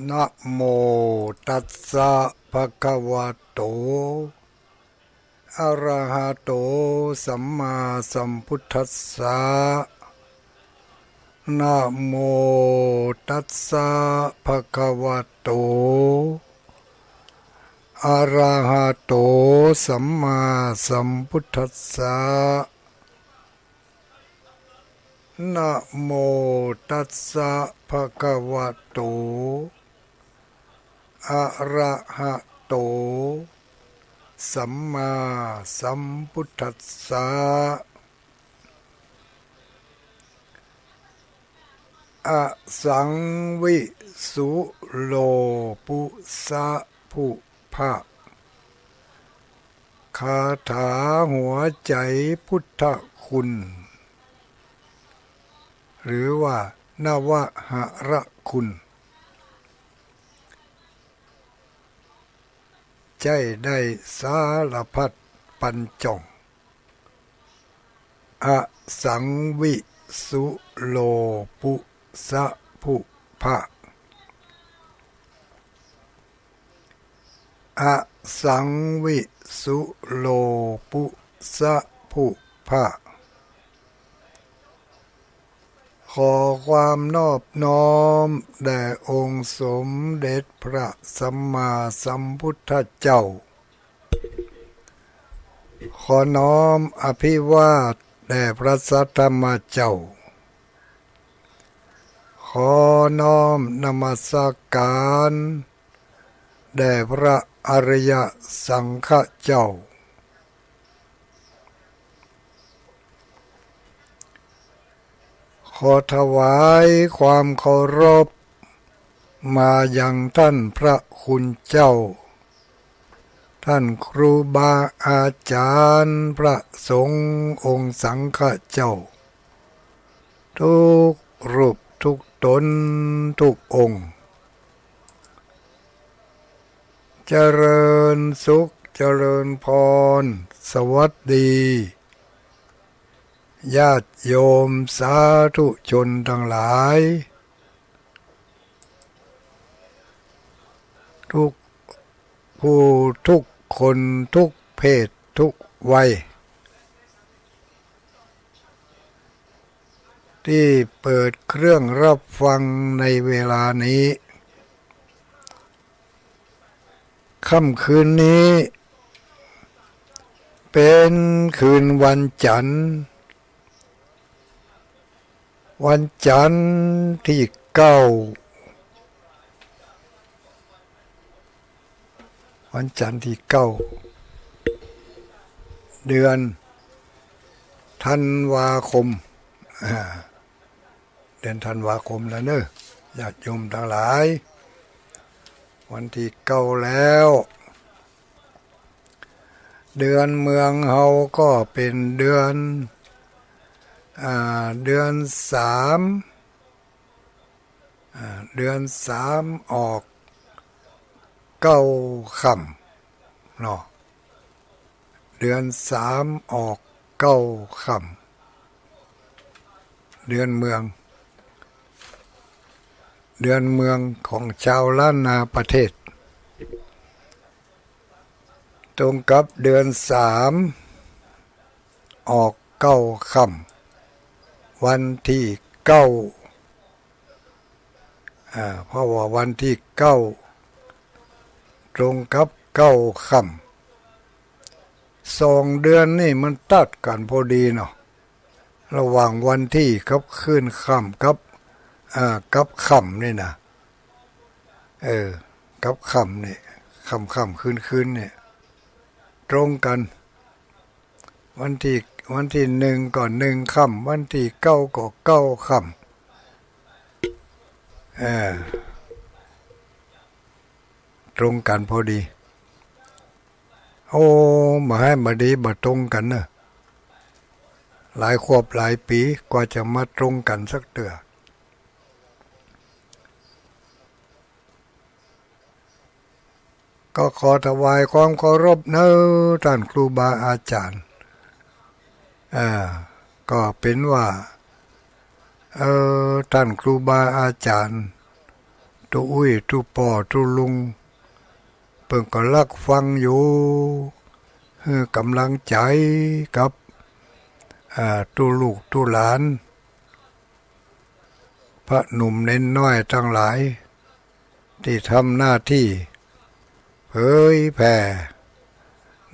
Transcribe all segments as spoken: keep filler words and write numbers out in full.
นะโมตัสสะ ภะคะวะโต อะระหะโต สัมมาสัมพุทธัสสะ นะโมตัสสะ ภะคะวะโต อะระหะโต สัมมาสัมพุทธัสสะ นะโมตัสสะ ภะคะวะโต อะระหะโต สัมมาสัมพุทธัสสะ อสังวิสุโลปุสะผุพะ คาถาหัวใจ๋พุทธคุณ หรือว่านวหรคุณ ใจ๊ได้สารพัดปันจ่อง อสังวิสุโลปุสะผุพะ อสังวิสุโลปุสะผุพะ ขอความนอบน้อมแด่องค์สมเด็จพระสัมมาสัมพุทธเจ้า ขอน้อมอภิวาทแด่พระสัทธรรมเจ้า ขอน้อมนมัสการแด่พระอริยสังฆเจ้า ขอถวายความเคารพมายังท่านพระคุณเจ้า ท่านครูบาอาจ๋ารย์ พระสงฆ์องค์สังฆเจ้า กู้รูปกู้ต๋นกู้องค์ เจริญสุขเจริญพร สวัสดี ญาติโยมสาธุชนตังหลาย กู้ผู้กู้คนกู้เพศกู้วัย ตี้เปิดเครื่องฮับฟังในเวลานี้ ค่ำคืนนี้ เป๋นคืนวันจันทร์ วันจันทร์ตี้เก้า วันจันทร์ตี้เก้า เดือนธันวาคม อ่า เดือนธันวาคมแล้วเนอะ ญาติโยมตังหลาย วันตี้เก้าแล้ว เดือนเมืองเฮาก็เป๋นเดือน อ่า เดือนสาม อ่า เดือนสามออกเก้าค่ำเนาะ เดือนสามออกเก้าค่ำ เดือนเมือง เดือนเมืองของจาวล้านนาประเทศ ตรงกับเดือนสามออกเก้าค่ำ วันตี้เก้า อ่า เพราะว่าวันตี้เก้าตรงกับเก้าค่ำ สองเดือนนี่มันตัดกั๋นพอดีเนาะ ระหว่างวันตี้กับคืนค่ำกับ อ่า กับค่ำนี่นะ เออ กับค่ำนี่ ค่ำๆ คืนๆ นี่ ตรงกั๋น วันตี้ วันตี้หนึ่งก็หนึ่งค่ำ วันตี้เก้าก็เก้าค่ำ เออ ตรงกั๋นพอดี โอ้ บ่หื้อบ่ดีบ่ตรงกั๋นเนอะ หลายครอบหลายปี๋กว่าจะมาตรงกั๋นสักเตื้อ ก็ขอถวายความเคารพเนอะ ต้านครูบาอาจ๋ารย์ อ่า ก็เป๋นว่า เออ ต้านครูบาอาจ๋ารย์ ตุ๊อุ้ย ตุ๊ป้อ ตุ๊ลุง เปิ้นก็ฮักฟังอยู่ หื้อก๋ำลังใจ๋กับ อ่า ตุ๊ลูกตุ๊หลาน พระหนุ่มเณรน้อยตังหลาย ตี้ทำหน้าตี้เผยแผ่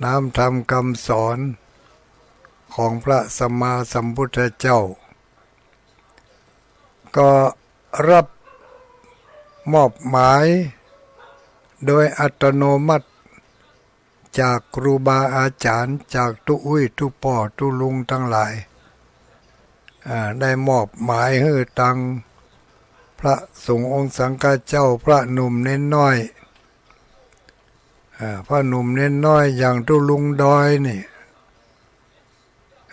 น้ำธรรมกำสอนของพระสัมมาสัมพุทธเจ้า ก็ฮับมอบหมายโดยอัตโนมัติจากครูบาอาจ๋ารย์ จากตุ๊อุ้ย ตุ๊ป้อ ตุ๊ลุงตังหลาย อ่า ได้มอบหมายหื้อตังพระสงฆ์องค์สังฆเจ้า พระหนุ่มเณรน้อย อ่า พระหนุ่มเณรน้อยอย่างตุ๊ลุงดอยนี่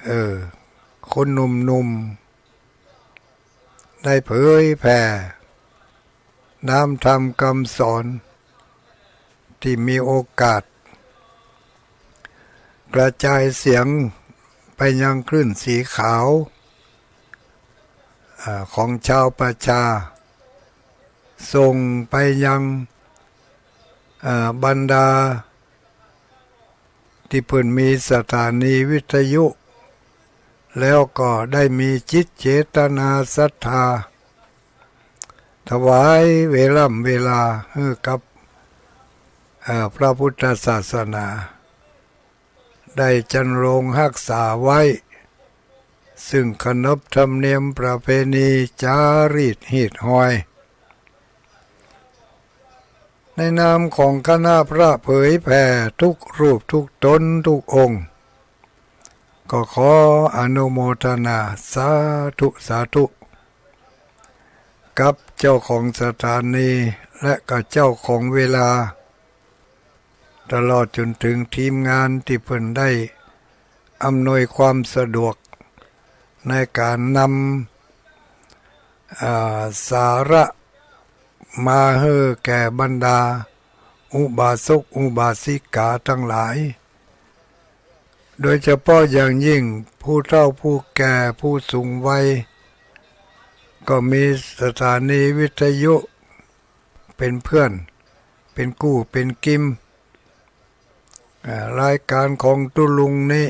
เออ คนหนุ่มๆ ได้เผยแผ่น้ำธรรมกำสอน ตี้มีโอกาสกระจายเสียงไปยังคลื่นสีขาว อ่า ของชาวประชา ส่งไปยัง อ่า บรรดา ตี้เปิ้นมีสถานีวิทยุ แล้วก็ได้มีจิตเจตนาศรัทธา ถวายเวล่ำเวลาหื้อกับ เอ่อ พระพุทธศาสนา ได้จันโรงฮักษาไว้ ซึ่งขนบธรรมเนียมประเพณีจารีตฮีตฮอย ในนามของคณะพระเผยแผ่ทุกรูปทุกตนทุกองค์ ก็ขออนุโมทนาสาธุสาธุ กับเจ้าของสถานี และก็เจ้าของเวลา ตลอดจนถึงทีมงานตี้เปิ้นได้อำนวยความสะดวกในก๋านนำ อ่า สาระมาหื้อแก่บรรดาอุบาสกอุบาสิกาตังหลาย โดยเฉพาะอย่างยิ่งผู้เฒ่าผู้แก่ผู้สูงวัย ก็มีสถานีวิทยุเป๋นเพื่อน เป๋นกู้เป๋นกิม อ่า รายการของตุ๊ลุงนี้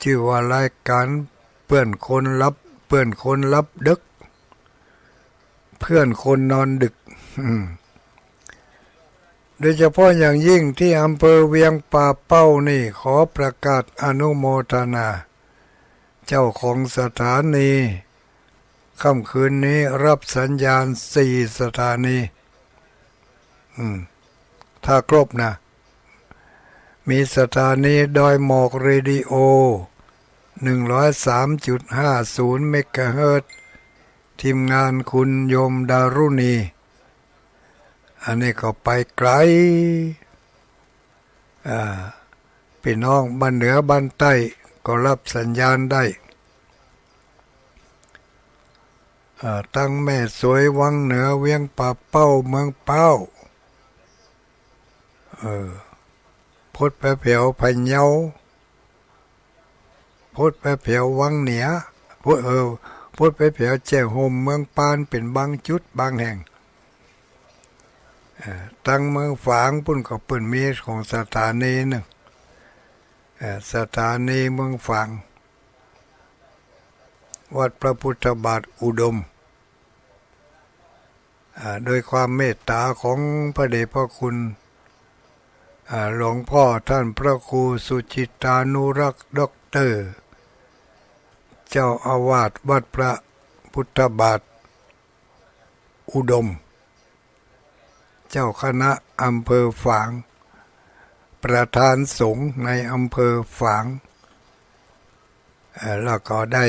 จื้อว่ารายการเปื้อนคนหลับ เปื้อนคนหลับดึก เพื่อนคนนอนดึก อืม โดยเฉพาะอย่างยิ่งตี้อำเภอเวียงป่าเป้านี่ ขอประกาศอนุโมทนา เจ้าของสถานี ค่ำคืนนี้ฮับสัญญาณสี่สถานี อืม ถ้าครบนะ มีสถานีดอยหมอกเรดิโอ หนึ่งร้อยสามจุดห้าศูนย์เมกะเฮิรตซ์ ทีมงานคุณโยมดารุณี อันนี้ก็ไปไก๋ อ่า ปี้น้องบ้านเหนือบ้านใต้ก็ฮับสัญญาณได้ อ่า ตังแม่สวย วังเหนือ เวียงป่าเป้า เมืองพร้าว เออ พดไปแผวพะเยา พดไปแผววังเหนือ พด เออ พดไปแผวแจ้ห่ม เมืองปาน เป๋นบางจุดบางแห่ง เออ ตังเมืองฝางปุ้นก็เปิ้นมีของสถานีนึ่ง เออ สถานีเมืองฝาง วัดพระพุทธบาทอุดม อ่า โดยความเมตต๋าของพระเดชพระคุณ อ่า หลวงพ่อท่านพระครูสุจิตตานุรักษ์ ด็อกเตอร์ เจ้าอาวาสวัดพระพุทธบาทอุดม เจ้าคณะอำเภอฝาง ประธานสงฆ์ในอำเภอฝาง เอ่อ แล้วก็ได้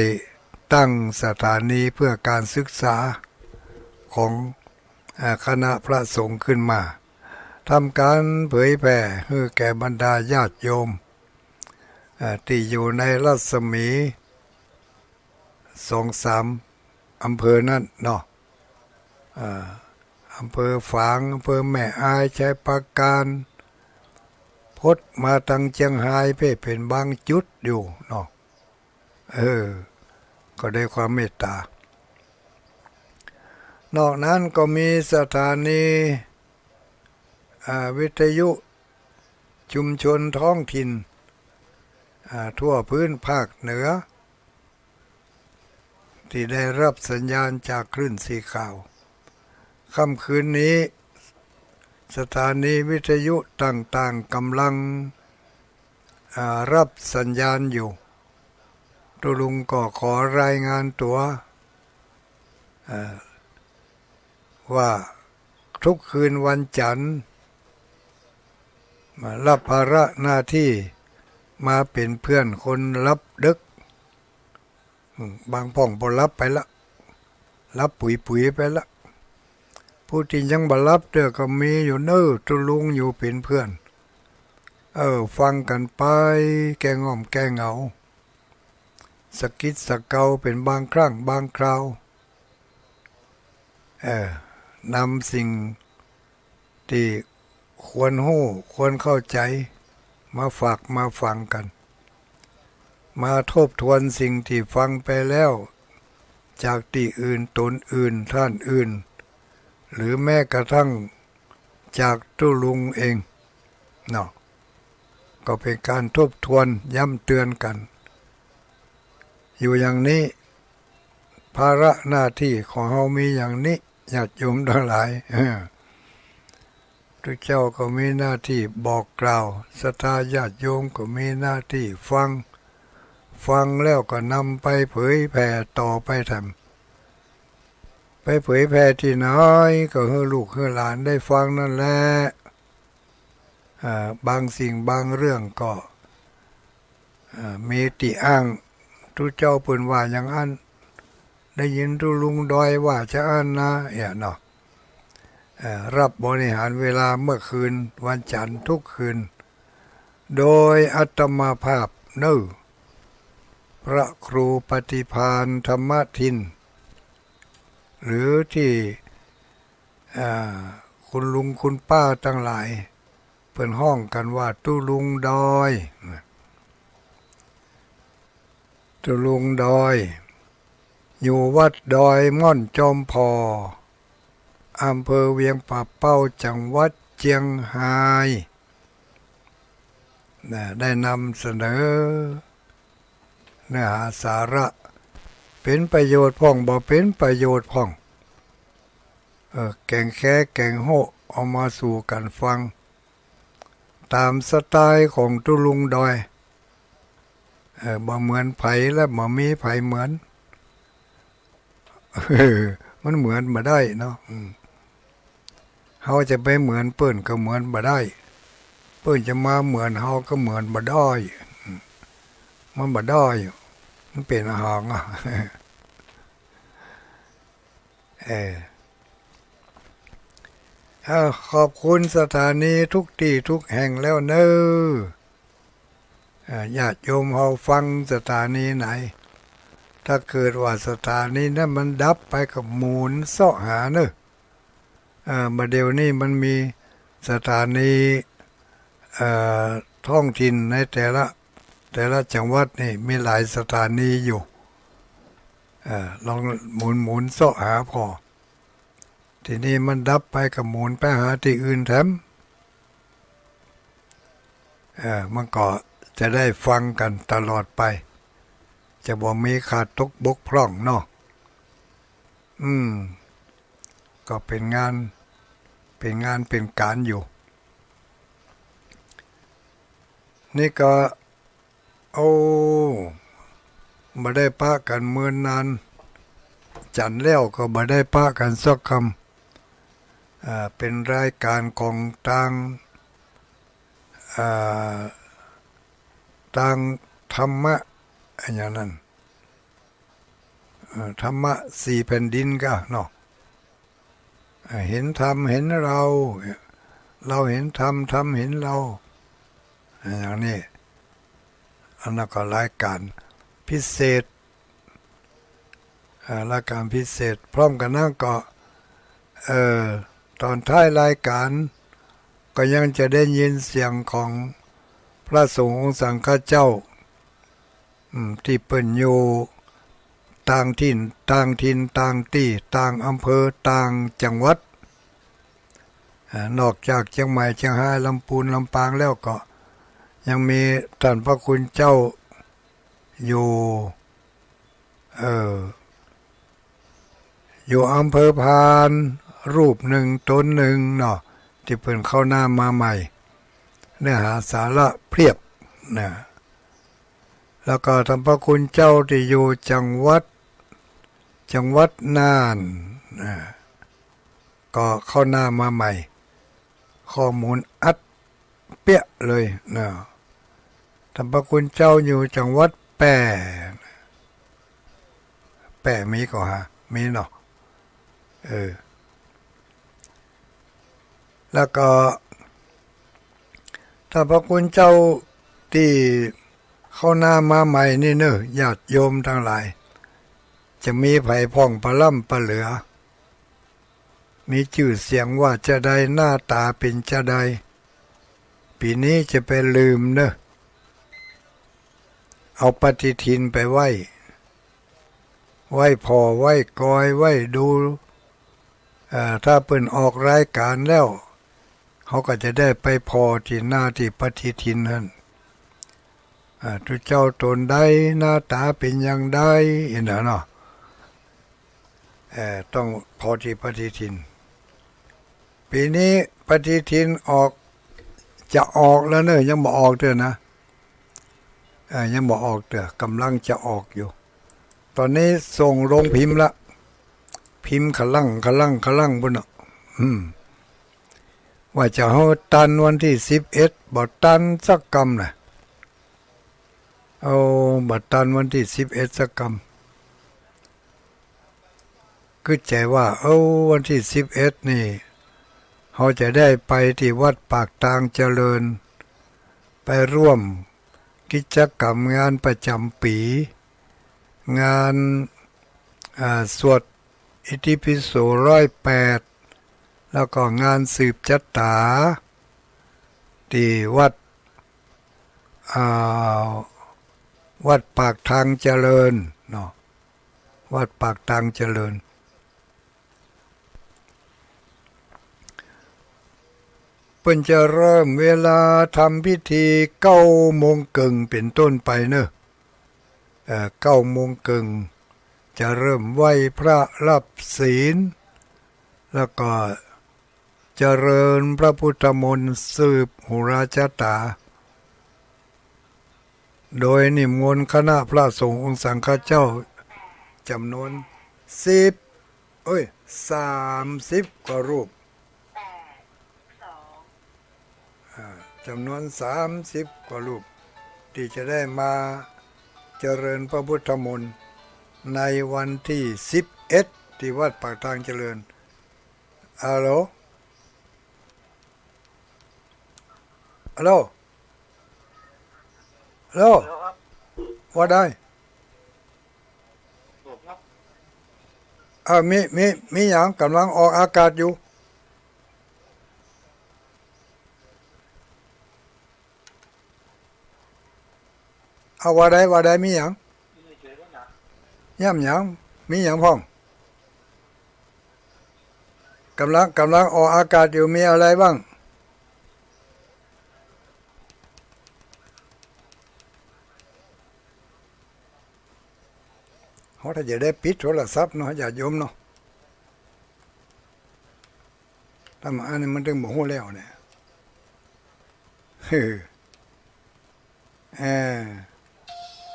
ตั้งสถานีเพื่อการศึกษาของ เอ่อ คณะพระสงฆ์ขึ้นมา ทำการเผยแผ่หื้อแก่บรรดาญาติโยม เอ่อ ตี้อยู่ในรัศมี สองสามอำเภอนั้นเนาะ อ่า อำเภอฝาง อำเภอแม่อาย ชัยปราการ พดมาตังเจียงฮายเป้เป๋นบางจุดอยู่เนาะ เออ ก็ได้ความเมตต๋า นอกนั้นก็มีสถานี อ่า วิทยุชุมชนท้องถิ่น อ่า ทั่วพื้นภาคเหนือ ตี้ได้ฮับสัญญาณจากคลื่นสีขาว ค่ำคืนนี้ สถานีวิทยุต่างๆ ก่ำลัง อ่า ฮับสัญญาณอยู่ ตุ๊ลุงก็ขอรายงานตั๋ว อ่า ว่าทุกคืนวันจันทร์ มาฮับภาระหน้าตี้มาเป๋นเพื่อนคนฮับดึก อืม บางพ่องบ่ฮับไปละ ฮับปุ๋ยๆ ไปละ ผู้ตี้ยังบ่ฮับเตื้อก็มีอยู่เน่อ ตุ๊ลุงอยู่เป๋นเพื่อน เออ ฟังกั๋นไป แก้ง่อมแก้เหงา สะกิดสะเกาเป๋นบางครั้งบางคราว เออ นำสิ่งตี้ควรฮู้ควรเข้าใจ๋ มาฝากมาฟังกั๋น มาทบทวนสิ่งตี้ฟังไปแล้ว จากตี้อื่น ต๋นอื่น ต้านอื่น หรือแม้กระทั่งจากตุ๊ลุงเองเนาะ ก็เป๋นก๋านทบทวนย้ำเตือนกั๋น อยู่อย่างนี้ ภาระหน้าตี้ของเฮามีอย่างนี้ ญาติโยมตังหลาย เออ ตุ๊เจ้าก็มีหน้าตี้บอกกล่าว ศรัทธาญาติโยมก็มีหน้าตี้ฟัง ฟังแล้วก็นำไปเผยแผ่ต่อไปแถม ไปเผยแผ่ตี้ไหนก็หื้อลูกหื้อหลานได้ฟังนั่นแหละ อ่า บางสิ่งบางเรื่องก็ อ่า มีตี้อ้าง ตุ๊เจ้าเปิ้นว่าอย่างอั้น ได้ยินตุ๊ลุงดอยว่าจะอั้นนะ เนี่ยเนาะ เอ่อ ฮับบริหารเวลาเมื่อคืนวันจันทร์ทุกคืน โดยอาตมาภาพเน่อ พระครูปฏิภาณธรรมทิน หรือตี้ อ่า คุณลุงคุณป้าตังหลาย เปิ้นฮ้องกั๋นว่าตุ๊ลุงดอย ตุ๊ลุงดอย อยู่วัดดอยม่อนจอมผ่อ อำเภอเวียงป่าเป้า จังหวัดเจียงฮาย นะ ได้นำเสนอเนื้อหาสาระ เป๋นประโยชน์พ่อง บ่เป๋นประโยชน์พ่อง เออ แก่งแค้แก่งโฮ้ เอามาสู่กั๋นฟัง ต๋ามสไตล์ของตุ๊ลุงดอย เออ บ่เหมือนใผและบ่มีใผเหมือน เออ มันเหมือนบ่ได้เนาะ อืม เฮาจะไปเหมือนเปิ้นก็เหมือนบ่ได้ เปิ้นจะมาเหมือนเฮาก็เหมือนบ่ได้ อืม มันบ่ได้ มันเป๋นอะหยังอะ เออ เอ้า ขอบคุณสถานีทุกตี้ทุกแห่งแล้วเน่อ เอ่อ ญาติโยมเฮาฟังสถานีไหน ถ้าเกิดว่าสถานีนั้นมันดับไปก็หมุนเซาะหาเน่อ เอ่อ บ่าเดี่ยวนี้มันมีสถานี เอ่อ ท้องถิ่นในแต่ละ แต่ละจังหวัดนี่มีหลายสถานีอยู่ เอ่อ ลองหมุนหมุนเซาะหาผ่อ ตี้นี่มันดับไปก็หมุนไปหาตี้อื่นแถม เออ มันก็จะได้ฟังกั๋นตลอดไป จะบ่มีขาดตกบกพร่องเนาะ อืม ก็เป๋นงาน เป๋นงานเป๋นก๋านอยู่ นี่ก็ โอ้ บ่ได้ปะกั๋นเมินนาน จันทร์แล้วก็บ่ได้ปะกั๋นสักกำ อ่า เป๋นรายก๋านของตาง อ่า ตางธรรมะ อะหยังนั้น เอ่อ ธรรมะสี่แผ่นดินก่าเนาะ เอ่อ เห็นธรรมเห็นเรา เราเห็นธรรม ธรรมเห็นเรา อย่างนี้ อันนั้นก็รายก๋านพิเศษ เอ่อ รายก๋านพิเศษ พร้อมกั๋นนั้นก็ เอ่อ ต๋อนท้ายรายก๋าน ก็ยังจะได้ยินเสียงของพระสงฆ์องค์สังฆเจ้า อืม ตี้เปิ้นอยู่ ต่างถิ่น ต่างถิ่น ต่างตี้ ต่างอำเภอ ต่างจังหวัด อ่า นอกจากเจียงใหม่ เจียงฮาย ลำปูน ลำปางแล้วก็ยังมีต้านพระคุณเจ้าอยู่ เอ่อ อยู่อำเภอพาน รูปนึ่ง ต๋นนึ่งเนาะ ตี้เปิ้นเข้านามาใหม่ เนื้อหาสาระเพียบนะ แล้วก็ต้านพระคุณเจ้าตี้อยู่จังหวัด จังหวัดน่านนะ ก็เข้านามาใหม่ ข้อมูลอัดเปี้ยเลยนะ ต้านพระคุณเจ้าอยู่จังหวัดแป้ แป้มีก่อฮะ มีเนาะ เออ แล้วก็ ต้านพระคุณเจ้าตี้เข้านามาใหม่นี่เน่อ ญาติโยมตังหลาย จะมีใผพ่องปะล้ำปะเหลือ มีจื้อเสียงว่าจาใด หน้าต๋าเป๋นจาใด ปี๋นี้จะไปลืมเน่อ เอาปฏิทินไปไหว้ ไหว้ผ่อ ไหว้กอย ไหว้ดู เอ่อ ถ้าเปิ้นออกรายก๋านแล้ว เฮาก็จะได้ไปผ่อตี้หน้าตี้ปฏิทินหั้น อ่า ตุ๊เจ้าต๋นใด หน้าต๋าเป๋นอย่างใด อี้นะเนาะ เอ่อ ต้องผ่อตี้ปฏิทิน ปี๋นี้ปฏิทินออก จะออกแล้วเน่อ ยังบ่ออกเตื้อนะ เอ่อ ยังบ่ออกเตื้อ ก่ำลังจะออกอยู่ ต๋อนนี้ส่งโรงพิมพ์ละ พิมพ์ขะลั่ง ขะลั่ง ขะลั่งปู้นเนาะ อืม ว่าจะหื้อตันวันตี้สิบเอ็ด บ่ตันสักกำนะ เอา บ่ตันวันตี้สิบเอ็ดสักกำ กึ๊ดใจ๋ว่า เอ้า วันตี้สิบเอ็ดนี่ เฮาจะได้ไปตี้วัดปากตางเจริญ ไปร่วมกิจก๋รรมงานประจ๋ำปี๋ งาน อ่า สวดอิติปิโสร้อยแปด แล้วก็งานสืบจะต๋า ตี้วัด อ่า วัดปากตางเจริญเนาะ วัดปากตางเจริญ เปิ้นจะเริ่มเวลาทำพิธีเก้าโมงเกิ่งเป๋นต้นไปเน่อ เอ่อ เก้าโมงเกิ่ง จะเริ่มไหว้พระรับศีล แล้วก็ เจริญพระพุทธมนต์สืบโหราจะต๋า โดยนิมนต์คณะพระสงฆ์องค์สังฆเจ้าจ๋ำนวนสิบ เอ้ย สามสิบกว่ารูป อ่า จ๋ำนวนสามสิบกว่ารูป ตี้จะได้มาเจริญพระพุทธมนต์ในวันตี้สิบเอ็ด ตี้วัดปากตางเจริญ ฮัลโหล ฮัลโหล ฮัลโหล ว่าใด เออ มี มี มีหยัง ก่ำลังออกอากาศอยู่ เอา ว่าใด ว่าใด มีหยัง ย้ำหยัง มีหยังพ่อง ก่ำลัง ก่ำลังออกอากาศอยู่ มีอะไรบ้าง เฮาถ้าจะได้ปิดโทรศัพท์เนาะ ญาติโยมเนาะ ถ้ามาอันนี้มันตึงบ่ฮู้แล้วเนี่ย เออ เออ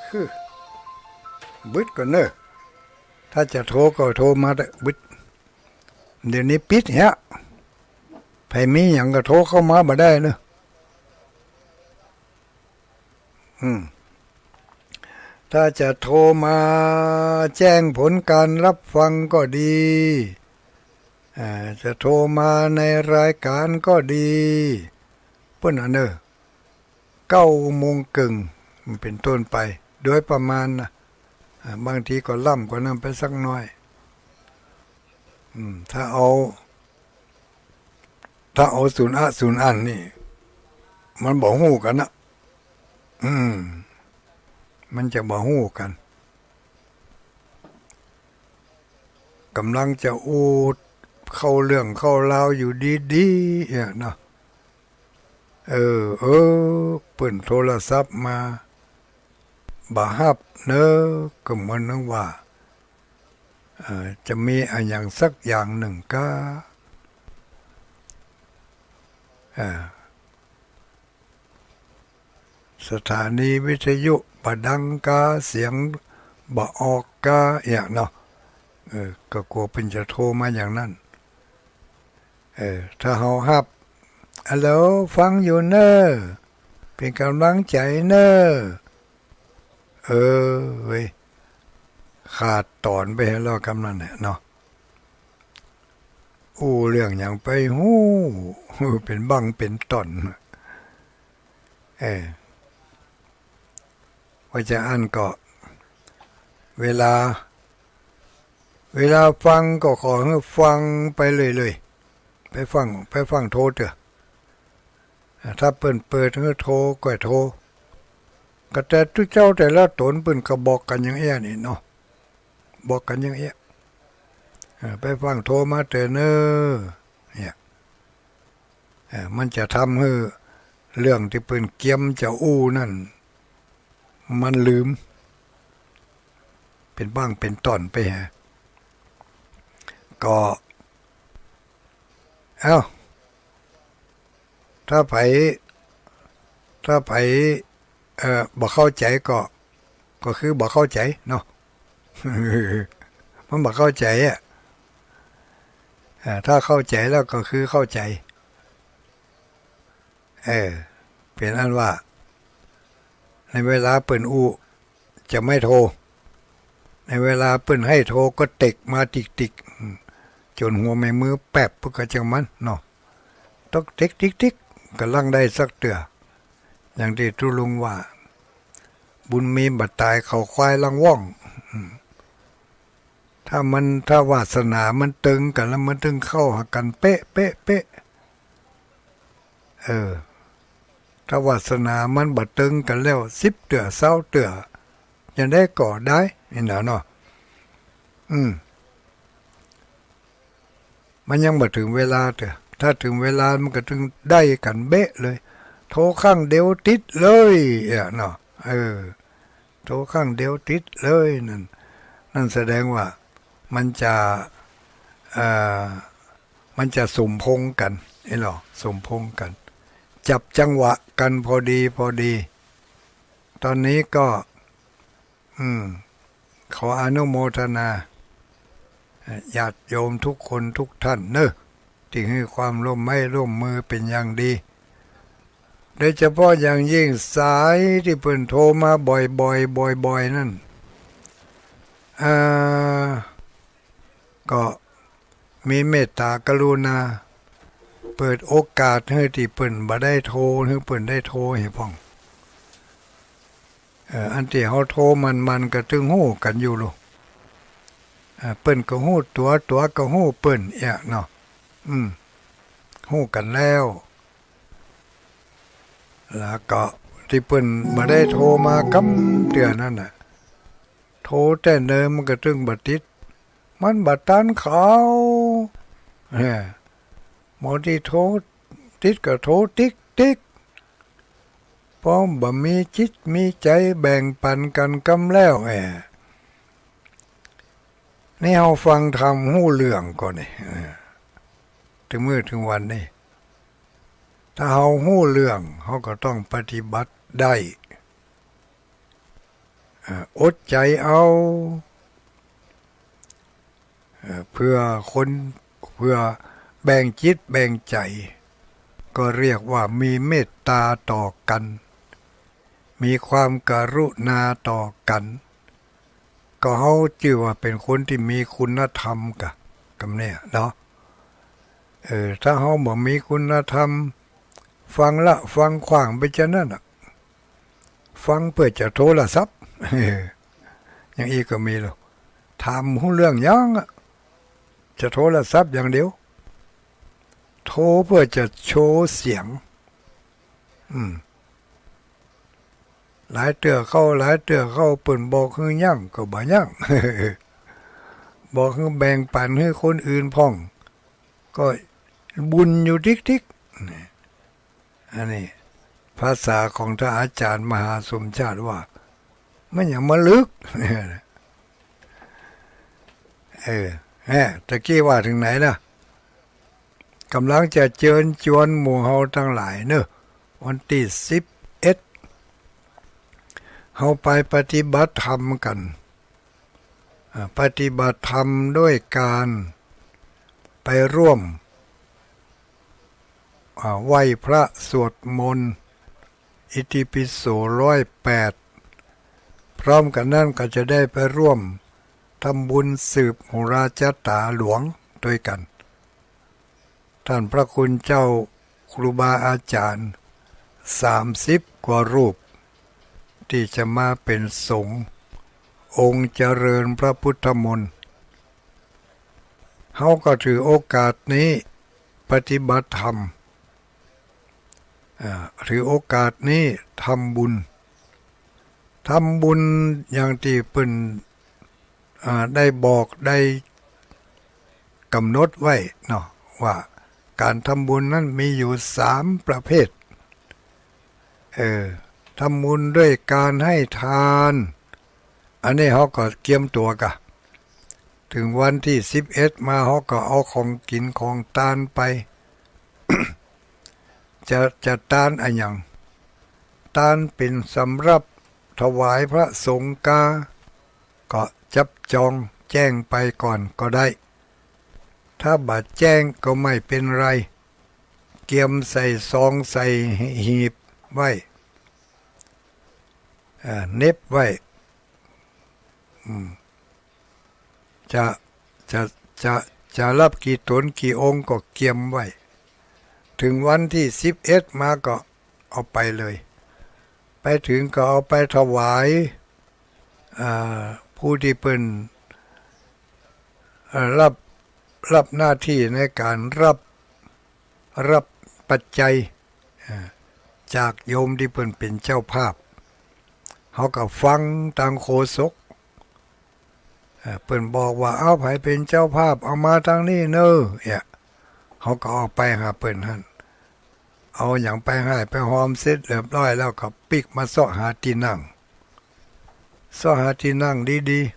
คือ บึดก่อนเนอะ ถ้าจะโทรก็โทรมาเถอะ บึด เดี๋ยวนี้ปิดเหีย ใผมีหยังก็โทรเข้ามาบ่ได้เนอะ อืม ถ้าจะโทรมาแจ้งผลการรับฟังก็ดี อ่า จะโทรมาในรายการก็ดี เปิ้นอันเนอะ เก้าโมงเกิ่ง มันเป๋นต้นไป โดยประมาณนะ อ่า บางทีก็ล้ำกว่านั้นไปสักหน้อย อืม ถ้าเอา ถ้าเอาศูนย์อะศูนย์อันนี่ มันบ่ฮู้กั๋นนะ อืม มันจะบ่ฮู้กั๋น กำลังจะอู้เข้าเรื่องเข้าราวอยู่ดีๆ เนี่ยเนาะ เออ เออ เปิ้นโทรศัพท์มา บ่ฮับเนอะ ก็เหมือนนึกว่า เอ่อ จะมีอะหยังสักอย่างนึ่งก้า เอ่อ สถานีวิทยุบ่ดังก้า เสียงบ่ออกก้า เนี่ยเนาะ เออ ก็กั๋วเปิ้นจะโทรมาอย่างนั้น เออ ถ้าเฮาฮับ ฮัลโหล ฟังอยู่เน่อ เป๋นก๋ำลังใจ๋เน่อ เออ เว้ย ขาดต๋อนไปแล้วกำนั้นแหละเนาะ อู้เรื่องหยังไปฮู้ เป๋นบั้งเป๋นต๋อน เออ ว่าจะอั้นก็ เวลา เวลาฟังก็ขอหื้อฟังไปเรื่อยๆ ไปฟัง ไปฟังโทรเตื้อ อ่า ถ้าเปิ้นเปิดหื้อโทรก็โทร ก็แต่ตุ๊เจ้าแต่ละต๋นเปิ้นก็บอกกั๋นอย่างเอี้ยนี่เนาะ บอกกั๋นอย่างเอี้ย อ่า ไปฟังโทรมาเตื้อเน่อ เนี่ย อ่า มันจะทำหื้อเรื่องตี้เปิ้นเกียมจะอู้นั้น มันลืม เป๋นบั้งเป๋นต๋อนไปแหะ ก็ เอ้า ถ้าใผ ถ้าใผ เอ่อ บ่เข้าใจ๋ก็ ก็คือบ่เข้าใจ๋เนาะ มันบ่เข้าใจ๋อะ อ่า ถ้าเข้าใจ๋แล้วก็คือเข้าใจ๋ เออ เป๋นอั้นว่า ในเวลาเปิ้นอู้ จะไม่โทร ในเวลาเปิ้นหื้อโทรก็เต็กมาติ๊กๆ อืม จ๋นหัวแม่มือแป๊บ เปิ้นก็จั้งมันเนาะ ต๊อกเต็กติ๊กๆ ก่ำลังได้สักเตื้อ อย่างตี้ตุ๊ลุงว่า บุญมีบ่ต๋าย เขาควายลังว่อง อืม ถ้ามัน ถ้าวาสนามันตึงกั๋นแล้ว มันตึงเข้าหากั๋นเป๊ะ เป๊ะ เป๊ะ เออ ถ้าวาสนามันบ่ตึงกั๋นแล้ว สิบเตื้อ ซาวเตื้อ จะได้ก่อได้ นี่นะเนาะ อืม มันยังบ่เถิงเวลาเตื้อ ถ้าเถิงเวลามันก็ตึงได้กั๋นเป๊ะเลย โทรครั้งเดียวติดเลย เอี้ยเนาะ เออ โทรครั้งเดียวติดเลย นั่น นั่นแสดงว่ามันจะ เอ่อ มันจะสมพงษ์กั๋น เอ้ยเหรอ สมพงษ์กั๋น จับจังหวะกั๋นพอดีพอดี ต๋อนนี้ก็ อืม ขออนุโมทนา เอ่อ ญาติโยมทุกคนทุกท่านเนอะ ตี้หื้อความร่วมไม้ร่วมมือเป๋นอย่างดี โดยเฉพาะอย่างยิ่งสายตี้เปิ้นโทรมาบ่อยๆ บ่อยๆ นั่น อ่า ก็มีเมตตากรุณา เปิดโอกาสหื้อตี้เปิ้นบ่ได้โทร หื้อเปิ้นได้โทรหื้อพ่อง เอ่อ อันตี้เฮาโทรมันๆ ก็ตึงฮู้กั๋นอยู่ลูก เอ่อ เปิ้นก็ฮู้ตั๋ว ตั๋วก็ฮู้เปิ้น เอี้ยเนาะ อืม ฮู้กั๋นแล้ว แล้วก็ตี้เปิ้นบ่ได้โทรมากำเตื้อนั่นน่ะ โทรแต่เนิ่นมันก็ตึงบ่ติด มันบ่ตันเขา เออ หมอตี้โทรติดก็โทรติ๊กติ๊ก เพราะบ่มีจิตมีใจ๋แบ่งปั๋นกั๋นกำแล้ว เออ นี่เฮาฟังธรรมฮู้เรื่องก่อนี่ เออ เถิงมื้อเถิงวันนี่ ถ้าเฮาฮู้เรื่อง เฮาก็ต้องปฏิบัติได้ เอ่อ อดใจ๋เอา เอ่อ เพื่อคน เพื่อแบ่งจิตแบ่งใจ๋ ก็เรียกว่ามีเมตตาต่อกั๋น มีความกรุณาต่อกั๋น ก็เฮาจื้อว่าเป๋นคนตี้มีคุณธรรมกะ กำเนี่ยเนาะ เออ ถ้าเฮาบ่มีคุณธรรม ฟังละฟังขว้างไปจานั้นน่ะ ฟังเปื้อจะโทรศัพท์ อย่างอี้ก็มีแล้ว ถามฮู้เรื่องหยังอะ จะโทรศัพท์อย่างเดียว โทรเปื้อจะโชว์เสียง อืม หลายเตื้อเข้า หลายเตื้อเข้า เปิ้นบอกหื้อยั้งก็บ่ยั้ง บอกหื้อแบ่งปันหื้อคนอื่นพ่อง ก็บุญอยู่ติ๊กๆ นี่ อันนี้ภาษาของท่านอาจารย์มหาสมชาติว่า มันอย่างมาลึก เออ แหม ตะกี้ว่าถึงไหนนะ กำลังจะเจิญจวนหมู่เฮาตังหลายเนอะ วันตี้สิบเอ็ด เฮาไปปฏิบัติธรรมกั๋น อ่า ปฏิบัติธรรมด้วยก๋านไปร่วม อ่า ไหว้พระสวดมนต์ อิติปิโสร้อยแปด พร้อมกั๋นนั้นก็จะได้ไปร่วมทำบุญสืบโหราจัตตาหลวงตวยกั๋น ต้านพระคุณเจ้าครูบาอาจ๋ารย์สามสิบกว่ารูป ตี้จะมาเป๋นสงฆ์องค์เจริญพระพุทธมนต์ เฮาก็ถือโอกาสนี้ปฏิบัติธรรม อ่า ถือโอกาสนี้ทำบุญ ทำบุญอย่างตี้เปิ้น อ่า ได้บอกได้กำหนดไว้เนาะ ว่าก๋านทำบุญนั้นมีอยู่สามประเภท เออ ทำบุญด้วยก๋านให้ทาน อันนี้เฮาก็เกียมตั๋วก่ะ ถึงวันตี้สิบเอ็ดมาเฮาก็เอาของกิ๋นของตานไป จะ จะตานอะหยัง ตานเป๋นสำหรับถวายพระสงฆ์กา ก็จับจองแจ้งไปก่อนก็ได้ ถ้าบ่แจ้งก็ไม่เป๋นไร เกียมใส่ซองใส่หีบไว้ เอ่อ เหน็บไว้ อืม จะ จะ จะ จะรับกี่ต๋นกี่องค์ก็เกียมไว้ ถึงวันตี้สิบเอ็ดมาก็เอาไปเลย ไปถึงก็เอาไปถวาย อ่า ผู้ตี้เปิ้น เอ่อ รับ รับหน้าตี้ในก๋านรับ รับปัจจัย อ่า จากโยมตี้เปิ้นเป๋นเจ้าภาพ เฮาก็ฟังตางโฆษก อ่า เปิ้นบอกว่า เอาใผเป๋นเจ้าภาพ เอามาตางนี้เน่อ เนี่ย เฮาก็เอาไปหาเปิ้นหั้น เอาหยังไปห้ายไปฮอมเสร็จเรียบร้อยแล้วก็ปิ๊กมาเซาะหาตี้นั่ง เซาะหาตี้นั่งดีๆ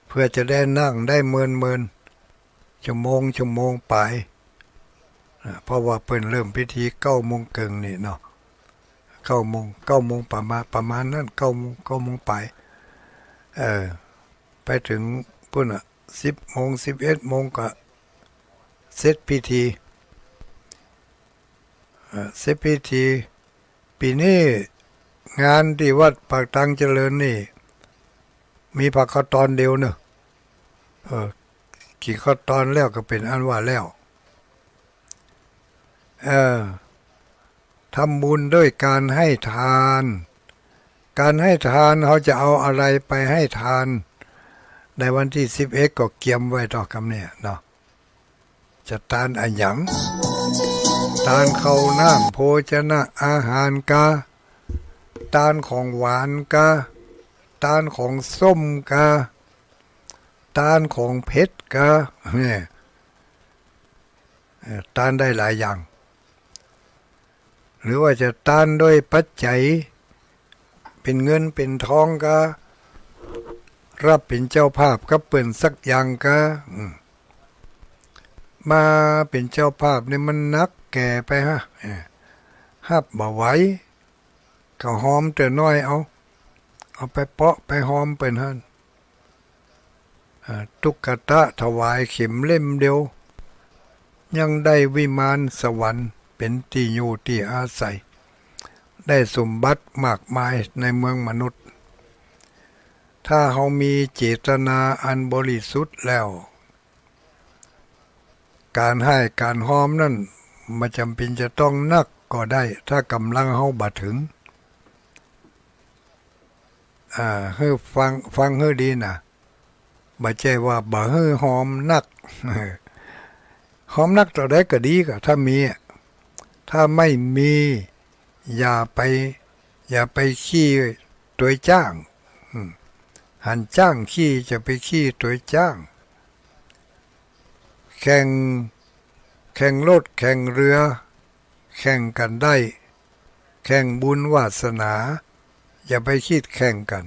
เปื้อจะได้นั่งได้เมินๆ ชั่วโมง ชั่วโมงปาย อ่า เพราะว่าเปิ้นเริ่มพิธีเก้าโมงเกิ่งนี่เนาะ เก้าโมง เก้าโมงประมาณ ประมาณนั้น เก้าโมง เก้าโมงปาย เออ ไปถึงปู้นน่ะ สิบโมง สิบเอ็ดโมงก็เสร็จพิธี เอ่อ เสร็จพิธี ปี๋นี้งานตี้วัดปากตังเจริญนี่ มีผักข้าวตอนเดียวเนอะ เออ กิ๋นข้าวตอนแล้วก็เป๋นอันว่าแล้ว เออ ทำบุญด้วยการให้ทาน การให้ทาน เฮาจะเอาอะไรไปให้ทาน ในวันตี้สิบเอ็ดก็เกียมไว้ต่อกำเนี่ยเนาะ จะตานอะหยัง ตานข้าวน้ำโภชนะอาหารกา ตานของหวานกา ตานของส้มกา ตานของเผ็ดกา เนี่ย เอ่อ ตานได้หลายอย่าง หรือว่าจะตานโดยปัจจัย เป๋นเงินเป๋นทองกา ฮับเป๋นเจ้าภาพกับเปิ้นสักอย่างกา อืม มาเป๋นเจ้าภาพนี่มันหนักแก่ไปฮะ เอ่อ ฮับบ่ไหว ก็ฮอมเตื้อน้อยเอา เอาไปเปาะไปฮอมเปิ้นหั้น อ่า ตุ๊กตะถวายเข็มเล่มเดียว ยังได้วิมานสวรรค์เป๋นตี้อยู่ตี้อาศัย ได้สมบัติมากมายในเมืองมนุษย์ ถ้าเฮามีเจตนาอันบริสุทธิ์แล้ว ก๋านให้ก๋านฮอมนั้น บ่จ๋ำเป๋นจะต้องหนักก็ได้ ถ้าก๋ำลังเฮาบ่เถิง อ่า หื้อฟัง ฟังหื้อดีนะ บ่ใจ้ว่าบ่หื้อฮอมนัก ฮอมนักเต้าใดก็ดีกา ถ้ามีอะ ถ้าไม่มี อย่าไป อย่าไปขี้ตวยจ้าง อืม หันจ๊างขี่ จะไปขี่ตวยจ๊าง แข่ง แข่งรถ แข่งเฮือ แข่งกั๋นได้ แข่งบุญวาสนา อย่าไปคิดแข่งกั๋น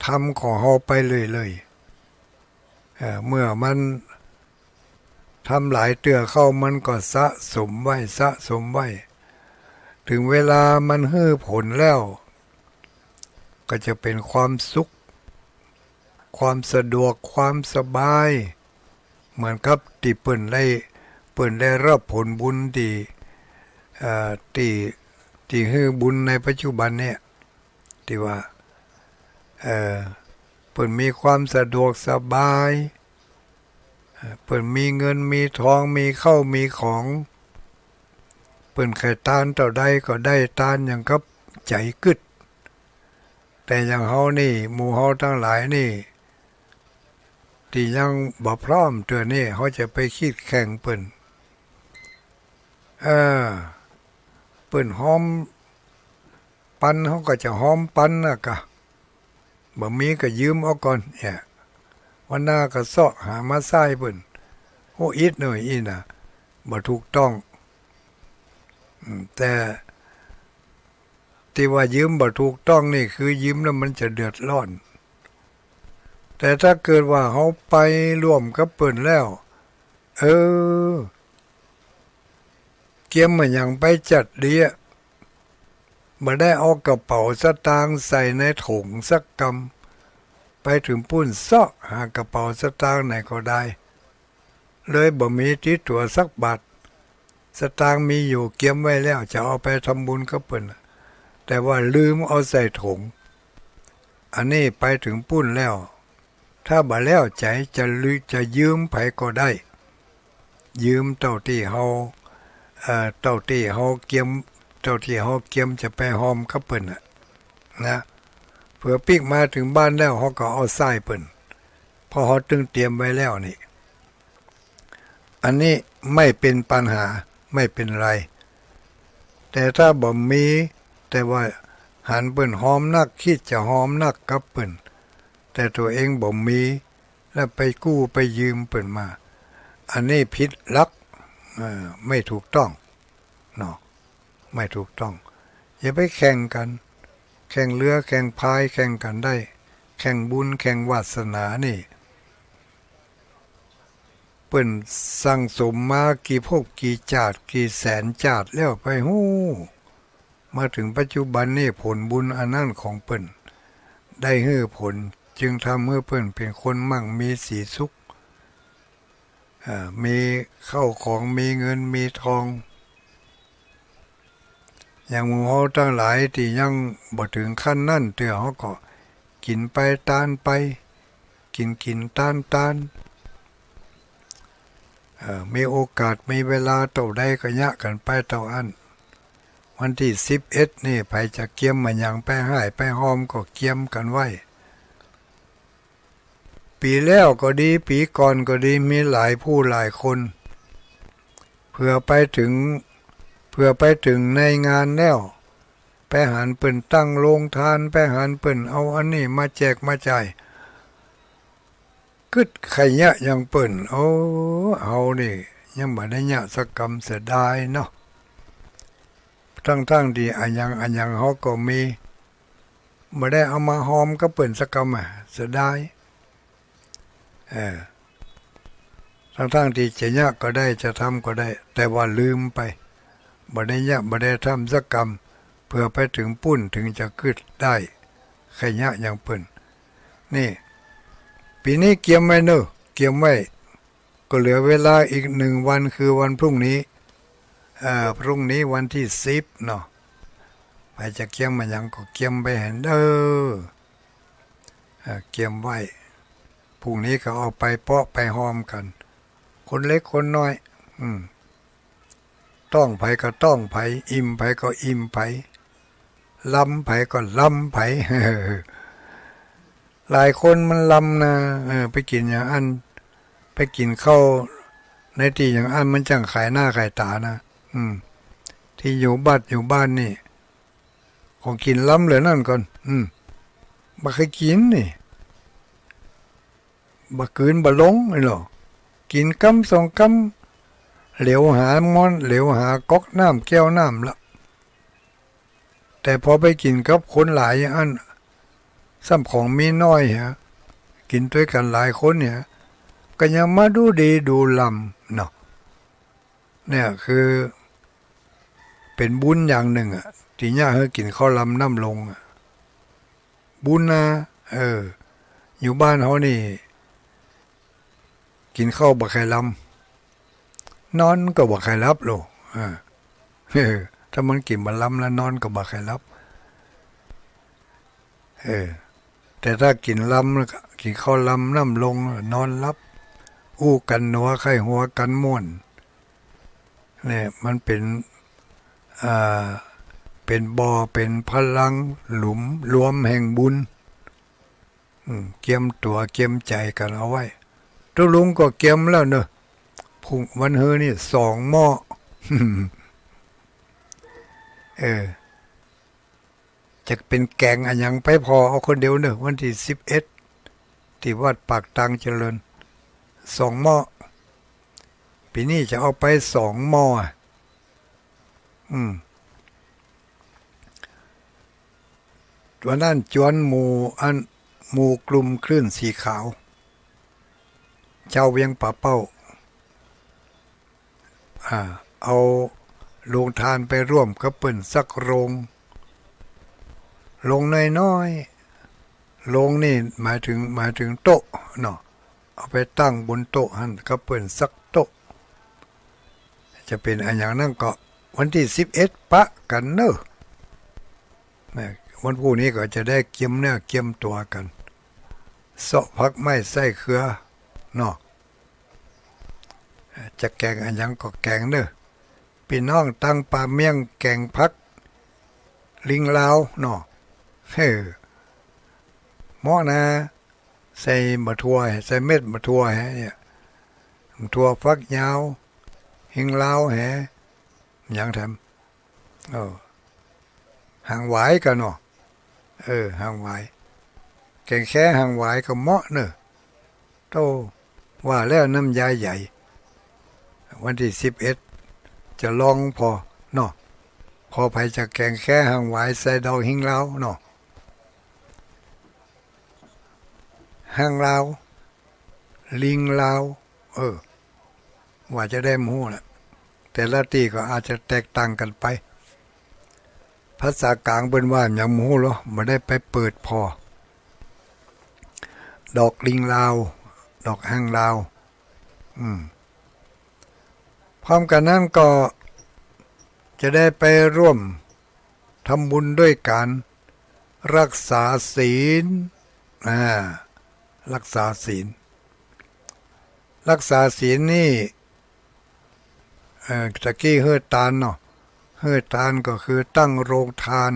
ทำของเฮาไปเรื่อยๆ เอ่อ เมื่อมันทำหลายเตื้อเข้า มันก็สะสมไว้ สะสมไว้ เถิงเวลามันหื้อผลแล้ว ก็จะเป๋นความสุข ความสะดวก ความสบาย เหมือนกับตี้เปิ้นได้ เปิ้นได้ฮับผลบุญตี้ เอ่อ ตี้ ตี้หื้อบุญในปัจจุบันเนี่ย ตี้ว่า เอ่อ เปิ้นมีความสะดวกสบาย เปิ้นมีเงินมีทอง มีข้าวมีของ เปิ้นใค่ตานเต้าใดก็ได้ตานอย่างกับใจ๋กึ๊ด แต่อย่างเฮานี่ หมู่เฮาตังหลายนี่ ตี้ยังบ่พร้อมเตื้อนี้ เฮาจะไปคิดแข่งเปิ้น เออ เปิ้นฮอมปัน เฮาก็จะฮอมปันน่ะกา บ่มีก็ยืมเอาก่อน เนี่ย วันหน้าก็เซาะหามาใส้เปิ้น โอ้ อิดหน่อยอี้น่ะ บ่ถูกต้อง อืม แต่ตี้ว่ายืมบ่ถูกต้องนี่ คือยืมแล้วมันจะเดือดร้อน แต่ถ้าเกิดว่าเฮาไปร่วมกับเปิ้นแล้ว เออ เกียมอะหยังไปจัดดีอะ บ่ได้เอากระเป๋าสตางค์ใส่ในถุงสักกำ ไปเถิงปู้นเซาะหากระเป๋าสตางค์ไหนก็ได้ เลยบ่มีติดตั๋วสักบาท สตางค์มีอยู่เกียมไว้แล้ว จะเอาไปทำบุญกับเปิ้น แต่ว่าลืมเอาใส่ถุง อันนี้ไปเถิงปู้นแล้ว ถ้าบ่แล้วใจ๋จะลื- จะยืมใผก็ได้ ยืมเต้าตี้เฮา เอ่อ เต้าตี้เฮาเกียม เต้าตี้เฮาเกียมจะไปฮอมกับเปิ้นน่ะ นะ เผื่อปิ๊กมาเถิงบ้านแล้ว เฮาก็เอาใส้เปิ้น เพราะเฮาตึงเตรียมไว้แล้วนี่ อันนี้ไม่เป็นปัญหา ไม่เป็นไร แต่ถ้าบ่มี แต่ว่าหันเปิ้นฮอมนัก คิดจะฮอมนักกับเปิ้น แต่ตั๋วเองบ่มี แล้วไปกู้ไปยืมเปิ้นมา อันนี้ผิดหลัก เอ่อ ไม่ถูกต้อง เนาะ ไม่ถูกต้อง อย่าไปแข่งกั๋น แข่งเฮือ แข่งพาย แข่งกั๋นได้ แข่งบุญ แข่งวาสนานี่ เปิ้นสั่งสมมากี่ภพกี่จาติ กี่แสนจาติแล้วไปฮู้ มาเถิงปัจจุบันนี่ ผลบุญอันนั้นของเปิ้น ได้หื้อผล จึงทำหื้อเปิ้นเป๋นคนมั่งมีสีสุข เอ่อ มีข้าวของ มีเงิน มีทอง อย่างหมู่เฮาตังหลายตี้ยังบ่เถิงขั้นนั้นเตื้อ เฮาก็กิ๋นไปตานไป กิ๋นกิ๋นตานตาน เอ่อ มีโอกาสมีเวลาเต้าใดก็เยียะกั๋นไปเต้าอั้น วันตี้สิบเอ็ดนี่ ใผจะเกียมอะหยังไปฮ่ายไปฮอมก็เกียมกั๋นไว้ ปี๋แล้วก็ดี ปี๋ก่อนก็ดี มีหลายผู้หลายคน เผื่อไปเถิง เผื่อไปเถิงในงานแล้ว ไปหันเปิ้นตั้งโฮงตาน ไปหันเปิ้นเอาอันนี้มาแจกมาจ่าย กึ๊ดใค่เยียะอย่างเปิ้น โอ้ เฮานี่ยังบ่ได้เยียะสักกำ เสียดายเนาะ ตึงๆ ตี้อะหยังอะหยังเฮาก็มี บ่ได้เอามาฮอมกับเปิ้นสักกำอะ เสียดาย เออ ตึงๆ ตี้จะเยียะก็ได้ จะทำก็ได้ แต่ว่าลืมไป บ่ได้เยียะ บ่ได้ทำสักกำ เผื่อไปเถิงปู้นเถิงจะกึ๊ดได้ ใค่เยียะอย่างเปิ้น นี่ ปี๋นี้เกียมไว้เนาะ เกียมไว้ ก็เหลือเวลาอีกหนึ่งวัน คือวันพรุ่งนี้ เอ่อ พรุ่งนี้วันตี้สิบเนาะ ใผจะเกียมอะหยังก็เกียมไปหั้นเน่อ เอ่อ เกียมไว้ พรุ่งนี้ก็เอาไปเปาะไปฮอมกั๋น คนเล็กคนน้อย อืม ต๊องใผก็ต๊องใผ อิ่มใผก็อิ่มใผ ลำใผก็ลำใผ หลายคนมันลำนะ เออ ไปกิ๋นอย่างอั้น ไปกิ๋นข้าวในตี้อย่างอั้น มันจั่งขายหน้าขายต๋านะ อืม ตี้อยู่บัดอยู่บ้านนี่ ของกิ๋นลำเหลือนั้นก่อน อืม บ่เกยกิ๋นนี่ บ่กืนบ่ลงนี่ลอ กิ๋นกำสองกำ เหลียวหาม้อน เหลียวหาก๊อกน้ำแก้วน้ำละ แต่พอไปกิ๋นกับคนหลายอย่างอั้น ซ้ำของมีน้อยฮะ กิ๋นตวยกั๋นหลายคนเนี่ย ก็ยังมาดูดีดูลำเนาะ เนี่ยคือ เป๋นบุญอย่างนึ่งอะ ตี้เยียะหื้อกิ๋นข้าวลำน้ำลงอะ บุญนะ เออ อยู่บ้านเฮานี่ กิ๋นข้าวบ่ใค่ลำ นอนก็บ่ใค่หลับโล เออ เออ ถ้ามันกิ๋นบ่ลำแล้วนอนก็บ่ใค่หลับ เออ แต่ถ้ากิ๋นลำแล้วก็ กิ๋นข้าวลำน้ำลง นอนหลับ อู้กั๋นหนัว ใค่หัวกั๋นม่วน เนี่ย มันเป๋น อ่า เป๋นบ่อ เป๋นพลังหลุมรวมแห่งบุญ อืม เกียมตั๋วเกียมใจ๋กั๋นเอาไว้ ตุ๊ลุงก็เกียมแล้วเนาะ พรุ่ง วันฮือนี่สองหม้อ เออ จะเป๋นแก๋งอะหยังไปผ่อเอาคนเดียวเนาะ วันตี้สิบเอ็ด ตี้วัดปากตางเจริญ สองหม้อ ปี๋นี้จะเอาไปสองหม้ออะ อืม วันนั้นจวนหมู่อัน หมู่กลุ่มคลื่นสีขาว จาวเวียงป่าเป้า อ่า เอาโฮงทานไปฮ่วมกับเปิ้นสักโฮง โฮงน้อยๆ โฮงนี่หมายเถิง หมายเถิงโต๊ะเนาะ เอาไปตั้งบนโต๊ะหั้นกับเปิ้นสักโต๊ะ จะเป๋นอะหยังนั้นก็วันตี้สิบเอ็ดปะกั๋นเนาะ นะ วันพูกนี้ก็จะได้เกียมเนื้อเกียมตั๋วกั๋น เซาะผักไม้ไส้เขือเนาะ จะแก๋งอะหยังก็แก๋งเนาะ ปี้น้องตางป่าเมี่ยงแก๋งผักลิงลาวเนาะ เฮ้อ เหมาะนะ ใส่บ่าถั่ว ใส่เม็ดบ่าถั่วแหะเนี่ย บ่าถั่วฝักยาว ลิงลาวแหะ หยังแถม เออ หางหวายกั๋นเนาะ เออ หางหวาย แก๋งแค้หางหวายก็เหมาะเนาะ โต้ ว่าแล้วน้ำยาใหญ่ วันตี้สิบเอ็ด จะลองผ่อเนาะ ผ่อใผจะแก๋งแค้หางหวายใส่ดอกลิงลาวเนาะ หางลาว ลิงลาว เออ ว่าจะได้บ่ฮู้แหละ แต่ละตี้ก็อาจจะแตกต่างกั๋นไป ภาษากลางเปิ้นว่าหยังบ่ฮู้ลอ บ่ได้ไปเปิดผ่อ ดอกลิงลาว ดอกหางลาว อืม พร้อมกั๋นนั้นก็จะได้ไปฮ่วมทำบุญด้วยก๋านรักษาศีล อ่า รักษาศีล รักษาศีลนี่ เอ่อ ตะกี้หื้อตานเนาะ หื้อตานก็คือตั้งโฮงตาน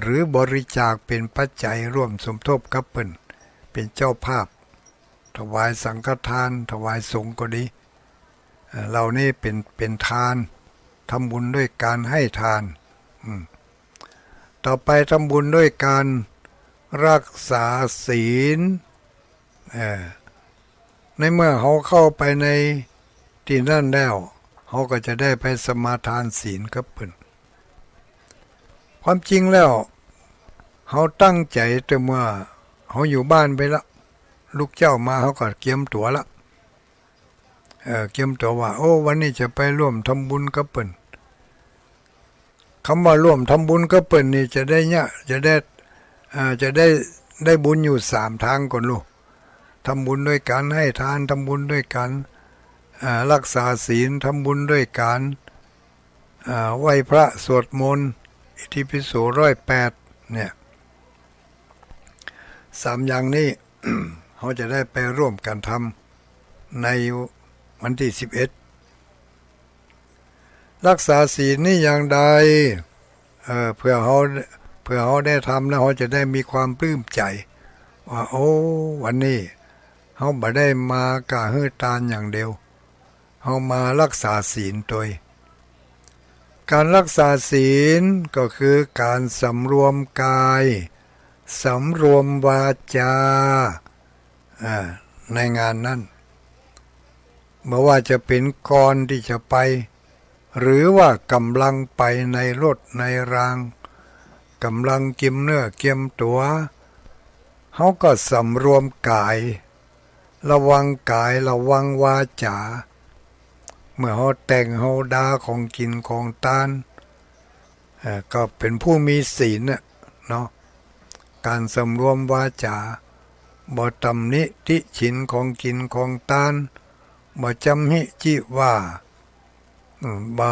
หรือบริจาคเป๋นปัจจัยฮ่วมสมทบกับเปิ้น เป๋นเจ้าภาพ ถวายสังฆทาน ถวายสงฆ์ก็ดี เอ่อ เหล่านี้เป๋น เป๋นตาน ทำบุญด้วยการให้ทาน อืม ต่อไปทำบุญด้วยการรักษาศีล เอ่อ ในเมื่อเฮาเข้าไปในตี้นั้นแล้ว เฮาก็จะได้ไปสมาทานศีลกับเปิ้น ความจริงแล้ว เฮาตั้งใจ๋แต่เมื่อเฮาอยู่บ้านไปละ ลุกเจ๊ามาเฮาก็เกียมตั๋วละ เอ่อ เกียมตั๋วว่า โอ้ วันนี้จะไปฮ่วมทำบุญกับเปิ้น กำว่าฮ่วมทำบุญกับเปิ้นนี่จะได้เนี่ย จะได้ อ่า จะได้ ได้บุญอยู่สามตางก่อนลูก ทำบุญด้วยการให้ทาน ทำบุญด้วยการ อ่า รักษาศีล ทำบุญด้วยการ อ่า ไหว้พระสวดมนต์ อิติปิโสร้อยแปด เนี่ย สามอย่างนี้ เฮาจะได้ไปฮ่วมกั๋นทำในวันตี้สิบเอ็ด รักษาศีลนี่อย่างใด เอ่อ เผื่อเฮา เผื่อเฮาได้ทำแล้ว เฮาจะได้มีความปลื้มใจ๋ว่า โอ้ วันนี้เฮาบ่ได้มาก้าหื้อตานอย่างเดียว เฮามารักษาศีลตวย การรักษาศีลก็คือการสำรวมกาย สำรวมวาจา อ่า ในงานนั้น บ่ว่าจะเป๋นก่อนตี้จะไป หรือว่าก่ำลังไปในรถในราง ก่ำลังเกียมเนื้อเกียมตั๋ว เฮาก็สำรวมก๋าย ระวังก๋าย ระวังวาจ๋า เมื่อเฮาแต่งเฮาดาของกิ๋นของตาน เอ่อ ก็เป๋นผู้มีศีลน่ะเนาะ ก๋านสำรวมวาจ๋า บ่ตำหนิติฉินของกิ๋นของตาน บ่จ๋ำหิจิว่า อืม บ่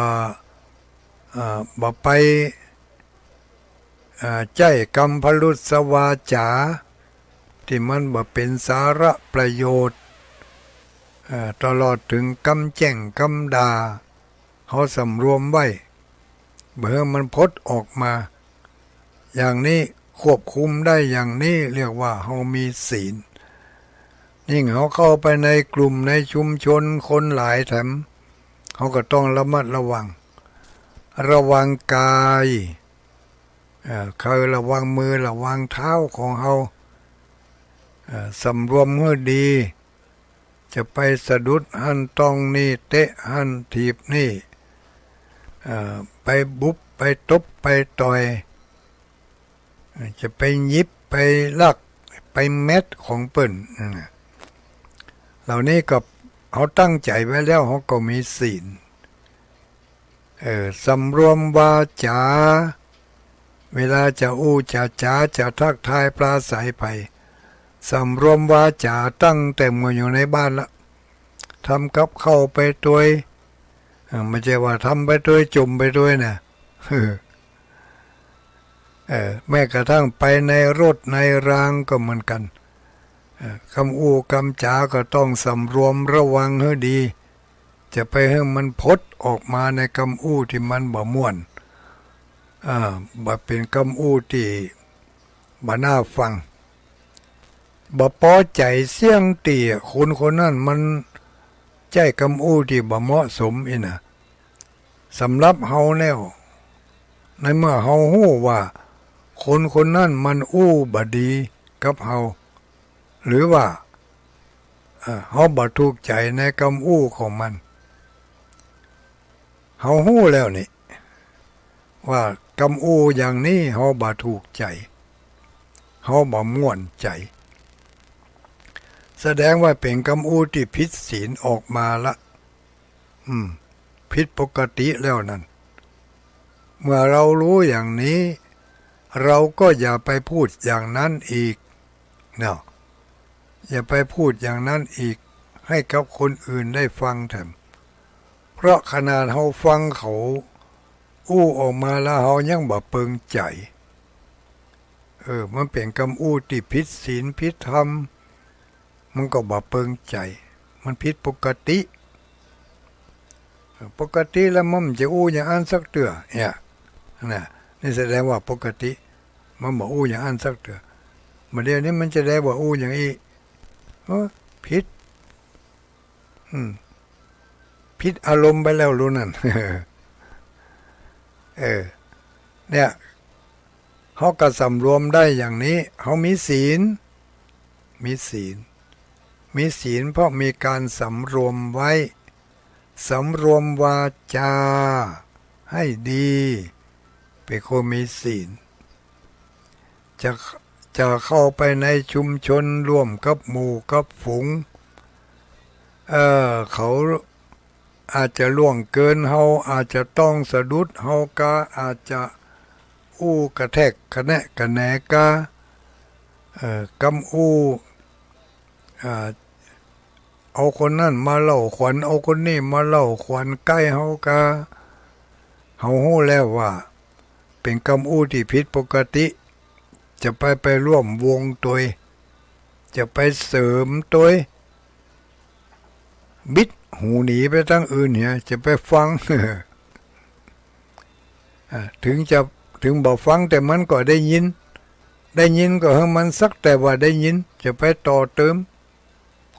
เอ่อ บ่ไป เอ่อ ใจ๊กำพรุสวาจ๋า ตี้มันบ่เป๋นสาระประโยชน์ เอ่อ ตลอดเถิงกำแจ้งกำด่า เฮาสำรวมไว้ บ่หื้อมันผดออกมา อย่างนี้ควบคุมได้ อย่างนี้เรียกว่าเฮามีศีล ยิ่งเฮาเข้าไปในกลุ่มในชุมชนคนหลายแถม เฮาก็ต้องระมัดระวัง ระวังกาย เอ่อ คือระวังมือระวังเท้าของเฮา เอ่อ สำรวมหื้อดี จะไปสะดุดหั้นต้องนี่ เตะหั้นถีบนี่ เอ่อ ไปบุบไปตบไปต่อย เอ่อ จะไปหยิบไปลักไปแม็ดของเปิ้น นั่นน่ะ เหล่านี้ก็เฮาตั้งใจ๋ไว้แล้ว เฮาก็มีศีล เออ สำรวมวาจ๋า เวลาจะอู้จะจ๋า จะทักทายปราศรัยใผ สำรวมวาจ๋าตั้งแต่เมื่ออยู่ในบ้านละ ทำกับข้าวไปตวย เออ บ่ใจ้ว่าทำไปตวย จุ่มไปตวยนะ เออ แม้กระทั่งไปในรถในรางก็เหมือนกั๋น เออ กำอู้กำจ๋าก็ต้องสำรวมระวังหื้อดี จะไปหื้อมันผดออกมาในกำอู้ตี้มันบ่ม่วน อ่า บ่เป๋นกำอู้ตี้บ่น่าฟัง บ่ปอใจ๋เสี้ยงตี้คนคนนั้นมันใจ๊กำอู้ตี้บ่เหมาะสมอี้นะ สำหรับเฮาแล้ว ในเมื่อเฮาฮู้ว่าคนคนนั้นมันอู้บ่ดีกับเฮา หรือว่า เอ่อ เฮาบ่ถูกใจ๋ในกำอู้ของมัน เฮาฮู้แล้วนี่ ว่ากำอู้อย่างนี้เฮาบ่ถูกใจ๋ เฮาบ่ม่วนใจ๋ แสดงว่าเป๋นกำอู้ตี้ผิดศีลออกมาละ อืม ผิดปกติแล้วนั่น เมื่อเรารู้อย่างนี้ เราก็อย่าไปพูดอย่างนั้นอีกเนาะ อย่าไปพูดอย่างนั้นอีก ให้กับคนอื่นได้ฟังแถม เพราะขนาดเฮาฟังเขาอู้ออกมาแล้ว เฮายังบ่เปิงใจ๋ เออ มันเป๋นกำอู้ตี้ผิดศีลผิดธรรม มันก็บ่เปิงใจ๋ มันผิดปกติ ปกติแล้วมันบ่จะอู้อย่างอั้นสักเตื้อ เนี่ย นะ นี่แสดงว่าปกติ มันบ่อู้อย่างอั้นสักเตื้อ บ่าเดี่ยวนี้มันจะได้บ่อู้อย่างอี้ เออ ผิด อืม ผิดอารมณ์ไปแล้วลูกนั่น เออ เนี่ย เฮาก็สำรวมได้อย่างนี้ เฮามีศีล มีศีล มีศีลเพราะมีการสำรวมไว้ สำรวมวาจ๋าให้ดี เป๋นคนมีศีล จะ จะเข้าไปในชุมชนร่วมกับหมู่กับฝูง เอ่อ เขา อาจจะล่วงเกินเฮา อาจจะต้องสะดุดเฮากา อาจจะอู้กระแทกกระแนะกระแหนกา เอ่อ กำอู้ เอ่อ เอาคนนั้นมาเล่าขวัญ เอาคนนี้มาเล่าขวัญใก้เฮากา เฮาฮู้แล้วว่าเป๋นกำอู้ตี้ผิดปกติ จะไป ไปร่วมวงตวย จะไปเสริมตวย บิดหูหนีไปตางอื่นเหีย จะไปฟัง อ่า ถึงจะ ถึงบ่ฟังแต่มันก็ได้ยิน ได้ยินก็หื้อมันสักแต่ว่าได้ยิน จะไปต่อเติม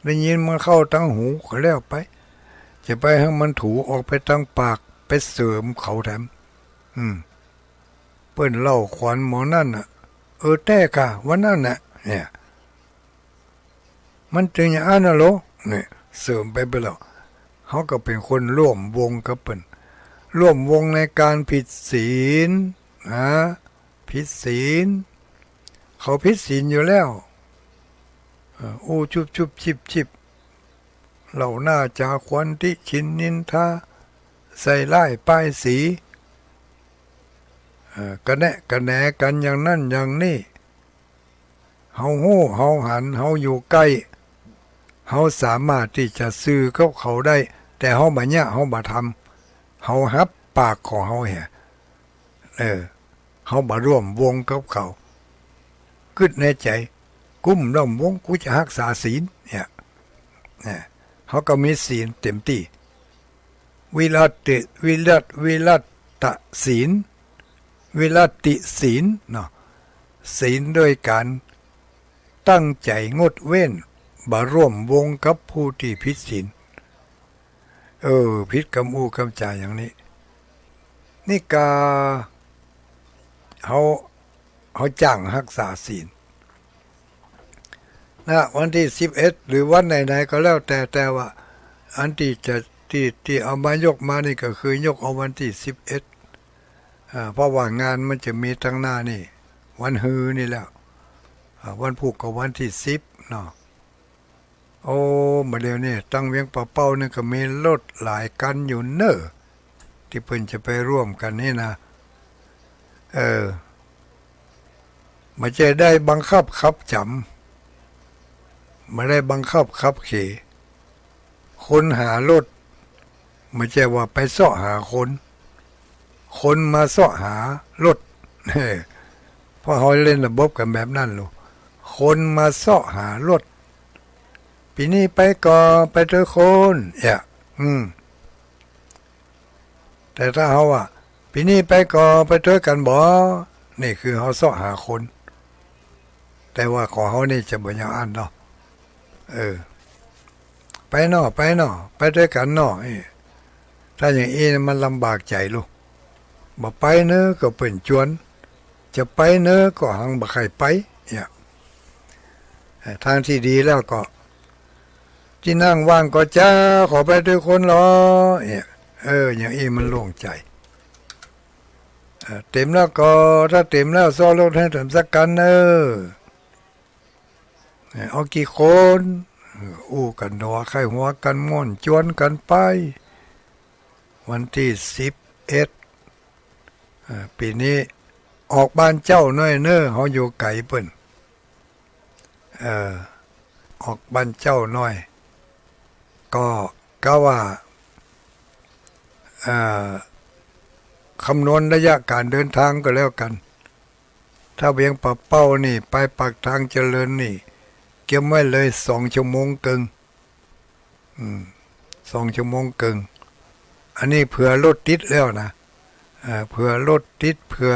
ได้ยินมันเข้าตางหูก็แล้วไป จะไปหื้อมันถูออกไปตางปาก ไปเสริมเขาแถม อืม เปิ้นเล่าขวัญหมอนั่นน่ะ เออ แต๊ก่ะ วันนั้นน่ะ เนี่ย มันตึงอย่างอั้นน่ะเหรอ เนี่ย เสริมไป ไปแล้ว เฮาก็เป๋นคนร่วมวงกับเปิ้น ร่วมวงในก๋านผิดศีล นะ ผิดศีล เขาผิดศีลอยู่แล้ว เออ อู้จุบจุบจิบจิบ เล่าหน้าจ๋าขวัญ ติฉินนินทา ใส่ร้ายป้ายสี เอ่อ กระแนะกระแหนกั๋นอย่างนั้นอย่างนี้ เฮาฮู้ เฮาหัน เฮาอยู่ใก้ เฮาสามารถตี้จะสื่อกับเขาได้ แต่เฮาบ่เยียะ เฮาบ่ทำ เฮาหับปากของเฮาแหม เออ เฮาบ่ร่วมวงกับเขา กึ๊ดในใจ๋ กูบ่ร่วมวง กูจะฮักษาศีล เนี่ย เนี่ย เฮาก็มีศีลเต๋มตี้ วิรัตติ วิรัต วิรัตตศีล วิรัตติศีลเนาะ ศีลด้วยก๋านตั้งใจ๋งดเว้น บ่ร่วมวงกับผู้ตี้ผิดศีล เออ ผิดกำอู้กำจ๋าอย่างนี้ นี่กา เฮา เฮาจ้างฮักษาศีล นะ วันตี้สิบเอ็ด หรือวันไหนๆ ก็แล้วแต่ แต่ว่าอันตี้จะ ตี้ ตี้เอามายกมานี่ก็คือยกเอาวันตี้สิบเอ็ด อ่า เพราะว่างานมันจะมีตังหน้านี่ วันฮือนี่แล้ว อ่า วันพูกก็วันตี้สิบเนาะ โอ้ บ่าเดี่ยวนี้ตังเวียงป่าเป้านี่ก็มีรถหลายคันอยู่เน่อ ตี้เปิ้นจะไปร่วมกั๋นนี่นะ เออ บ่ใจ้ได้บังคับขับจ๋ำ บ่ได้บังคับขับขี่ คนหารถ บ่ใจ้ว่าไปเซาะหาคน คนมาเซาะหารถ เออ เพราะเฮาเล่นระบบกั๋นแบบนั้นลูก คนมาเซาะหารถ ปี๋นี้ไปก่อ ไปเต๊อะคน เอ้ย อืม แต่ถ้าเฮาว่า ปี๋นี้ไปก่อ ไปเต๊อะกั๋นบ่ นี่คือเฮาเซาะหาคน แต่ว่าของเฮานี่จะบ่อย่างอั้นเนาะ เออ ไปเนาะ ไปเนาะ ไปเต๊อะกั๋นเนาะ เอ้ย ถ้าอย่างอี้มันลำบากใจ๋ลูก บ่ไปเน่อก็เปิ้นจวน จะไปเน่อก็หังบ่ใค่ไป เนี่ย เอ่อ ทางตี้ดีแล้วก็ ตี้นั่งว่างก่อเจ้า ขอไปเต๊อะคนลอ เนี่ย เออ อย่างอี้มันโล่งใจ๋ เอ่อ เต๋มแล้วก็ ถ้าเต๋มแล้ว เซาะรถหื้อเต๋มสักคันเน่อ เอ่อ เอากี่คน เอ่อ อู้กั๋นหัวใค่หัวกั๋น ม่วนจวนกั๋นไป วันตี้สิบเอ็ด เอ่อ ปี๋นี้ออกบ้านเจ๊าหน้อยเน่อ เฮาอยู่ไก๋เปิ้น เอ่อ ออกบ้านเจ๊าหน้อย ก็กะว่า เอ่อ คำนวณระยะก๋านเดินตางก็แล้วกั๋น ถ้าเวียงป่าเป้านี่ไปปากทางเจริญนี่ เกียมไว้เลยสองชั่วโมงเกิ่ง อืม สองชั่วโมงเกิ่ง อันนี้เผื่อรถติดแล้วนะ เอ่อ เผื่อรถติด เผื่อ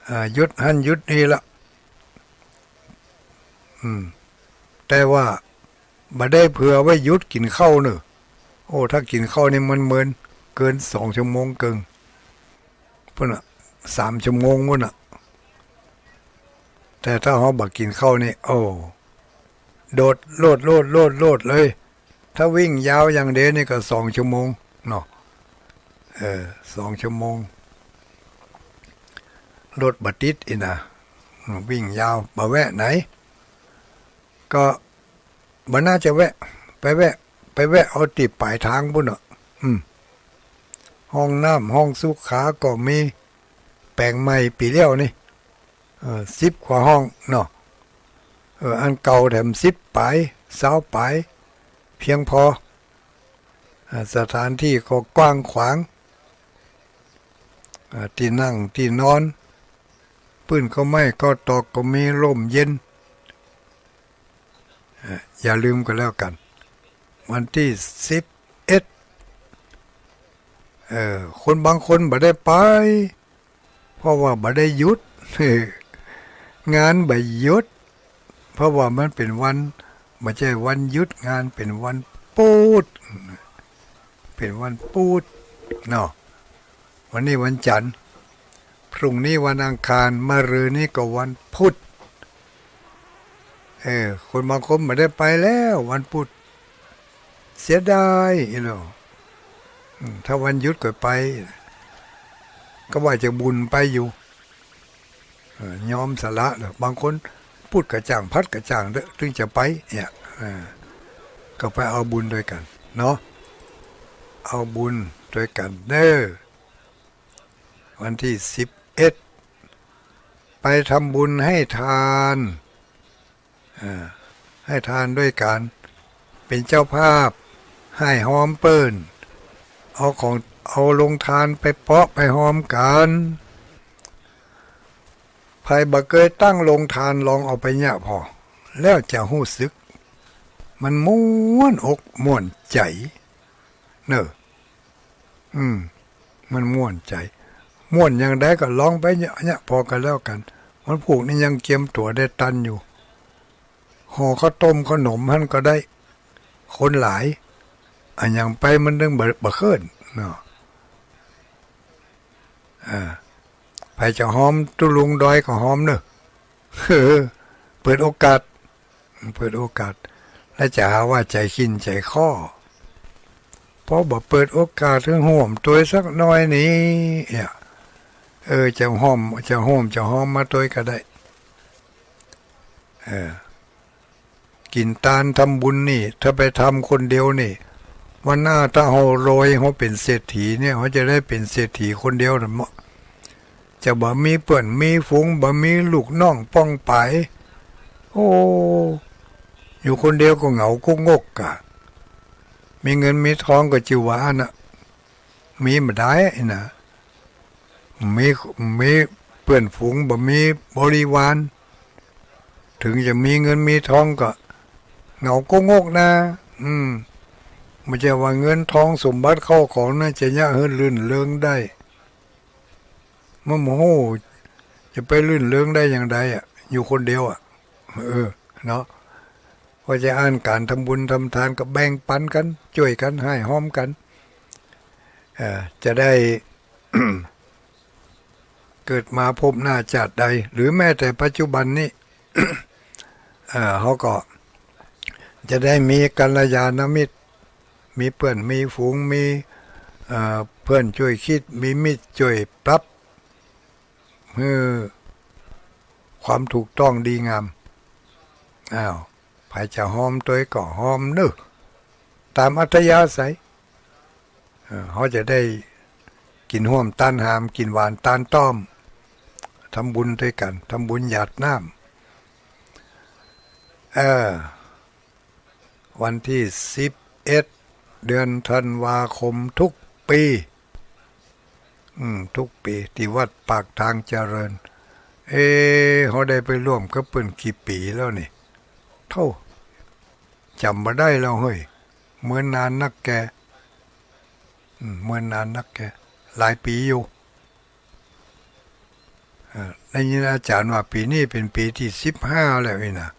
เอ่อ หยุดหั้นหยุดนี่ละ อืม แต่ว่าบ่ได้เผื่อไว้หยุดกิ๋นข้าวเน่อ โอ้ ถ้ากิ๋นข้าวนี่มันเมิน เกินสองชั่วโมงเกิ่ง พุ้นน่ะ สามชั่วโมงพุ้นน่ะ แต่ถ้าเฮาบ่กิ๋นข้าวนี่ โอ้ โดด โลด โลด โลด โลดเลย ถ้าวิ่งยาวอย่างเดียวนี่ก็สองชั่วโมงเนาะ เออ สองชั่วโมง รถบ่ติดอี้นะ วิ่งยาว บ่แวะไหน ก็บ่น่าจะแวะ ไปแวะ ไปแวะเอาตี้ป๋ายตางพุ้นเนาะ อืม ห้องน้ำ ห้องสุขาก็มี แป๋งใหม่ปี๋แล้วนี่ เออ สิบกว่าห้องเนาะ เออ อันเก่าแถมสิบป๋าย ซาวป๋าย เพียงพอ อ่า สถานตี้ก็กว้างขวาง อ่า ตี้นั่งตี้นอน ปื้นก็ไม้ก็ตอกก็มี ร่มเย็น อ่า อย่าลืมก็แล้วกั๋น วันตี้สิบเอ็ด เอ่อ คนบางคนบ่ได้ไป เพราะว่าบ่ได้หยุด งานบ่หยุด เพราะว่ามันเป๋นวัน บ่ใจ้วันหยุดงาน เป๋นวันปูด เป๋นวันปูดเนาะ วันนี้วันจั๋นทร์ พรุ่งนี้วันอังคาร มะรืนนี้ก็วันพุธ เออ คนบางคนบ่ได้ไปแล้ววันพุธ เสียดายอีหลี อืม ถ้าวันหยุดก็ไป ก็ว่าจะบุญไปอยู่ เออ ยอมสละแล้ว บางคนพุธก็จ้าง ภัธก็จ้างเต๊อะ ถึงจะไป เนี่ย เออ ก็ไปเอาบุญตวยกั๋นเนาะ เอาบุญตวยกั๋นเน่อ วันตี้สิบเอ็ด ไปทำบุญให้ทาน อ่า ให้ทานด้วยก๋านเป๋นเจ้าภาพ ฮ้ายฮอมเปิ้น เอาของ เอาโฮงตานไปเปาะไปฮอมกั๋น ใผบ่เกยตั้งโฮงตานลองเอาไปเยียะผ่อ แล้วจะฮู้สึก มันม่วนอกม่วนใจ๋ เน่อ อืม มันม่วนใจ๋ ม่วนอย่างใดก็ลองไปเยียะๆ ผ่อกั๋นแล้วกั๋น วันพูกนี้ยังเกียมตั๋วได้ตันอยู่ ห่อข้าวต้มข้าวหนมหั้นก็ได้ คนหลาย อะหยังไปมันนึ่งบ่ บ่เคิ่นเนาะ อ่า ใผจะฮอมตุ๊ลุงดอยก็ฮอมเน่อ เออ เปิดโอกาส เปิดโอกาส แล้วจะหาว่าใจ๋ขิ้นใจ๋ข้อ เพราะบ่เปิดโอกาสหื้อฮ่วมตวยสักหน้อยนี่ เนี่ย เออ จะฮ่อม จะฮ่วม จะฮอมมาตวยก็ได้ เออ กิ๋นตานทำบุญนี่ ถ้าไปทำคนเดียวนี่ วันหน้าถ้าเฮารวย เฮาเป๋นเศรษฐีเนี่ย เฮาจะได้เป๋นเศรษฐีคนเดียวน่ะเนาะ จะบ่มีเปื้อนมีฝูง บ่มีลูกน้องป้องป๋าย โอ้ อยู่คนเดียวก็เหงากุ๊กงกก่ะ มีเงินมีทองก็จื้อว่าอั้นน่ะ มีบ่ได้นะ มี มีเปื้อนฝูง บ่มีบริวาร ถึงจะมีเงินมีทองก็เหงากุ๊กงกนะ อืม บ่ใจ้ว่าเงินทองสมบัติเข้าของนั้นจะเยียะหื้อรื่นเริงได้ มันบ่ฮู้จะไปรื่นเริงได้อย่างใดอะ อยู่คนเดียวอะ เออ เนาะ เพราะจะอั้นก๋านทำบุญทำตานก็แบ่งปั๋นกั๋น จ้วยกั๋น ฮ้ายฮอมกั๋น เอ่อ จะได้ เกิดมาภพหน้าจาติใด หรือแม้แต่ปัจจุบันนี้ เอ่อ เฮาก็จะได้มีกัลยาณมิตร มีเปื้อนมีฝูง มี เอ่อ เปื้อนจ้วยคิด มีมิตรจ้วยปรับ หื้อความถูกต้องดีงาม อ้าว ใผจะฮอมตวยก็ฮอมเน่อ ต๋ามอัธยาศัย เอ่อ เฮาจะได้กิ๋นฮ่วมตานหาม กิ๋นหวานตานต้อม ทำบุญตวยกั๋น ทำบุญหยาดน้ำ เออ วันตี้สิบเอ็ด เดือนธันวาคมทุกปี๋ อืม ทุกปี๋ ตี้วัดปากทางเจริญ เอ๊ะ เฮาได้ไปร่วมกับเปิ้นกี่ปี๋แล้วนี่ โธ่ จ๋ำบ่ได้แล้วเฮ้ย เมินนานนักแก อืม เมินนานนักแก หลายปี๋อยู่ เอ่อ ได้ยินอาจ๋ารย์ว่าปี๋นี้เป๋นปี๋ตี้สิบห้าแล้วนี่นะ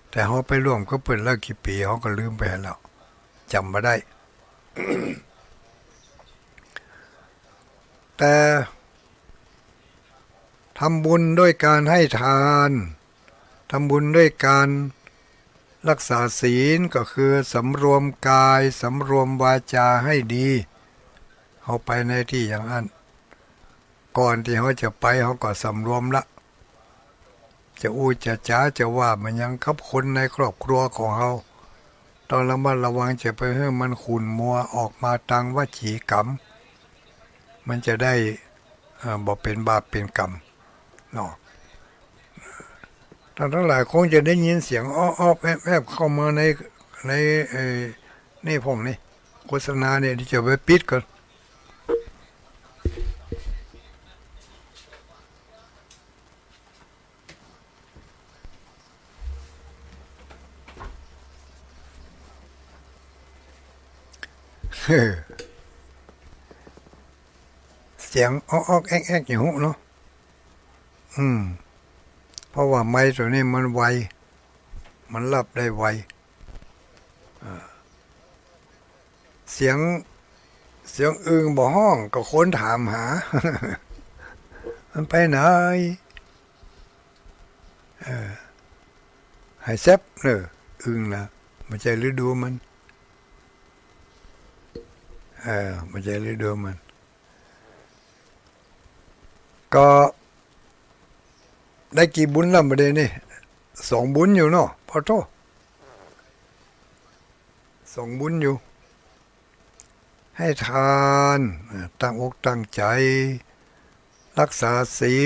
แต่เฮาไปร่วมกับเปิ้นแล้วกี่ปี๋ เฮาก็ลืมไปแล้ว จ๋ำบ่ได้ แต่ทำบุญด้วยการให้ทาน ทำบุญด้วยการรักษาศีล ก็คือสำรวมกาย สำรวมวาจาให้ดี เฮาไปในตี้อย่างอั้น ก่อนตี้เฮาจะไป เฮาก็สำรวมละ จะอู้จะจ๋า จะว่ามาหยังกับคนในครอบครัวของเฮา ต้องระมัดระวัง จะไปหื้อมันขุ่นมัวออกมาตางวจีกรรม มันจะได้ เอ่อ บ่เป๋นบาปเป๋นกรรม เนาะ ต้านตังหลายคงจะได้ยินเสียงออบๆ แอบๆ เข้ามาใน ใน เอ่อ นี่พ่องนี่ โฆษณาเนี่ย เดี๋ยวจะไปปิดก่อน เสียงออกๆ แอกๆ อยู่เนาะ อืม เพราะว่าไมค์ตั๋วนี้มันไว มันรับได้ไว อ่า เสียง เสียงอึ่งบ่ฮ้องก็คนถามหา มันไปไหน เออ หายแซ็บเน่อ อึ่งนะ บ่ใจ้ฤดูมัน เออ บ่ใจ้ฤดูมัน ก็ได้กี่บุญแล้วบ่าเดี่ยวนี้ สองบุญอยู่เนาะ ปะโธ่ สองบุญอยู่ ให้ทาน อ่า ตั้งอกตั้งใจ๋ รักษาศี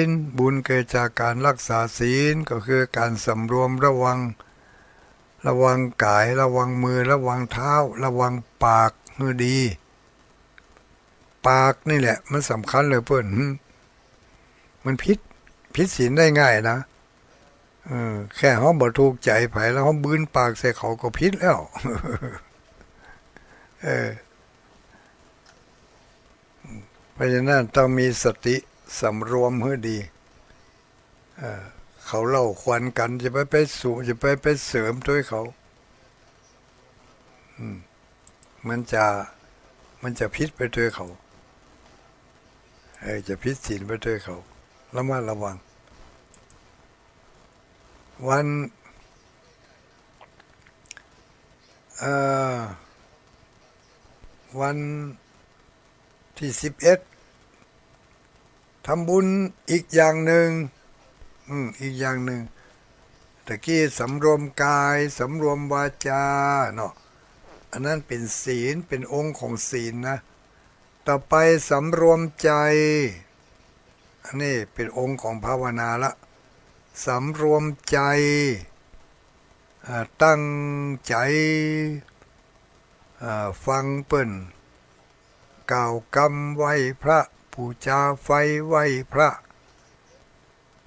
ล บุญเกิดจากก๋านรักษาศีล ก็คือก๋านสำรวมระวัง ระวังก๋าย ระวังมือ ระวังเท้า ระวังปากหื้อดี ปากนี่แหละมันสำคัญเลยเปิ้น หืม มันผิด ผิดศีลได้ง่ายนะ เออ แค่เฮาบ่ถูกใจ๋ใผแล้วเฮาบืนปากใส่เขาก็ผิดแล้ว เออ เพราะฉะนั้นต้องมีสติสำรวมหื้อดี เออ เขาเล่าขวัญกั๋น จะไป ไปสู จะไป ไปเสริมตวยเขา อืม มันจะ มันจะผิดไปตวยเขา เออ จะผิดศีลไปตวยเขา ระมัดระวัง วัน เอ่อ วันตี้สิบเอ็ด ทำบุญอีกอย่างนึ่ง อืม อีกอย่างนึ่ง ตะกี้สำรวมก๋าย สำรวมวาจาเนาะ อันนั้นเป๋นศีล เป๋นองค์ของศีลนะ ต่อไปสำรวมใจ๋ อันนี้เป๋นองค์ของภาวนาละ สำรวมใจ๋ อ่า ตั้งใจ๋ อ่า ฟังเปิ้น กล่าวกำไหว้พระ ปู๋จาไฟไหว้พระ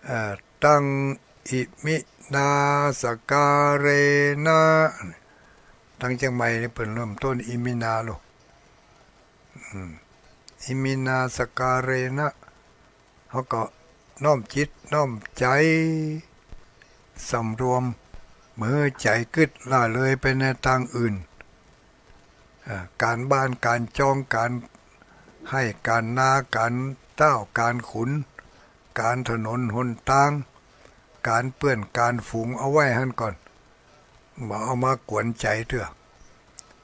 เอ่อ ตั้ง อิมินาสการเณะ ตังเจียงใหม่นี่เปิ้นเริ่มต้นอิมินาโล อืม อิมินาสการเณะ เฮาก็น้อมจิตน้อมใจ๋ สำรวม บ่หื้อใจ๋กึ๊ดล่าเลยไปในตางอื่น เอ่อ ก๋านบ้านก๋านจอง ก๋านไฮ่ก๋านนา ก๋านเต๊าก๋านขุน ก๋านถนนหนตาง ก๋านเปื้อนก๋านฝูง เอาไว้หั้นก่อน บ่เอามากวนใจ๋เตื้อ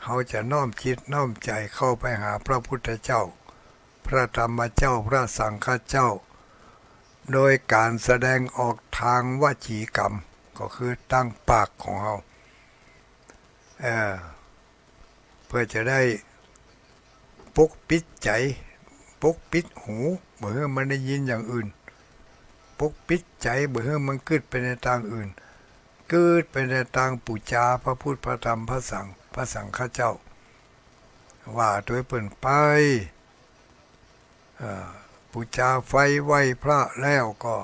เฮาจะน้อมจิตน้อมใจ๋เข้าไปหาพระพุทธเจ้า พระธรรมเจ้า พระสังฆเจ้า โดยก๋านแสดงออกตางวจีกรรม ก็คือตางปากของเฮา เอ่อ เปื้อจะได้ปกปิดใจ๋ ปกปิดหู บ่หื้อมันได้ยินอย่างอื่น ปกปิดใจ๋ บ่หื้อมันกึ๊ดไปในตางอื่น กึ๊ดไปในตางปู๋จาพระพุทธ พระธรรม พระสังฆ พระสังฆเจ้า ว่าตวยเปิ้นไป เอ่อ ปู๋จาไฟไหว้พระแล้วก็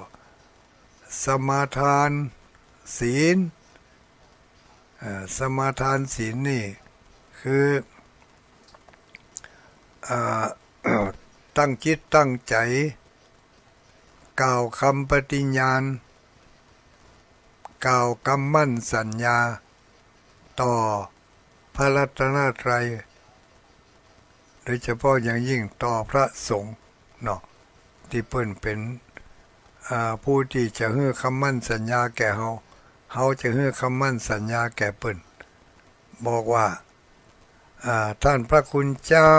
สมาทานศีล เอ่อ สมาทานศีลนี่คือ เอ่อ ตั้งจิตตั้งใจ๋ กล่าวกำปฏิญาณ กล่าวกำมั่นสัญญา ต่อพระรัตนตรัย โดยเฉพาะอย่างยิ่งต่อพระสงฆ์เนาะ ตี้เปิ้นเป๋น อ่า ผู้ตี้จะหื้อคำมั่นสัญญาแก่เฮา เฮาจะหื้อคำมั่นสัญญาแก่เปิ้น บอกว่า อ่า ต้านพระคุณเจ้า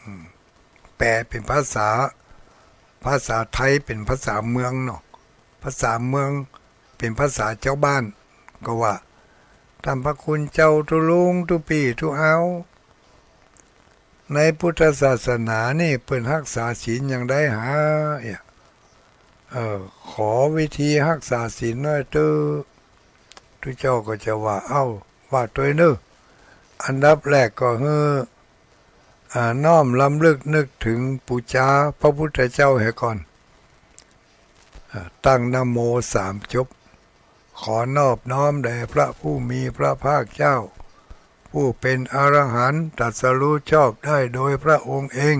อืม แปลเป๋นภาษา ภาษาไทยเป๋นภาษาเมืองเนาะ ภาษาเมือง เป๋นภาษาจาวบ้าน ก็ว่า ต้านพระคุณเจ้าตุ๊ลุงตุ๊ปี้ตุ๊อาว ในพุทธศาสนานี่เปิ้นฮักษาศีลอย่างใดหา เอ่อ ขอวิธีฮักษาศีลหน้อยเต๊อะ ตุ๊เจ้าก็จะว่า เอ้า ว่าตวยเน่อ อันดับแรกก็หื้อ อ่า น้อมรำลึกนึกเถิงปู๋จาพระพุทธเจ้าเหียก่อน อ่า ตั้งนะโมสามจบ ขอนอบน้อมแด่พระผู้มีพระภาคเจ้า ผู้เป๋นอรหันต์ตรัสรู้ชอบได้โดยพระองค์เอง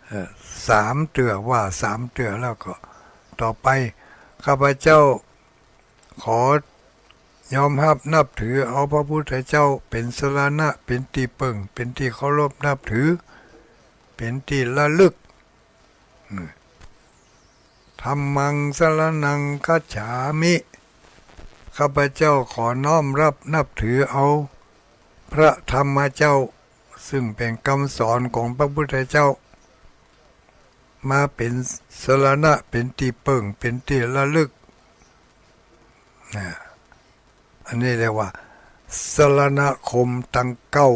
เอ่อ สามเตื้อ ว่าสามเตื้อแล้วก็ ต่อไป ข้าพเจ้า ขอยอมฮับนับถือเอาพระพุทธเจ้าเป๋นสรณะ เป๋นตี้เปิ้ง เป๋นตี้เคารพนับถือ เป๋นตี้ระลึก ธัมมังสรณังคัจฉามิ ข้าพเจ้าขอน้อมรับนับถือเอาพระธรรมเจ้า ซึ่งเป๋นกำสอนของพระพุทธเจ้า มาเป๋นสรณะ เป๋นตี้เปิ้ง เป๋นตี้ระลึก นะ อันนี้เรียกว่า สรณคมตังเก้า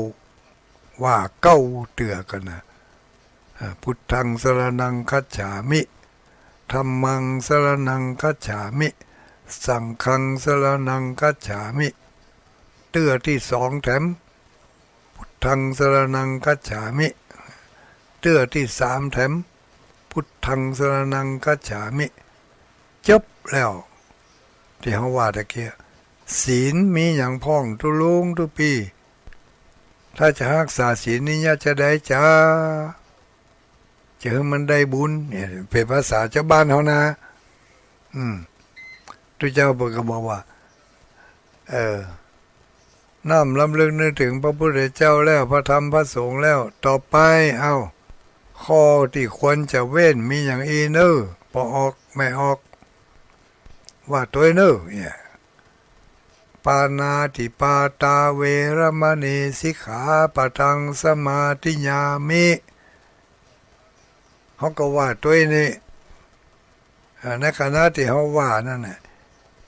ว่าเก้าเตื้อกั๋นนะ อ่า พุทธังสรณังคัจฉามิ ธัมมังสรณังคัจฉามิ สังฆังสรณังคัจฉามิ เตื้อตี้สองแถม ธังสรณังคัจฉามิ เตื้อตี้สามแถม พุทธังสรณังคัจฉามิ จบแล้ว ตี้เฮาว่าตะกี้ ศีลมีหยังพ่องตุ๊ลุงตุ๊ปี้ ถ้าจะฮักษาศีลนี่ยะจะใดจ๊ะ จะหื้อมันได้บุญ เนี่ย เป๋นภาษาจาวบ้านเฮานะ อืม ตุ๊เจ้าเปิ้นก็บอกว่า เออ น้อมรำลึกนึกเถิงพระพุทธเจ้าแล้ว พระธรรมพระสงฆ์แล้ว ต่อไป เอ้า ข้อตี้ควรจะเว้นมีหยังอี้เน่อ ปอออกแม่ออก ว่าตวยเน่อ เนี่ย ปาณาติปาตาเวระมะณีสิกขาปะทังสมาธิยามิ เฮาก็ว่าตวยนี่ อ่า ในขณะตี้เฮาว่านั้นน่ะ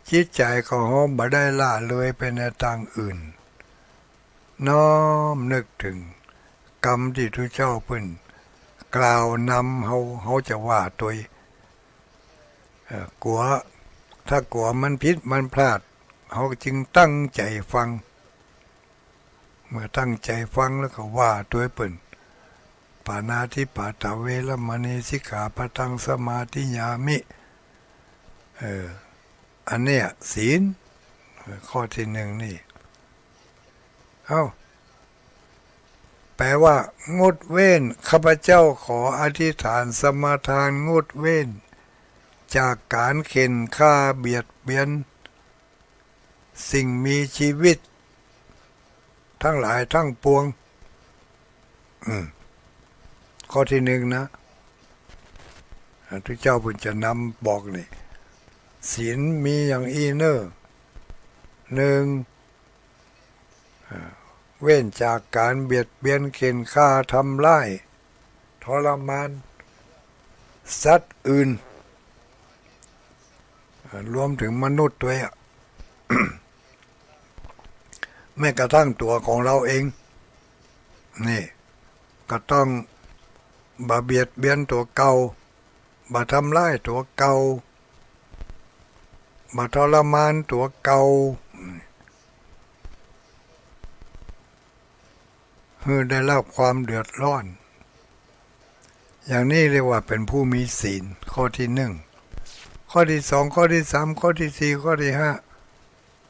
จิตใจ๋ของเฮาบ่ได้ละเลยไปในตางอื่น น้อมนึกเถิงกำตี้ตุ๊เจ้าเปิ้นกล่าวนำเฮา เฮาจะว่าตวย เอ่อ กั๋ว ถ้ากั๋วมันผิดมันพลาด เฮาจึงตั้งใจ๋ฟัง เมื่อตั้งใจ๋ฟังแล้วก็ว่าตวยเปิ้น ปาณาติปาตาเวระมะณีสิกขาปะทังสมาธิยามิ เออ อันเนี้ยศีล เออ ข้อตี้หนึ่งนี่ เอ้า แปลว่า งดเว้น ข้าพเจ้าขออธิษฐานสมาทานงดเว้น จากก๋านเข่นฆ่าเบียดเบียน สิ่งมีชีวิต ทั้งหลายทั้งปวง อืม ข้อตี้หนึ่งนะ อ่า ตุ๊เจ้าเปิ้นจะนำบอกนี่ ศีลมีอย่างอี้เน่อ หนึ่ง อ่า เว้นจากก๋านเบียดเบียนเข่นฆ่าทำร้าย ทรมานสัตว์อื่น อ่า รวมเถิงมนุษย์ตวยอะ แม้กระทั่งตั๋วของเฮาเอง นี่ ก็ต้องบ่เบียดเบียนตั๋วเก่า บ่ทำร้ายตั๋วเก่า บ่ทรมานตั๋วเก่า หื้อได้รับความเดือดร้อน อย่างนี้เรียกว่าเป๋นผู้มีศีล ข้อตี้หนึ่ง ข้อตี้สอง ข้อตี้สาม ข้อตี้สี่ ข้อตี้ห้า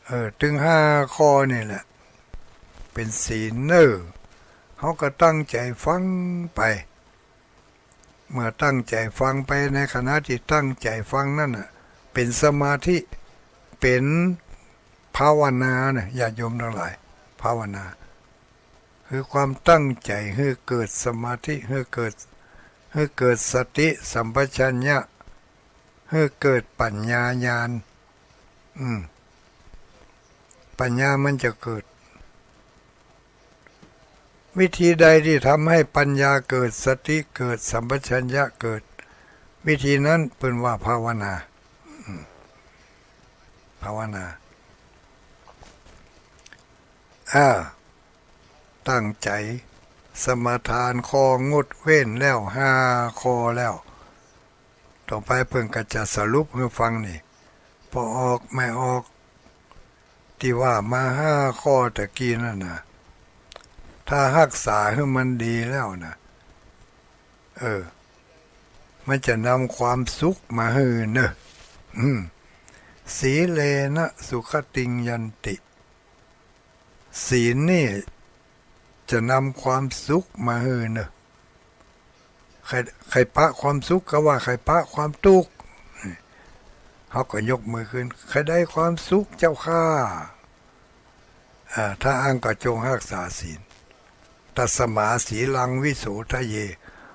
เออ ตึงห้าข้อนี่แหละ เป๋นศีลเน่อ เฮาก็ตั้งใจ๋ฟังไป เมื่อตั้งใจ๋ฟังไป ในขณะตี้ตั้งใจ๋ฟังนั้นน่ะ เป๋นสมาธิ เป๋นภาวนานะ ญาติโยมตังหลาย ภาวนา คือความตั้งใจ๋หื้อเกิดสมาธิ หื้อเกิด หื้อเกิดสติสัมปชัญญะ หื้อเกิดปัญญาญาณ อืม ปัญญามันจะเกิด วิธีใดที่ทำให้ปัญญาเกิด สติเกิด สัมปชัญญะเกิด วิธีนั้นเปิ้นว่าภาวนา อืม ภาวนา อ่า ตั้งใจ๋สมาทานข้องดเว้นแล้วห้าข้อแล้ว ต่อไปเปิ้นก็จะสรุปหื้อฟังนี่ ปอออกแม่ออก ตี้ว่ามาห้าข้อตะกี้นั้นน่ะ ถ้าฮักษาหื้อมันดีแล้วน่ะ เออ มันจะนำความสุขมาหื้อเน่อ อืม สีเลนะสุขติงยันติ ศีลนี่จะนำความสุขมาหื้อเน่อ ใค่ ใค่ปะความสุขก็ว่าใค่ปะความตุ๊กข์ เฮาก็ยกมือขึ้น ใค่ได้ความสุขเจ้าข้า อ่า ถ้าอั้นก็จงฮักษาศีล ตัสมาสีลังวิโสทะเย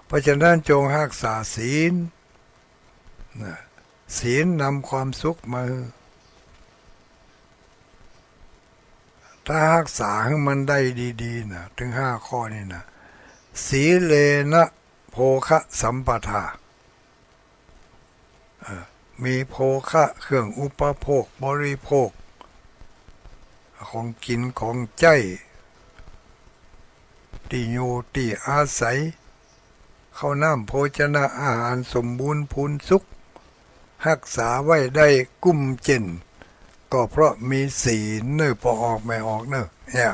พ ราะฉะนั้นจงฮักษาศีลนะ ศีลนำความสุขมา ถ้าฮักษาหื้อมันได้ดีๆ นะ ตึงห้าข้อนี้นะ สีเลนะโภคะสัมปทา เอ่อ มีโภคะเครื่องอุปโภคบริโภค ของกิ๋นของใจ๊ ตี้อยู่ตี้อาศัย ข้าวน้ำโภชนะอาหารสมบูรณ์พูนสุข ฮักษาไว้ได้กุ้มเจ๋น ก็เพราะมีศีลเน่อ ปอออกแม่ออกเน่อ เนี่ย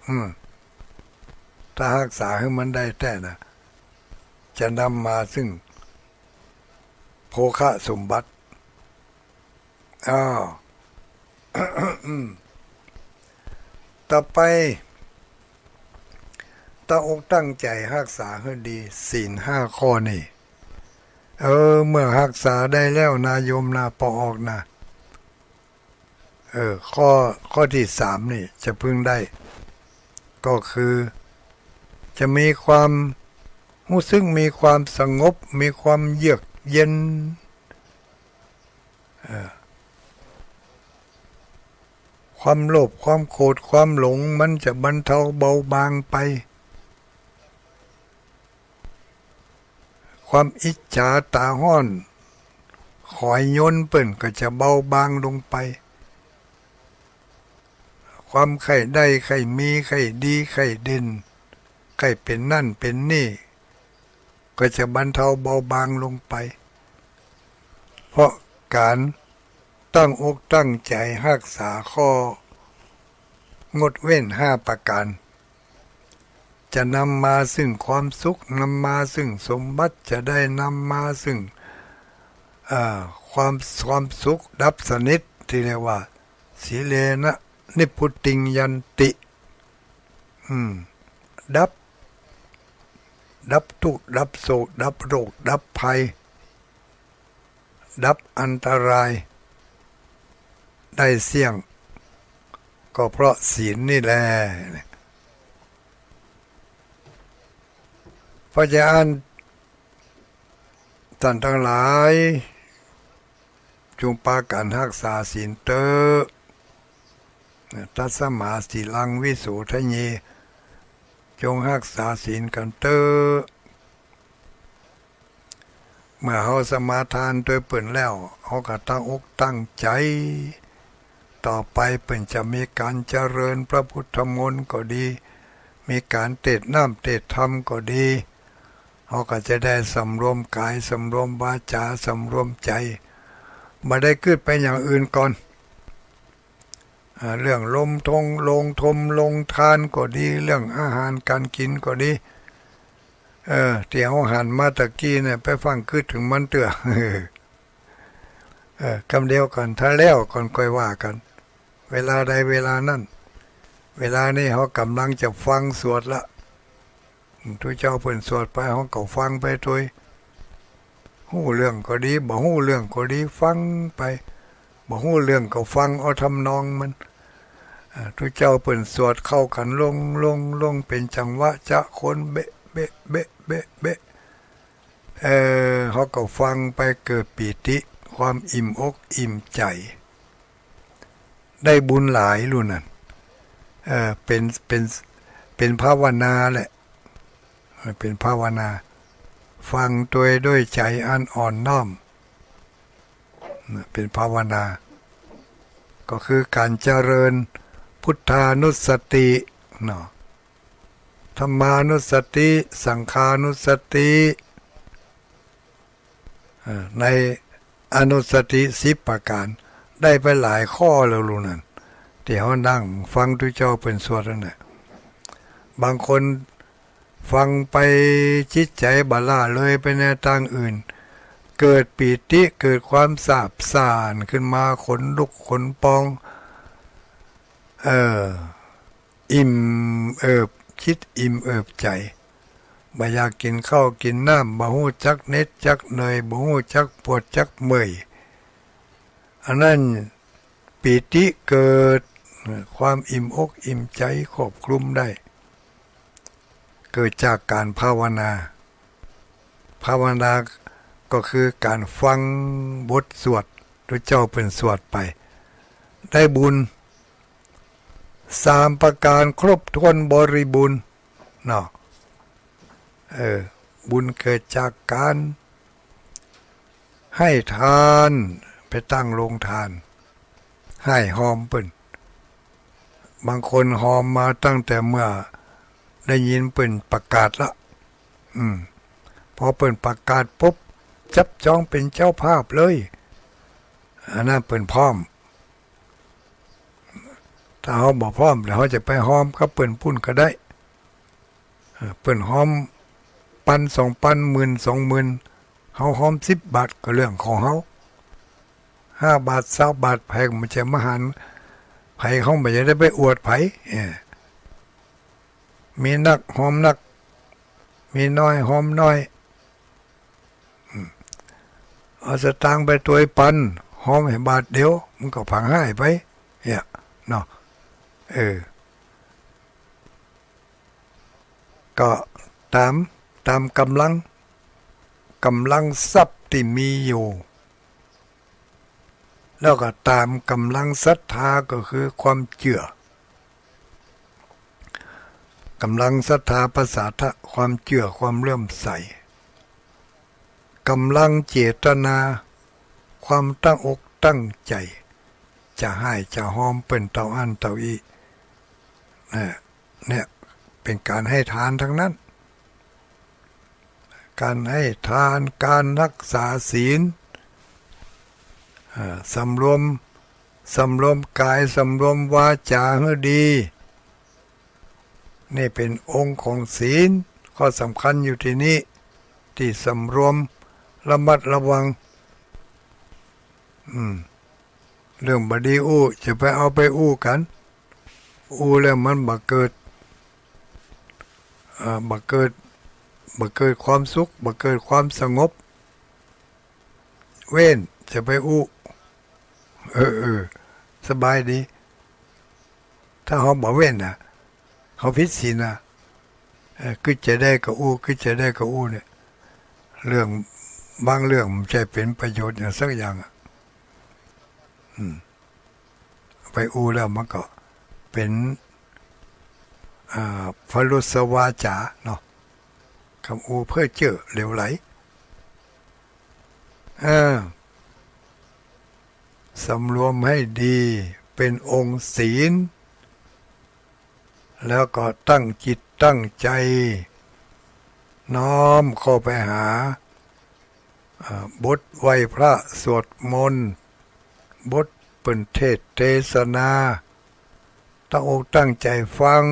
อืม ถ้าฮักษาหื้อมันได้แต๊นะ จะนำมาซึ่งโภคะสมบัติ อ้าว ต่อไป ตั้งอกตั้งใจ๋ฮักษาหื้อดี ศีลห้าข้อนี้ เออ เมื่อฮักษาได้แล้วนะโยมนะ ปอออกนะ เออ ข้อ ข้อตี้สามนี่จะพึงได้ ก็คือ จะมีความฮู้สึก มีความสงบ มีความเยือกเย็น เออ ความโลภ ความโกรธ ความหลง มันจะบรรเทาเบาบางไป ความอิจฉาต๋าฮ้อน ขอยนเปิ้นก็จะเบาบางลงไป ความใค่ได้ ใค่มี ใค่ดี ใค่เด่น ใค่เป๋นนั่นเป๋นนี่ ก็จะบรรเทาเบาบางลงไป เพราะก๋านตั้งอกตั้งใจ๋ฮักษาข้องดเว้นห้าประก๋าน จะนำมาซึ่งความสุข นำมาซึ่งสมบัติ จะได้นำมาซึ่ง เอ่อ ความ ความสุขดับสนิท ตี้เรียกว่า สีเลนะนิพพุติงยันติ อืม ดับ ดับตุ๊กข์ ดับโศก ดับโรค ดับภัย ดับอันตราย ได้เสี้ยง ก็เพราะศีลนี่แล เพราะฉะนั้น ต้านตังหลาย จุ่งปากั๋นฮักษาศีลเต๊อะ ตัสมาสีลังวิโสทะเย จงฮักษาศีลกั๋นเต๊อะ เมื่อเฮาสมาทานตวยเปิ้นแล้ว เฮาก็ตั้งอกตั้งใจ๋ ต่อไปเปิ้นจะมีก๋านเจริญพระพุทธมนต์ก็ดี มีก๋านเตสน์น้ำเตสน์ธรรมก็ดี เฮาก็จะได้สำรวมก๋าย สำรวมวาจา สำรวมใจ๋ บ่ได้กึ๊ดไปอย่างอื่นก่อน อ่า เรื่องลงทง ลงทม ลงทานก็ดี เรื่องอาหารก๋านกิ๋นก็ดี เออ ตี้เฮาหันมาตะกี้เนี่ย ไปฟั่งกึ๊ดเถิงมันเตื้อ เออ กำเดียวกั๋น ถ้าแล้วก่อนค่อยว่ากั๋น เวลาใดเวลานั้น เวลานี้เฮาก่ำลังจะฟังสวดละ ตุ๊เจ้าเปิ้นสวดไป เฮาก็ฟังไปตวย ฮู้เรื่องก็ดี บ่ฮู้เรื่องก็ดี ฟังไป บ่ฮู้เรื่องก็ฟังเอาทำนองมัน อ่า ตุ๊เจ้าเปิ้นสวดเข้ากั๋นลง ลง ลง เป๋นจังหวะจะคน เบะ เบะ เบะ เบะ เบะ เออ เฮาก็ฟังไปเกิดปีติ ความอิ่มอกอิ่มใจ๋ ได้บุญหลายลูกนั่น เออ เป๋น เป๋น เป๋นภาวนาแหละ เออ เป๋นภาวนา ฟังตวยด้วยใจ๋อันอ่อนน้อม นะ เป๋นภาวนา ก็คือก๋านเจริญพุทธานุสติเนาะ ธัมมานุสติ สังฆานุสติ เอ่อ ในอนุสติสิบประก๋าน ได้ไปหลายข้อแล้วลูกนั่น ตี้เฮานั่งฟังตุ๊เจ้าเปิ้นสวดนั่นแหละ บางคนฟังไปจิตใจ๋บ่ละเลยไปในตางอื่น เกิดปีติ เกิดความซาบซ่านขึ้นมา ขนลุกขนปอง เออ อิ่มเอิบจิต อิ่มเอิบใจ๋ บ่อยากกิ๋นข้าวกิ๋นน้ำ บ่ฮู้จักเหน็ดจักเหนื่อย บ่ฮู้จักปวดจักเมื่อย อันนั้นปีติเกิด ความอิ่มอกอิ่มใจ๋ครอบคลุมได้ เกิดจากก๋านภาวนา ภาวนาก็คือก๋านฟังบทสวด ตุ๊เจ้าเปิ้นสวดไป ได้บุญสามประก๋านครบถ้วนบริบูรณ์เนาะ เออ บุญเกิดจากก๋าน หื้อทาน ไปตั้งโรงทาน หื้อฮอมเปิ้น บางคนฮอมมาตั้งแต่เมื่อได้ยินเปิ้นประกาศละ อืม พอเปิ้นประกาศปุ๊บ จับจองเป๋นเจ้าภาพเลย อันนั้นเปิ้นพร้อม ถ้าเฮาบ่พร้อม แล้วเฮาจะไปฮอมกับเปิ้นปู้นก็ได้ เออ เปิ้นฮอมปันสองปัน หมื่นสองหมื่น เฮาฮอมสิบบาทก็เรื่องของเฮา ห้าบาท ซาวบาท ไผก็บ่ใจ้มาหันไผ เฮาบ่ใจ้ได้ไปอวดไผ เออ มีนักฮอมนัก มีน้อยฮอมน้อย อืม เอาสตางค์ไปตวยปัน ฮอมหื้อบาทเดียว มันก็ผังฮ้ายไป เนี่ย เนาะ เออ ก็ต๋าม ต๋ามก๋ำลัง ก๋ำลังทรัพย์ตี้มีอยู่ แล้วก็ต๋ามก๋ำลังศรัทธา ก็คือความเจื้อ ก๋ำลังศรัทธา ภาษาทะ ความเจื้อ ความเลื่อมใส ก๋ำลังเจตนา ความตั้งอกตั้งใจ๋ จะหื้อจะฮอมเปิ้นเต้าอั้นเต้าอี้ นะ เนี่ย เป๋นก๋านหื้อทานตังนั้น ก๋านหื้อทาน ก๋านฮักษาศีล อ่า สำรวม สำรวมก๋าย สำรวมวาจ๋าหื้อดี นี่เป๋นองค์ของศีล ข้อสำคัญอยู่ตี้นี้ ตี้สำรวม ระมัดระวัง อืม เรื่องบ่ดีอู้ จะไปเอาไปอู้กั๋น อู้แล้วมันบ่เกิด เอ่อ บ่เกิด บ่เกิดความสุข บ่เกิดความสงบ เว้น จะไปอู้ เออ เออ สบายดี ถ้าเฮาบ่เว้นน่ะ เฮาผิดศีลน่ะ เออ กึ๊ดจะใดก็อู้ กึ๊ดจะใดก็อู้เนี่ย เรื่อง บางเรื่องมันบ่ใจ้เป๋นประโยชน์หยังสักอย่างอะ อืม ไปอู้แล้วมันก็เป๋น อ่า พรุสวาจ๋าเนาะ กำอู้เพ้อเจ้อเหลวไหล เออ สำรวมให้ดี เป๋นองค์ศีล แล้วก็ตั้งจิตตั้งใจ๋ น้อมเข้าไปหา อ่า บทไหว้พระสวดมนต์ บทเปิ้นเทศน์เทศนา ตั้งอกตั้งใจ๋ฟัง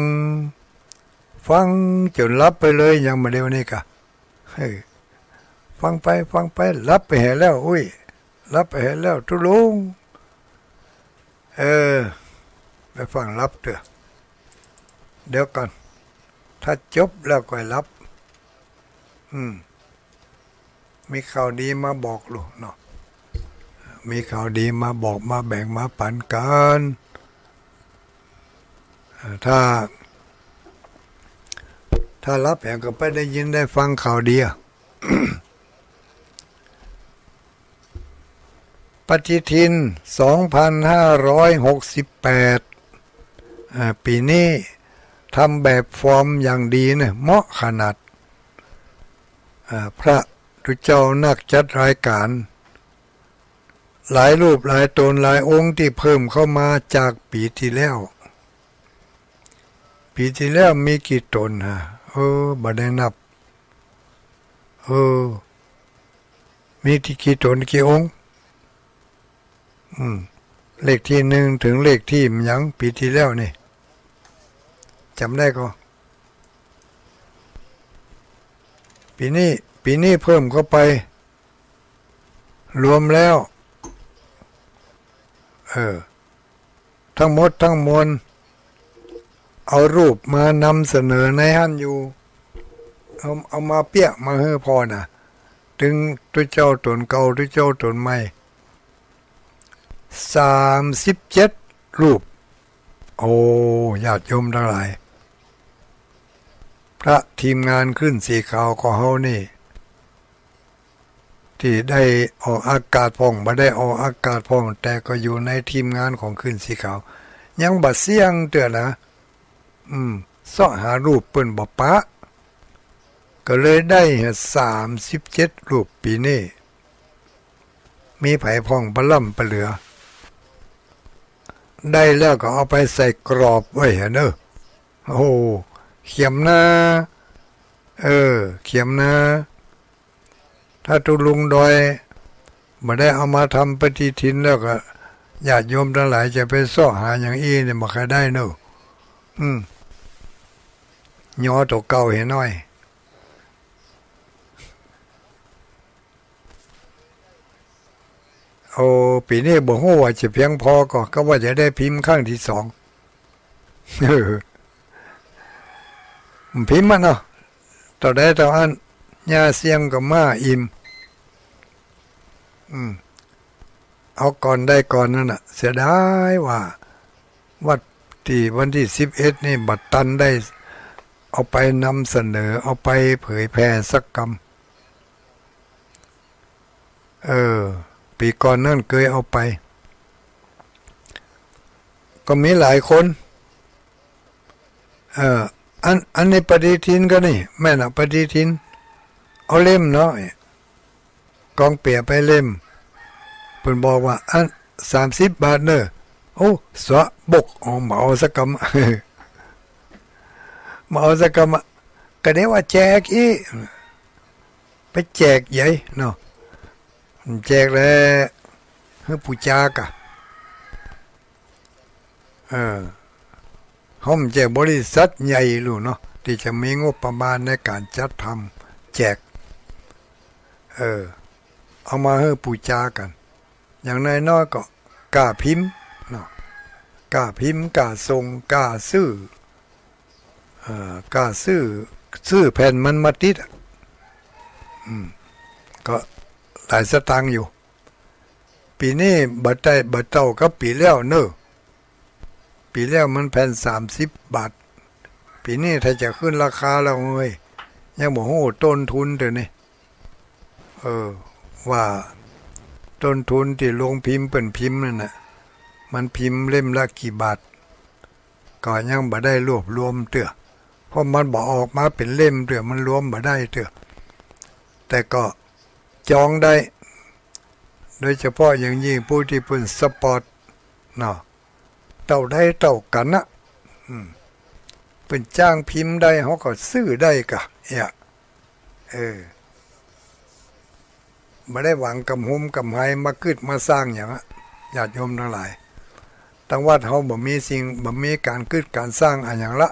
ฟังจ๋นหลับไปเลย อย่างบ่าเดี่ยวนี้กะ เออ ฟังไป ฟังไป หลับไปแหมแล้ว อุ้ย หลับไปแหมแล้ว ตุ๊ลุง เออ ไปฟังหลับเตื้อ เดี๋ยวก่อน ถ้าจบแล้วก่อยหลับ อืม มีข่าวดีมาบอกลูกเนาะ มีข่าวดีมาบอก มาแบ่ง มาปั๋นกั๋น เอ่อ ถ้า ถ้าหลับแหมก็ไปได้ยินได้ฟังข่าวดีอะ ปฏิทิน สองพันห้าร้อยหกสิบแปด อ่า ปี๋นี้ทำแบบฟอร์มอย่างดีนะ เหมาะขนาด อ่า พระตุ๊เจ้านักจัดรายก๋าน หลายรูปหลายต๋นหลายองค์ตี้เพิ่มเข้ามาจากปี๋ตี้แล้ว ปี๋ตี้แล้วมีกี่ต๋นฮะ เออ บ่ได้นับ เออ มีตี้กี่ต๋นกี่องค์ อืม เลขตี้หนึ่งเถิงเลขตี้หยัง ปี๋ตี้แล้วนี่ จ๋ำได้ก่อ ปี๋นี้ ปี๋นี้เพิ่มเข้าไป รวมแล้ว เออ ทั้งหมดทั้งมวล เอารูปมานำเสนอในหั้นอยู่ เอา เอามาเปี้ยมาหื้อพ่อน่ะ ตึงตุ๊เจ้าต๋นเก่า ตุ๊เจ้าต๋นใหม่ สามสิบเจ็ดรูป โอ้ ญาติโยมตังหลาย พระทีมงานคลื่นสีขาวของเฮานี่ ตี้ได้ออกอากาศพ่อง บ่ได้ออกอากาศพ่อง แต่ก็อยู่ในทีมงานของคลื่นสีขาว ยังบ่เสี้ยงเตื้อนะ อืม เซาะหารูปเปิ้นบ่ปะ ก็เลยได้สามสิบเจ็ดรูปปี๋นี้ มีใผพ่องปะล้ำปะเหลือ ได้แล้วก็เอาไปใส่กรอบไว้หั้นเน่อ โอ้ เขียมนา เออ เขียมนา ถ้าตุ๊ลุงดอยบ่ได้เอามาทำปฏิทินแล้วก็ ญาติโยมตังหลายจะไปเซาะหาอย่างอี้เนี่ยบ่ค่อยได้เน่อ อืม ยอตั๋วเก่าเหียน้อย โอ้ ปี๋นี้บ่ฮู้ว่าจะเพียงพอก่อ ก็ว่าจะได้พิมพ์ครั้งตี้สอง พิมพ์มาเนาะ เต้าใดเต้าอั้น ย่าเสี้ยงก็มาอิ่ม อืม เอาก่อนได้ก่อนนั่นน่ะ เสียดายว่า วัดตี้วันตี้สิบเอ็ดนี่บ่ตันได้เอาไปนำเสนอ เอาไปเผยแผ่สักกำ เออ ปี๋ก่อนนั่นเกยเอาไป ก็มีหลายคน เออ อัน อันนี้ปฏิทินก็นี่ แม่นอะ ปฏิทิน เอาเล่มเนาะ กองเปียไปเล่ม เปิ้นบอกว่า อัน สามสิบบาทเน่อ โอ้ สะบก เอา บ่เอาสักกำ บ่เอาสักกำอะ ก็ได้ว่าแจกอี้ ไปแจกใหญ่เนาะ แจกแล้วหื้อปู๋จาก่ะ เออ เฮาบ่ใจ้บริษัทใหญ่ลูกเนาะ ตี้จะมีงบประมาณในก๋านจัดทำแจก เออ เอามาหื้อปู๋จากั๋น อย่างน้อยๆ ก็ก้าพิมพ์เนาะ ก้าพิมพ์ ก้าส่ง ก้าซื้อ เอ่อ ก้าซื้อ ซื้อแผ่นมันมาติดอะ อืม ก็หลายสตางค์อยู่ ปี๋นี้บ่ได้ บ่เต้ากับปี๋แล้วเน่อ ปี๋แล้วมันแผ่นสามสิบบาท ปี๋นี้ถ้าจะขึ้นราคาแล้วเว้ย ยังบ่ฮู้ต้นทุนเตื้อนี่ เออ ว่าต้นทุนตี้โรงพิมพ์เปิ้นพิมพ์นั่นน่ะ มันพิมพ์เล่มละกี่บาท ก็ยังบ่ได้รวบรวมเตื้อ เพราะมันบ่ออกมาเป๋นเล่มเตื้อ มันรวมบ่ได้เตื้อ แต่ก็จองได้ โดยเฉพาะอย่างยิ่งผู้ตี้เปิ้นสปอร์ตเนาะ เต้าใดเต้ากั๋นนะ อืม เปิ้นจ้างพิมพ์ได้ เฮาก็ซื้อได้ก่ะ เอี้ย เออ บ่ได้หวังก๋ำฮมก๋ำไฮมาก๋ึ๊ดมาสร้างหยังอะ ญาติโยมตังหลาย ตังวัดเฮาบ่มีสิ่ง บ่มีก๋านก๋ึ๊ดก๋านสร้างอะหยังละ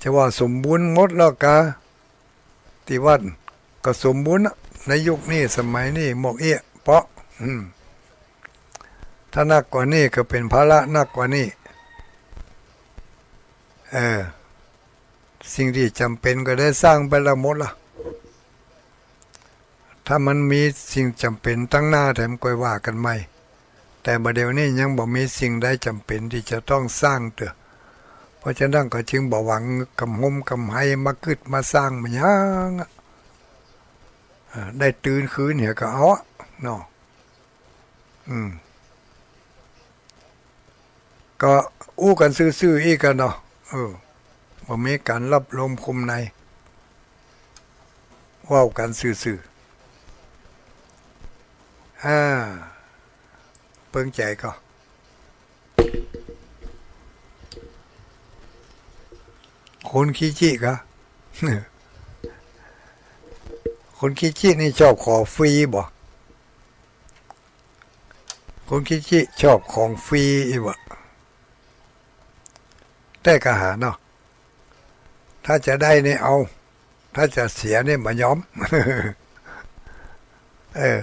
จะว่าสมบูรณ์หมดแล้วกา ตี้วัดก็สมบูรณ์นะ ในยุคนี้สมัยนี้หมวกเอี้ยเปาะ อืม ถ้านักกว่านี้ก็เป๋นภาระนักกว่านี้ เออ สิ่งตี้จ๋ำเป๋นก็ได้สร้างไปแล้วหมดละ ถ้ามันมีสิ่งจ๋ำเป๋นตังหน้าแถมก่อยว่ากั๋นใหม่ แต่บ่าเดี่ยวนี้ยังบ่มีสิ่งใดจ๋ำเป๋นตี้จะต้องสร้างเตื้อ เพราะฉะนั้นก็จึงบ่หวังก๋ำฮมก๋ำไฮมาก๋ึ๊ดมาสร้างมาหยังอะ อ่า ได้ตื่นคืนเหียก็เอาอะเนาะ อืม ก็อู้กั๋นซื่อๆ อี้กั๋นเนาะ เออ บ่มีก๋านลับลมคมใน เว้ากั๋นซื่อๆ อ่า เปิงใจ๋ก่อ คนขี้จี้กา คนขี้จี้นี่ชอบของฟรีบ่ คนขี้จี้ชอบของฟรีอี้บ่ แต่ก็หาเนาะ ถ้าจะได้นี่เอา ถ้าจะเสียนี่บ่ยอม เออ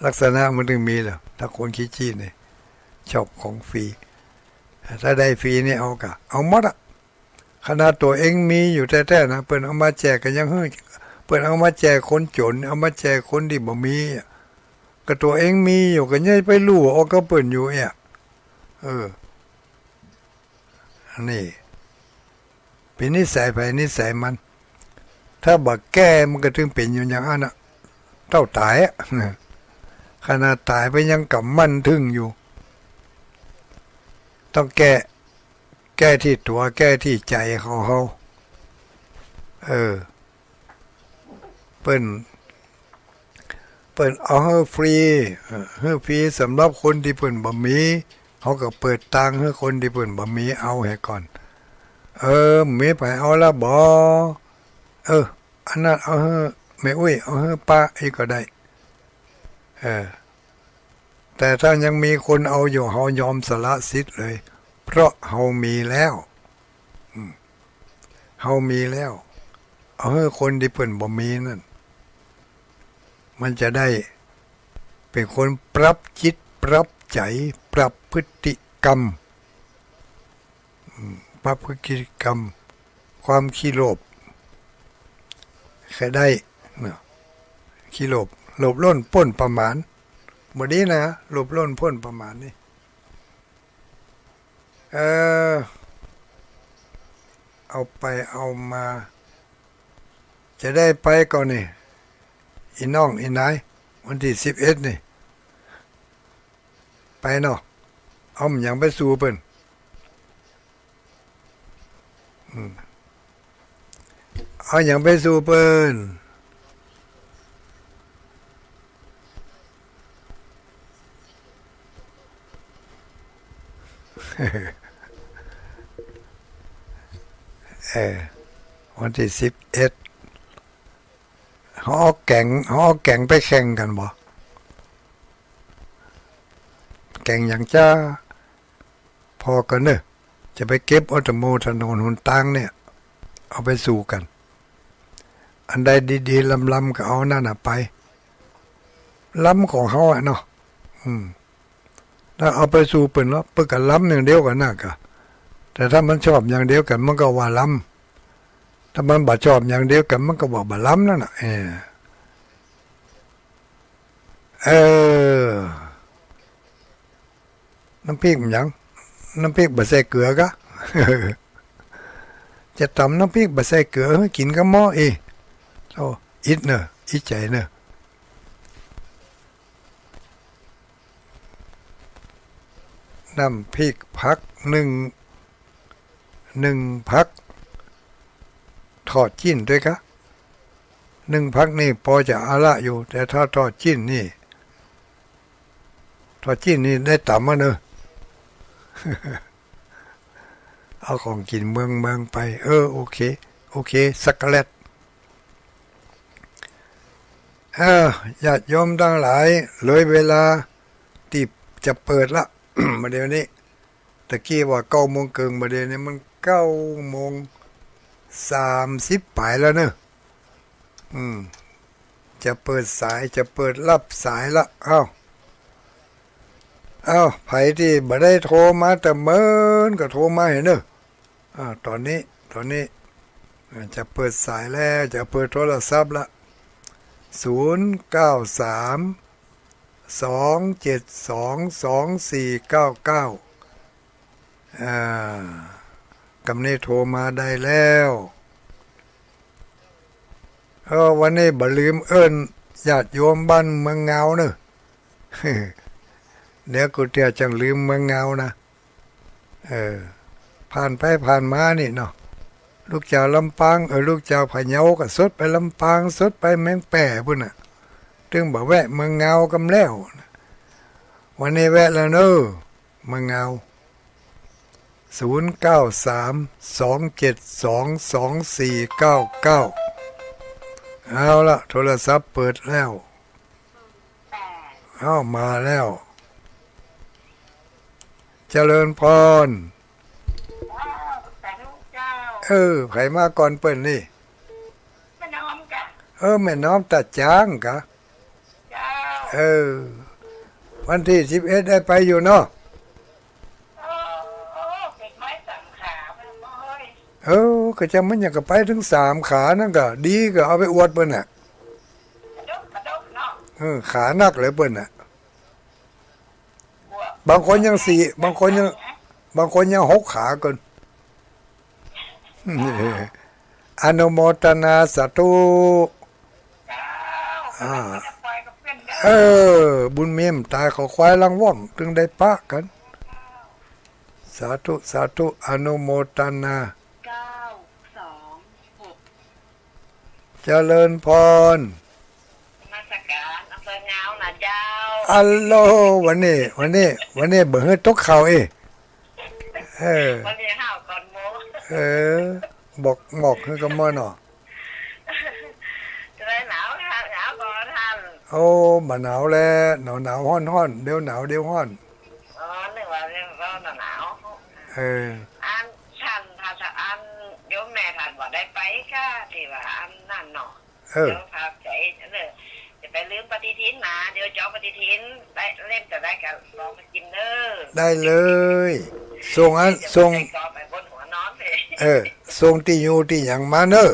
ลักษณะมันจึงมีแหละ ถ้าคนขี้จี้นี่ ชอบของฟรี ถ้าได้ฟรีนี่เอาก่ะ เอาหมดอะ ขนาดตั๋วเองมีอยู่แต๊ๆ นะ เปิ้นเอามาแจกก็ยังหื้อ เปิ้นเอามาแจกคนจ๋น เอามาแจกคนตี้บ่มีอะ ก็ตั๋วเองมีอยู่ก็ยังไปลู่เอากับเปิ้นอยู่เอี้ย เออ อันนี้เป๋นนิสัยใผนิสัยมัน ถ้าบ่แก้มันก็ตึงเป๋นอยู่อย่างอั้นน่ะ เต้าต๋ายอะ ขนาดต๋ายไปยังกำมั่นตึงอยู่ ต้องแก้ แก้ตี้ตั๋ว แก้ตี้ใจ๋ของเฮา เออ เปิ้น เปิ้นเอาหื้อฟรี เออ หื้อฟรีสำหรับคนตี้เปิ้นบ่มี เฮาก็เปิดตางหื้อคนตี้เปิ้นบ่มีเอาแหมก่อน เออ มีใผเอาละบ่ เออ อันนั้นเอาหื้อแม่อุ๊ย เอาหื้อป้าอี้ก็ได้ เออ แต่ถ้ายังมีคนเอาอยู่ เฮายอมสละสิทธิ์เลย เพราะเฮามีแล้ว อืม เฮามีแล้ว เอาหื้อคนตี้เปิ้นบ่มีนั่น มันจะได้เป๋นคนปรับจิต ปรับใจ๋ ปรับพฤติกรรม อืม ปรับพฤติกรรม ความขี้โลภ ใค่ได้เนาะ ขี้โลภ โลภล้นป๊นประมาณ บ่ดีนะ โลภล้นป๊นประมาณนี่ เออ เอาไปเอามา จะได้ไปก่อนี่ อี่น้องอี่นาย วันตี้สิบเอ็ดนี่ ไปเนาะ เอาหยังไปสู่เปิ้น อืม เอาหยังไปสู่เปิ้น เออ วันตี้สิบเอ็ด เฮาเอาแก๋ง เฮาเอาแก๋งไปแข่งกั๋นบ่ แก๋งหยังจ้า ผ่อกั๋นเน่อ จะไปเก็บเอาตะโมถนนหนตางเนี่ย เอาไปสู่กั๋น อันใดดีๆ ลำๆ ก็เอาอันนั้นน่ะไป ลำของเฮาอะเนาะ อืม ถ้าเอาไปสู่เปิ้นแล้ว เปิ้นก็ลำอย่างเดียวกั๋นน่ะกะ แต่ถ้ามันชอบอย่างเดียวกั๋น มันก็ว่าลำ ถ้ามันบ่ชอบอย่างเดียวกั๋น มันก็ว่าบ่ลำนั่นน่ะ เออ เออ น้ำพริกมันหยัง น้ำพริกบ่ใส่เกลือกะ จะต๋ำน้ำพริกบ่ใส่เกลือหื้อกิ๋นกับหม้ออี้ โอ้ อิดเน่อ อิดใจ๋เน่อ น้ำพริกผักนึ่ง นึ่งผัก ทอดจิ๊นด้วยกะ นึ่งผักนี่ปอจะอะละอยู่ แต่ถ้าทอดจิ๊นนี่ ทอดจิ๊นนี่ได้ต๋ำมาเน่อ เอาของกิ๋นเมืองๆ ไป เออ โอเค โอเค สักกะแล็ด เอ้อ ญาติโยมตังหลาย เลยเวลาตี้จะเปิดละ บ่าเดี่ยวนี้ ตะกี้ว่าเก้าโมงเกิ่ง บ่าเดี่ยวนี้มันเก้าโมงสามสิบป๋ายแล้วเน่อ อืม จะเปิดสาย จะเปิดฮับสายละ เอ้า เอ้า ใผตี้บ่ได้โทรมาแต่เมินก็โทรมาหื้อเน่อ อ่า ต๋อนนี้ ต๋อนนี้ อ่า จะเปิดสายแล้ว จะเปิดโทรศัพท์ละ ศูนย์เก้าสาม สองเจ็ดสอง สองสี่เก้าเก้า อ่า กำนี้โทรมาได้แล้ว เออ วันนี้บ่ลืมเอิ้นญาติโยมบ้านเมืองเงาเน่อ เดี๋ยวกู้เตื้อจั้งลืมเมืองเงานะ เออ ผ่านไปผ่านมานี่เนาะ ลูกจาวลำปาง เออ ลูกจาวพะเยาก็สุดไปลำปาง สุดไปแมงแป่ปู้นน่ะ ตึงบ่แวะเมืองเงากำแล้ว วันนี้แวะแล้วเน่อ เมืองเงา ศูนย์เก้าสาม สองเจ็ดสอง สองสี่เก้าเก้า เอาละ โทรศัพท์เปิดแล้ว เอ้า มาแล้ว เจริญพร เออ ใผมาก่อนเปิ้นนี่ แม่น้อมกะ เออ แม่น้อมตาจางกะ เจ้า เออ วันตี้สิบเอ็ดได้ไปอยู่เนาะ เออ เออ เก็บไม้สามขา มันบ่เฮ้ย เออ ก็จะมันอยากจะไปถึงสามขานั่นก็ดี ก็เอาไปอวดเปิ้นน่ะ กระดกกระดกเนาะ เออ ขานักเลยเปิ้นน่ะ บางคนยังสี่ บางคนยัง บางคนยังหกขาเกิน อนุโมทนาสาธุ อ่า เออ บุญมีบ่ต๋าย ขอควายลังว่อง ตึงได้ปะกั๋น สาธุ สาธุ อนุโมทนา เก้าสองหก เจริญพร นมัสก๋าน อำเภอเงานะเจ้า อัลโหล วันนี้ วันนี้ วันนี้บ่หื้อตกข้าวเอ้ย เออ วันนี้ห้าวก่อนหมู่ เออ บอก บอกหื้อกั๋นหมดเนาะ จะได้หนาว หนาวก่อนท่าน โอ้ บ่หนาวแล หนาวหนาว ฮ้อนฮ้อน เดี๋ยวหนาว เดี๋ยวฮ้อน อ๋อ นึกว่าเรื่องร้อนหนาว เออ อันท่าน ถ้า ถ้าอันโยมแม่ท่านบ่ได้ไปก้า ตี้ว่าอันนั้นเนาะ เออ เดี๋ยวฝากใจ๋เน่อ จะไปลืมปฏิทินนะ เดี๋ยวจองปฏิทิน ได้เล่มจะได้ก็ลองมากิ๋นเน่อ ได้เลย ส่งอัน เดี๋ยว ส่ง จะไปก่อไปบนหัวนอนเลย เออ ส่งตี้อยู่ตี้หยังมาเน่อ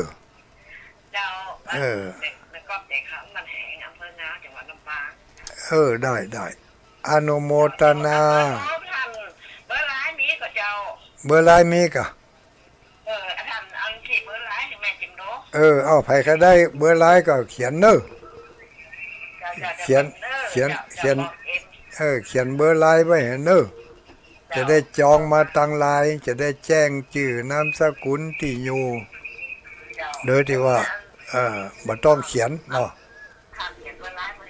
เจ้า เออ แล้วก็เด็กครับ มันแหง อำเภอเงา จังหวัดลำปาง เออ ได้ ได้ อนุโมทนา ท่าน เบอร์ไลน์มีก่อเจ้า เบอร์ไลน์มีก่อ เออ ท่าน อันตี้เบอร์ไลน์หื้อแม่จิ๋มดู เออ เอา ใผก็ได้เบอร์ไลน์ก็เขียนเน่อ เจ้า เจ้า เขียน เจ้า เขียน เจ้า เขียน เจ้า บอกเอง เออ เขียนเบอร์ไลน์ไว้หื้อเน่อ เจ้า จะได้จองมาตางไลน์ จะได้แจ้งจื้อนามสกุลตี้อยู่ เจ้า โดยตี้ว่า เออ บ่ต้องเขียนเนาะ ค่ะ เขียนเบอร์ไลน์ไว้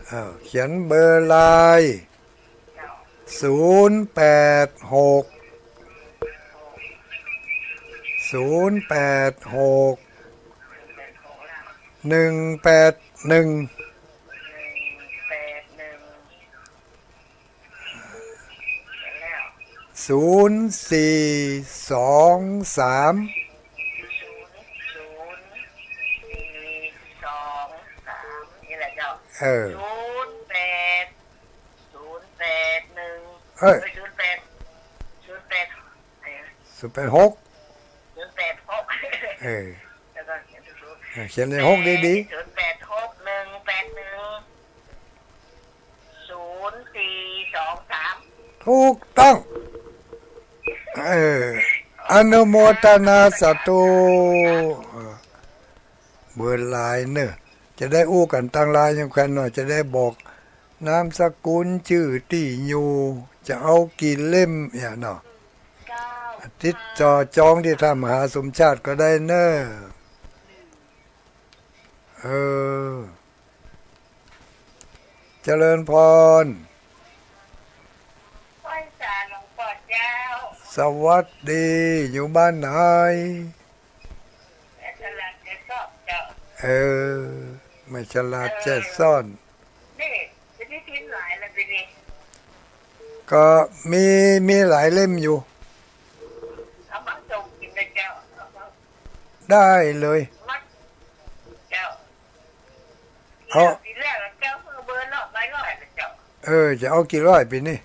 เออ เขียนเบอร์ไลน์ เจ้า ศูนย์แปดหก ศูนย์แปดหก หนึ่งแปดหนึ่ง หนึ่งแปดหนึ่ง แล้ว ศูนย์สี่สองสาม ศูนย์สี่สองสาม นี่แหละเจ้า เออ ศูนย์แปด ศูนย์แปดหนึ่ง เอ้ย เอ้ย ศูนย์แปด ศูนย์แปด เอ้ย ศูนย์แปดหก ศูนย์แปดหก เออ แล้วก็เขียนถูกๆ เออ เขียนเลขหกดีๆ ศูนย์แปดหก หนึ่งแปดหนึ่ง ศูนย์สี่สองสาม ถูกต้อง เออ อนุโมทนาสาธุ เออ เบอร์ไลน์เน่อ จะได้อู้กั๋นตางไลน์ยังแควนหน่อย จะได้บอกนามสกุล จื้อตี้อยู่ จะเอากี่เล่มเนี่ยเนาะ ติดต่อจองตี้ท่านมหาสมชาติก็ได้เน่อ เออ เจริญพร ไหว้สาหลวงปู่เจ้า สวัสดี อยู่บ้านไหน แม่ฉลาดแจ้ซ้อนเจ้า เออ แม่ฉลาดแจ้ซ้อน นี่ ปฏิทินหลายแล้วปีนี้ ก็มี มีหลายเล่มอยู่ เอามาส่งกิ๋นนะเจ้า เอามา ได้เลย มา เจ้า เอา ปีแรกเจ้า เบอร์ละร้อย ร้อยนะเจ้า เออ จะเอากี่ร้อยปีนี้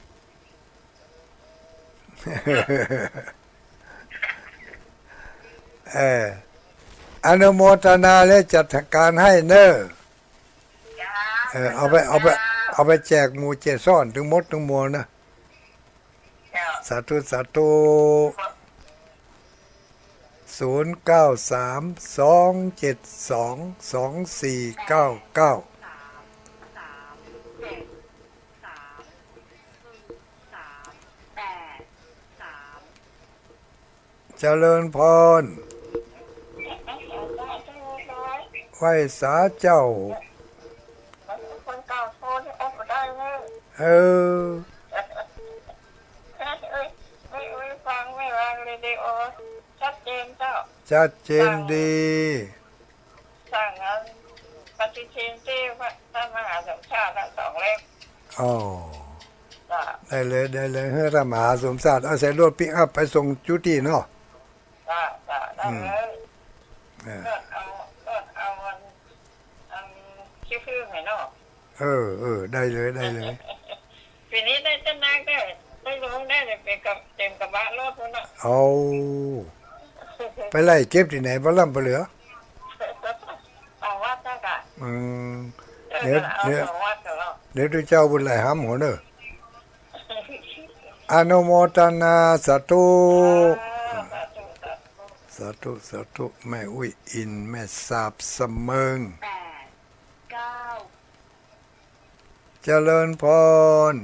เออ อนุโมทนาและจัดการให้เน่อ เออ เอาไป เอาไป เอาไปแจกหมู่แจ้ซ้อนตึงหมดตึงมวลนะ เจ้า สาธุ สาธุ ศูนย์เก้าสาม สองเจ็ดสอง สองสี่เก้าเก้า สาม สาม เจ็ด สาม สาม แปด สาม เจริญพร ไหว้สาเจ้า คนเก่าโทรที่ออกมาได้เลย เออ เอ้ย ไม่ ไม่ฟัง ไม่วางเรดิโอ ชัดเจนเจ้า ชัดเจนดี สั่งอันปฏิทินตี้พระ พระมหาสมชาติน่ะสองเล่ม อ๋อ จ้ะ ได้เลย ได้เลย หื้อท่านมหาสมชาติ เอาใส่รถปิกอัพไปส่งจุตี้เนาะ จ้ะ จ้ะ ได้เลย อืม เออ เลือกเอา เลือกเอาอัน อันขี้ผึ้งให้เนาะ เออ เออ ได้เลย ได้เลย ปีนี้ได้ต้นนักได้ ได้ลงได้เลย เป็นกับ เต็มกระบะรถพุ้นน่ะ เอา ไปไล่เก็บตี้ไหน บ่ร่ำบ่เหลือ สองวัดเจ้าค่ะ อืม เออ เดี๋ยว เอา เดี๋ยว สองวัดเถอะเนาะ เดี๋ยวตุ๊เจ้าบุญไหลห้ำหัวเน่อ อนุโมทนาสาธุ อ่า สาธุ สาธุ สาธุ สาธุ แม่อุ้ยอิน แม่สาบเสมิง แปด เก้า เจริญพร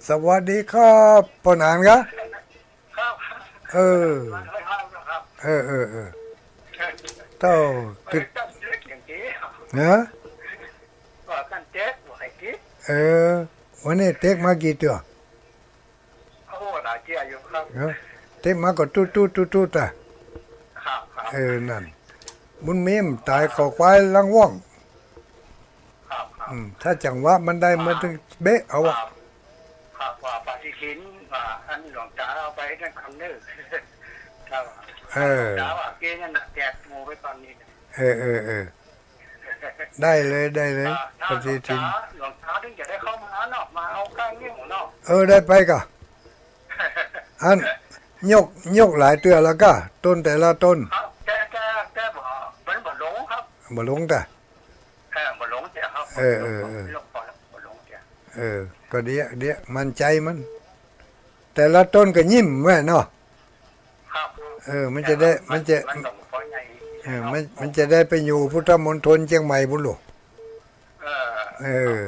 สวัสดีครับ ป้อหนานกะ ครับ เออ ครับ เออ เออ เออ เต้า เอ้ย ตึก ตั้งเต๊กอย่างนี้ ฮะ ว่าตั้งเต๊ก ว่าให้กิน เออ วันนี้เต๊กมากี่เตื้อ โอ้ หลายเตื้ออยู่ครับ เออ เต๊กมาก็ตุ๊ดตุ๊ดตุ๊ดตุ๊ดอ่ะ ครับ ครับ เออ นั่น บุญมีมันต๋ายเข้าควายหลังว่อง ครับ ครับ อืม ถ้าจังหวะมันได้ ครับ มันตึงเบ๊ะเอาอะ ครับ ครับ ว่าปฏิทิน ว่าอันหลวงต๋าเอาไปนั่นคำนึง ครับ เออ หลวงต๋าว่าเก้นั่นน่ะ แจกหมู่ไปตอนนี้ เออ เออ เออ ได้เลย ได้เลย อ่า ถ้า ปฏิทิน หลวงต๋า หลวงต๋าถึงจะได้เข้ามาเนาะ มาเอาก้านนิ้วเนาะ เออ ได้ไปก่ะ อัน ยก ยกหลายเตื้อแล้วก่ะ ต้นแต่ละต้น ครับ แต่ แต่ แต่บ่ มันบ่ลงครับ บ่ลงก่ะ เออ บ่ลงเตื้อครับ เออ เออ เออ บ่ลงเตื้อ เออ ก็ดีอะ ดีอะ มั่นใจ๋มัน แต่ละต้นก็ยิ้มไว้เนาะ ครับ เออ มันจะได้ มันจะ มันก็บ่ค่อยใหญ่ เออ มัน มันจะได้ไปอยู่พุทธมณฑลเจียงใหม่บุญหลวง เออ เออ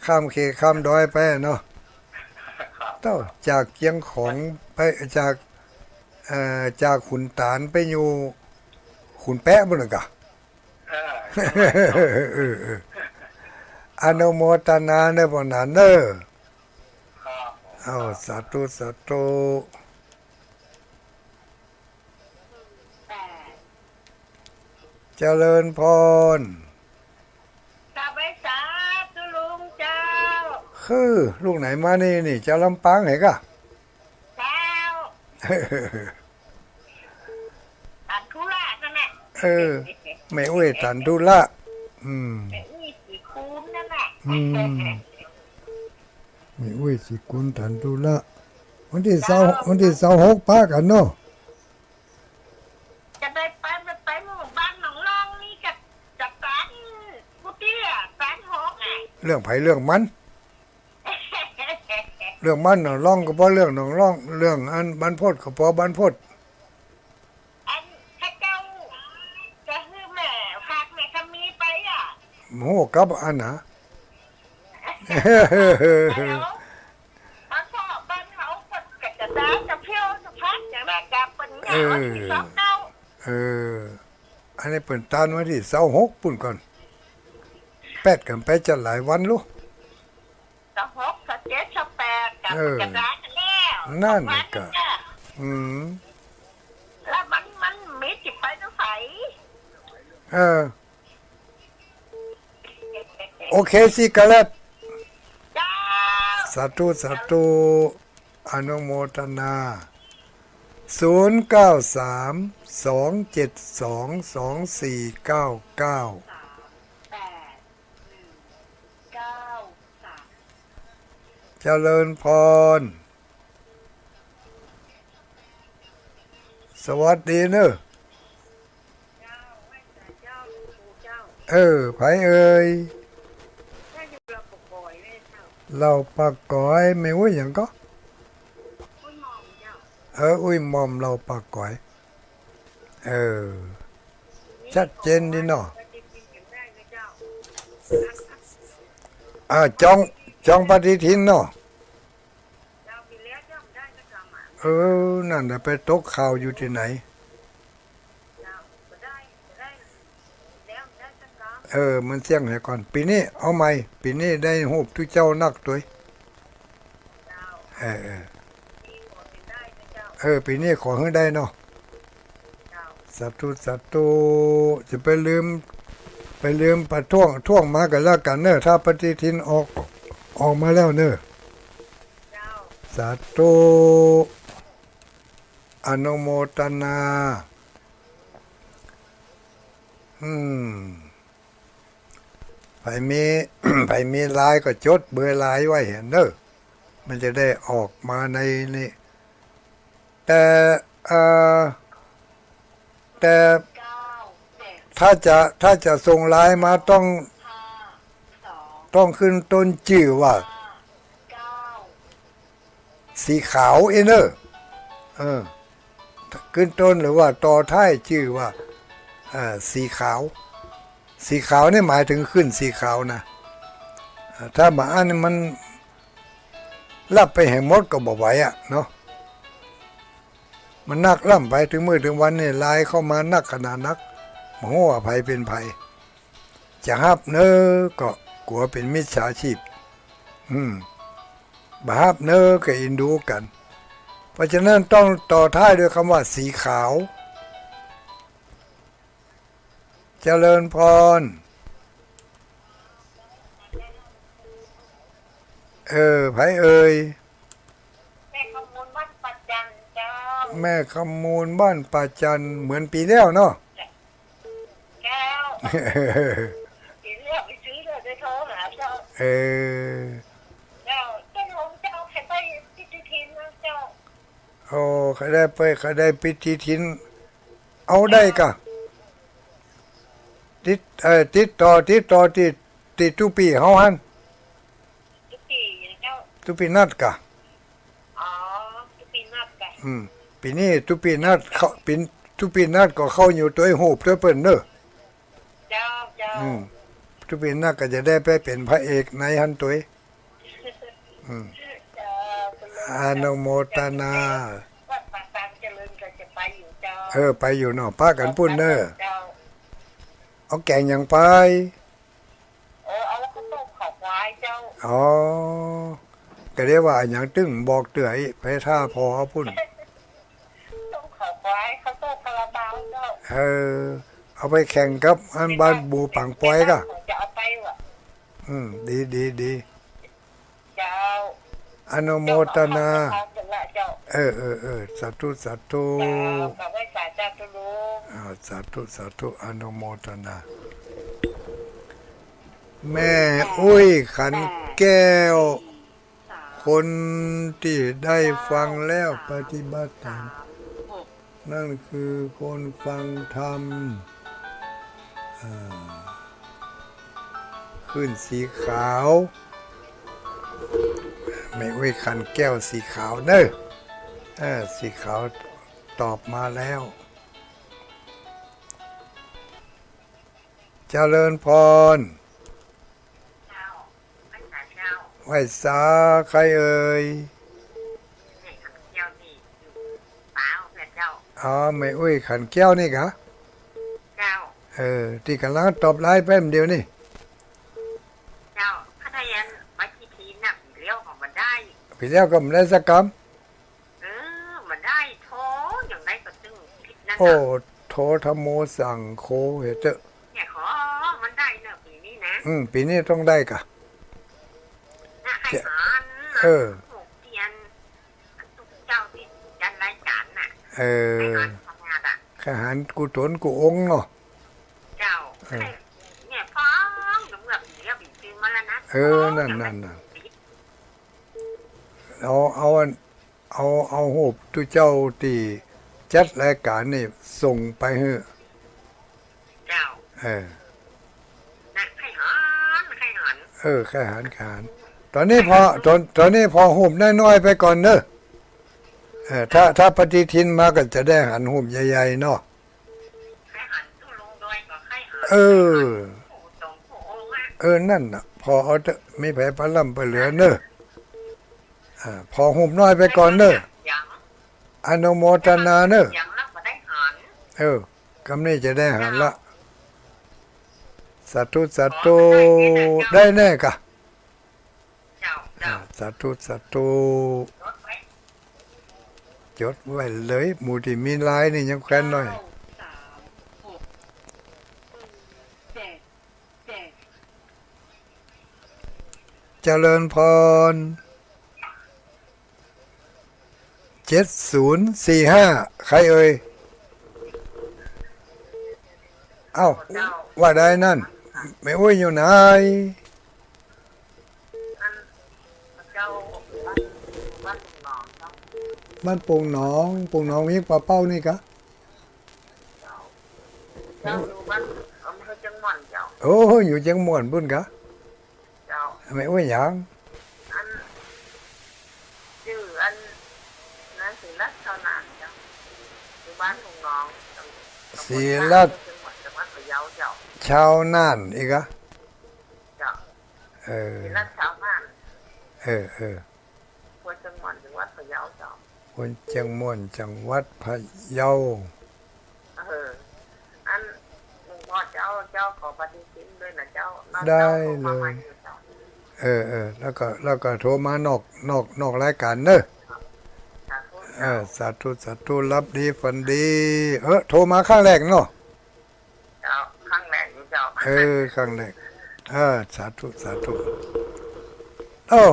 ข้ามเขตข้ามดอยไปเนาะ ครับ เต้า จากเจียงของไป จาก เอ่อ จากขุนตานไปอยู่ขุนแปะบุญหลวงก่ะ เออ เออ เออ อนุโมทนาเน้อป้อหนานเน้อ ครับ เอา สาธุ สาธุ เจริญพร กราบไหว้สาธุลุงเจ้า คือ ลูกไหนมานี่ นี่ เจ้าลำปางไหนก่ะ เจ้า ตันธุระนั่นแหละ เออ แม่อุ้ยตันธุระ อืม แม่อุ้ยศรีคูณนั่นแหละ อืม แม่อุ้ยศรีคูณตันธุระ วันตี้ซาว เจ้า วันตี้ซาวหกปะกั๋นเนาะ จะได้ไป ไป ไปหมู่บ้านหนองล่องนี่กับ กับตานผู้เตี้ย ตานหกอ่ะ เรื่องใผเรื่องมัน เรื่องบ้านหนองล่องก็ปอเรื่องหนองล่อง เรื่องอันบ้านพดก็ปอบ้านพด อันข้าเจ้าจะหื้อแม่ฝากแม่คำมีไปอ่ะ โห กับอันน่ะ แล้วบ้านพ่อบ้านเขาก็จะดาจะเพี้ยวจะพัดอย่างนั้นจะเปิ้นเหงา เออ ที่ซอกเน่า เออ อันนี้เปิ้นตานวันตี้ซาวหกปุ้นก่อน แป๊ดกั๋นไปจะหลายวันลูก ซาวหก ซาวเจ็ด ซาวแปด กับ เออ กระดาษกันแล้ว นั่นแหละ สองวัน ก่ะ จ้ะ อืม แล้วมัน มันมีจิตไปตรงไหน เออ โอเค สิกะเลิศ เจ้า สาธุ สาธุ อนุโมทนา ศูนย์ เก้า สาม สอง เจ็ด สอง สอง สี่ เก้า เก้า เจริญพร สวัสดีเน้อ เออ ใผเอ่ย เหล่าปากก๋อย แม่อุ้ยหยังก่อ เออ อุ้ยหม่อม เหล่าปากก๋อย เออ ชัดเจนดีเนาะ อ่า จอง จองปฏิทินเนาะ เออ นั่นแหละ ไปตกข่าวอยู่ตี้ไหน เออ มันเสี้ยงเหียก่อน ปี๋นี้เอาใหม่ ปี๋นี้ได้ฮูปตุ๊เจ้านักตวย เออ เออ เออ ปี๋นี้ขอหื้อได้เนาะ สาธุ สาธุ จะไปลืม ไปลืมประท้วง ท้วงมากั๋นแล้วกั๋นเน้อ ถ้าปฏิทินออก ออกมาแล้วเน้อ สาธุ อนุโมทนา อืม ใผมี ใผมีไลน์ก็จดเบอร์ไลน์ไว้เหียเน้อ มันจะได้ออกมาในนี่ แต่ เอ่อ แต่ถ้าจะ ถ้าจะส่งไลน์มาต้อง ต้องขึ้นต้นจื้อว่า สีขาวเอ้ยเน้อ เออ ขึ้นต้นหรือว่าต่อท้ายจื้อว่า เอ่อ สีขาว สีขาวนี่หมายเถิงขึ้นสีขาวนะ อ่า ถ้าบ่อั้นมัน ฮับไปแหมหมดก็บ่ไหวอะเนาะ มันนักล้ำไป เถิงมื้อเถิงวันนี่ ไลน์เข้ามานักขนาดนัก บ่ฮู้ว่าใผเป๋นใผ จะฮับเน้อก็กั๋วเป๋นมิจฉาชีพ อืม บ่ฮับเน้อก็เอ็นดูกั๋น เพราะฉะนั้นต้องต่อท้ายด้วยกำว่าสีขาว เจริญพร เออ ใผเอ่ย แม่คำมูลบ้านป่าจันเจ้า แม่คำมูลบ้านป่าจัน เหมือนปี๋แล้วเนาะ เจ้า ปี๋แล้วไปซื้อเลย ได้โทรหาเจ้า เออ เจ้า เจ้าของเจ้าใค่ได้ปฏิทินนะเจ้า โอ้ ใค่ได้ไป ใค่ได้ปฏิทิน เอาได้ก่ะ ติด เอ่อ ติดต่อ ติดต่อตี้ ตี้ตุ๊ปี๋เฮาหั้น ตุ๊ปี๋เจ้า ตุ๊ปี๋นัดก่ะ อ๋อ ตุ๊ปี๋นัดก่ะ อืม ปี๋นี้ตุ๊ปี๋นัดเข้า ปี๋ ตุ๊ปี๋นัดก็เข้าอยู่ตวยฮูปตวยเปิ้นเน้อ เจ้า เจ้า อืม ตุ๊ปี๋นัดก็จะได้ไปเป๋นพระเอกในหั้นตวย อืม เจ้า อนุโมทนา วัดป่าตานเจริญก็จะไปอยู่เจ้า เออ ไปอยู่เนาะ ปะกั๋นปุ้นเน้อ เจ้า เอาแก๋งหยังไป เออ เอาข้าวต้มข้าวควายเจ้า อ๋อ ก็เรียกว่าอะหยังตึงบอกเตื้ออี้ ไปถ้าผ่อเอาปุ้น ต้มข้าวควาย ข้าวต้มคาราบาวเจ้า เออ เอาไปแข่งกับอันบ้านหมู่ปางปอยก่ะ จะเอาไปว่ะ อืม ดี ดี ดี เจ้า อนุโมทนา เจ้า เออ เออ เออ สาธุ สาธุ เจ้า ขอไหว้สาธุลุง อ่า สาธุ สาธุ อนุโมทนา แม่อุ้ยขันแก้ว คนตี้ได้ฟังแล้วปฏิบัติต๋าม นั่นคือคนฟังธรรม อ่า ขึ้นสีขาว แม่อุ้ยขันแก้วสีขาวเน้อ เออ สีขาวตอบมาแล้ว เจริญพร เจ้า ไหว้สาเจ้า ไหว้สาใครเอ่ย แม่ขันแก้วนี่อยู่ป๋าแม่เจ้า อ๋อ แม่อุ้ยขันแก้วนี่ก่ะ เจ้า เออ ตี้ก่ำลังตอบไลน์ไปเดี๋ยวนี้ เจ้า ข้าทะยันไปที่ทีนน่ะ ปี๋แล้วก็บ่ได้ ปี๋แล้วก็บ่ได้สักกำ เออ บ่ได้ โทอย่างใดก็ตึงผิดนั่นน่ะ โอ้ โทธัมโมสังโฆ เหอะเต๊อะ เนี่ยขอ มันได้เนอะปี๋นี้นะ อืม ปี๋นี้ต้องได้ก่ะ น่ะ ใค่หัน เออ หกเตียน เจ้าตี้จัดรายก๋านน่ะ เออ ใค่หันทำงานอ่ะ ใค่หันกู้ต๋นกู้องค์เนาะ เจ้า เออ ใค่ เนี่ยพ้องเมื่อปี๋แล้วปี๋จื้อมาแล้วนะ เออ นั่น นั่น นั่น เอา เอาอัน เอา เอาฮูปตุ๊เจ้าตี้จัดรายก๋านนี่ส่งไปหื้อ เจ้า เออ น่ะ ใค่หัน ใค่หัน เออ ใค่หัน ใค่หัน ต๋อนนี้ผ่อ ต๋อน ต๋อนนี้ผ่อฮูปน้อยๆ ไปก่อนเน้อ เออ ถ้า ถ้าปฏิทินมาก็จะได้หันฮูปใหญ่ๆ เนาะ ใค่หันตุ๊ลุงดอยก็ใค่หัน เออ ใค่หันตุ๊สองตุ๊องค์อ่ะ เออ นั่นน่ะ ผ่อเอาเต๊อะ มีใผปะล้ำปะเหลือเน้อ อ่า ผ่อฮูปน้อยไปก่อนเน้อ ยัง อนุโมทนาเน้อ ยังแล้วก็ได้หัน เออ กำนี้จะได้หันละ สาธุ สาธุ ได้แน่ก่ะ เจ้า อ่า เจ้า สาธุ สาธุ จดไว้ จดไว้เลย หมู่ตี้มีไลน์นี่ยังแควนหน่อย เก้าสามหก เจ็ด เจ็ด เจริญพร เจ็ดศูนย์สี่ห้า ใครเอ่ย เอ้า ว่าได้นั่น แม่อุ้ยอยู่ไหน บ้านโป่งหนอง โป่งหนอง เวียงป่าเป้านี่กะ เจ้า อยู่บ้านอำเภอเจียงม่วนเจ้า โอ้ อยู่เจียงม่วนปุ้นกะ เจ้า แม่อุ้ยหยัง อัน จื้ออัน นางศรีรัตน์ เท่านั้นเจ้า อยู่บ้านโป่งหนอง ศรีรัตน์ จังหวัดพะเยา เจ้า ชาวน่านอีกอะ เจ้า เออ นี่ละชาวน่าน เออ เออ คนเจียงม่วน จังหวัดพะเยาเจ้า คนเจียงม่วน จังหวัดพะเยา เออ อันหลวงพ่อเจ้า เจ้าขอปฏิทินด้วยนะเจ้า ได้เลย เจ้าขอความหมายอยู่เจ้า เออ เออ แล้วก็ แล้วก็โทรมานอก นอก นอกรายการเนอะ สาธุ เออ เจ้า สาธุ สาธุ หลับดี ฝันดี เออ โทรมาครั้งแรกเนาะ เจ้า ครั้งแรกอยู่เจ้า เออ ครั้งแรก เออ สาธุ สาธุ เอ้า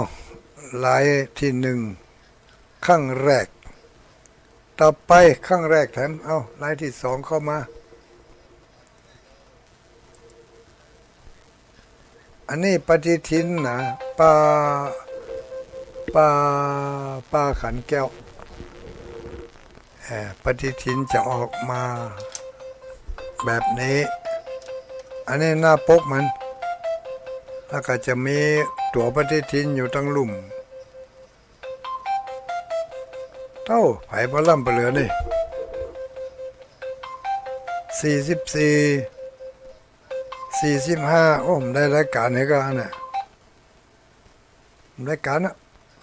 รายที่หนึ่ง ครั้งแรก ต่อไปครั้งแรกแถม เอ้า รายที่สองเข้ามา อันนี้ปฏิทินนะ ป้า ป้า ป้าขันแก้ว เอ่อ ปฏิทินจะออกมาแบบนี้ อันนี้หน้าปกมัน แล้วก็จะมีตั๋วปฏิทินอยู่ตังลุ่ม เต้า ไผบ่ล่ำบ่เหลือนี่ สี่สิบสี่ สี่สิบห้า โอ้ บ่ได้รายการหื้อกั๋นอันน่ะ บ่ได้รายการอะ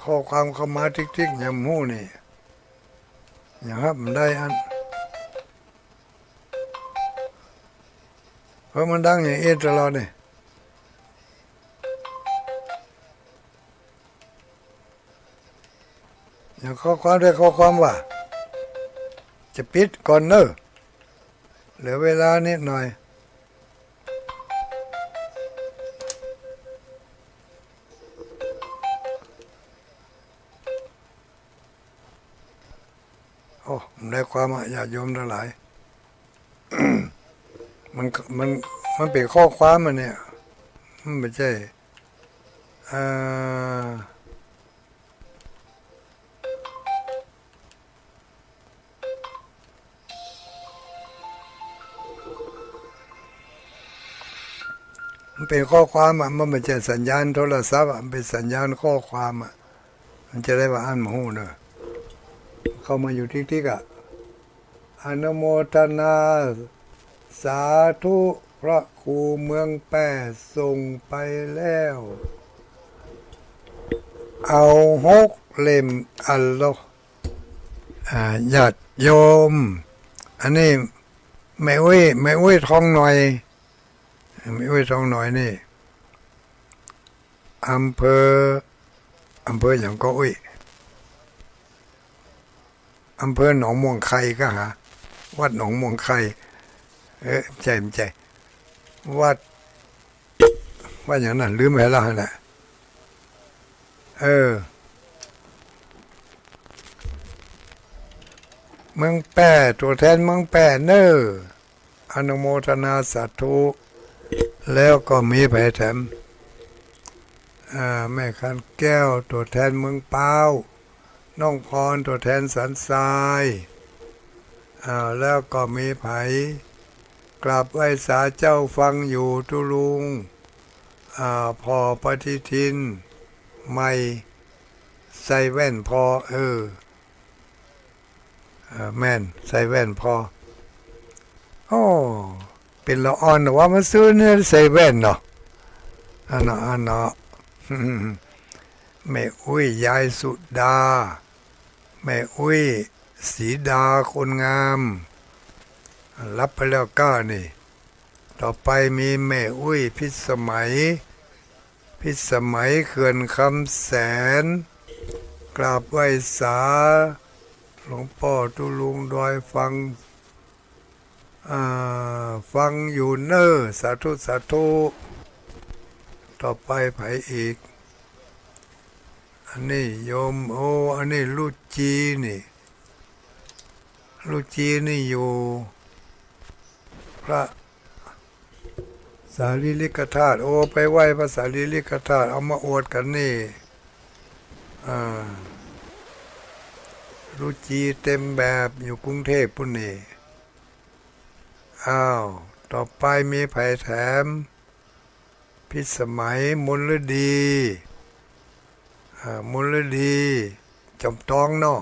ข้อความเข้ามาติ๊กๆ ยังบ่ฮู้นี่ ยังฮับบ่ได้อัน เพราะมันดังอย่างอี้ตลอดนี่ ยังข้อความได้ข้อความว่า จะปิดก่อนเนอะ เหลือเวลานิดหน่อย โอ้ มันได้ความอะ ญาติโยมทั้งหลาย มัน มัน มันเป๋นข้อความอะเนี่ย มันบ่ใจ้ อ่า มันเป๋นข้อความอะ มันบ่ใจ้สัญญาณโทรศัพท์อะ มันเป๋นสัญญาณข้อความอะ มันจะได้ว่าอั้นบ่ฮู้เนอะ เข้ามาอยู่ติ๊กๆ อะ อนุโมทนา สาธุ พระครูเมืองแป้ส่งไปแล้ว เอาหกเล่ม อัลลอฮ์ อ่า ญาติโยม อันนี้แม่อุ๊ย แม่อุ๊ยทองหน่อย แม่อุ๊ยทองหน่อยนี่ อำเภอ อำเภอหยังก็อุ๊ย อำเภอหนองม่วงไคก็หา วัดหนองม่วงไค เออ บ่ใจ้ บ่ใจ้ วัด วัดหยังนะ ลืมไปแล้วนั่นแหละ เออ เมืองแป้ ตั๋วแทนเมืองแป้เน่อ อนุโมทนาสาธุ แล้วก็มีไผแถม อ่า แม่ขันแก้ว ตั๋วแทนเมืองป๊าว น้องพร ตั๋วแทนสันทราย อ่า แล้วก็มีไผ กราบไหว้สาเจ้าฟังอยู่ตุ๊ลุง อ่า ผ่อปฏิทินใหม่ ใส่แว่นผ่อ เออ เออ แม่น ใส่แว่นผ่อ โอ้ เป๋นละอ่อนว่ามาซื้อเนี่ยใส่แว่นเนาะ อันเนาะ อันเนาะ แม่อุ๊ย ยายสุดา แม่อุ๊ย ศรีดา คนงาม หลับไปแล้วก้านี่ ต่อไปมีแม่อุ๊ย พิสมัย พิสมัย เขื่อนคำแสน กราบไหว้สา หลวงป้อตุ๊ลุงดอยฟัง อ่า ฟังอยู่เน่อ สาธุ สาธุ ต่อไปไผอีก อันนี้โยม โอ้ อันนี้ลูกจีนี่ ลูกจีนี่อยู่ พระสารีริกธาตุ โอ้ ไปไหว้พระสารีริกธาตุ เอามาอวดกั๋นนี่ อ่า ลูกจีเต็มแบบอยู่กรุงเทพฯ ปุ้นนี่ อ้าว ต่อไปมีไผแถม พิสมัย มลฤดี อ่า มลฤดี จอมตองเนาะ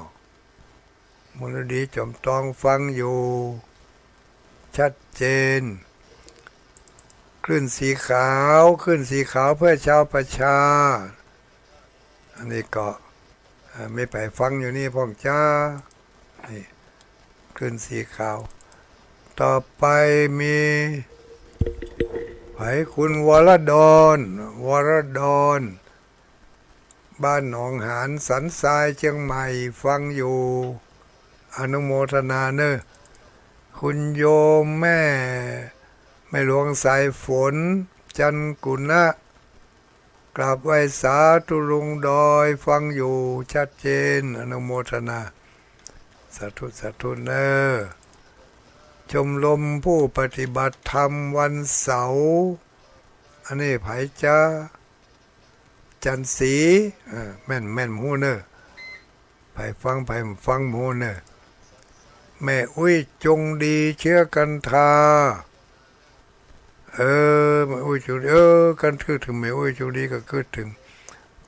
มลฤดี จอมตอง ฟังอยู่ ชัดเจน คลื่นสีขาว คลื่นสีขาวเพื่อชาวประชา อันนี้ก็ เอ่อ มีใผฟังอยู่นี่พ่องจ๊ะ นี่ คลื่นสีขาว ต่อไปมี ใผ คุณวรดร วรดร บ้านหนองหานสันทรายเชียงใหม่ ฟังอยู่ อนุโมทนาเนอะ คุณโยมแม่ แม่หลวงสายฝน จันกุณะ กราบไหว้สาธุลุงดอย ฟังอยู่ชัดเจน อนุโมทนา สาธุ สาธุเนอะ ชมรมผู้ปฏิบัติธรรมวันเสาร์ อันนี้ใผจ๊ะ จันทร์ศรี เออ แม่น แม่นบ่ฮู้เนอะ ใผฟัง ใผบ่ฟังบ่ฮู้เนอะ แม่อุ๊ยจงดี เชื้อกันทา เออ แม่อุ๊ยจงดี เออ กันกึ๊ดเถิงแม่อุ๊ยจงดี ก็กึ๊ดเถิง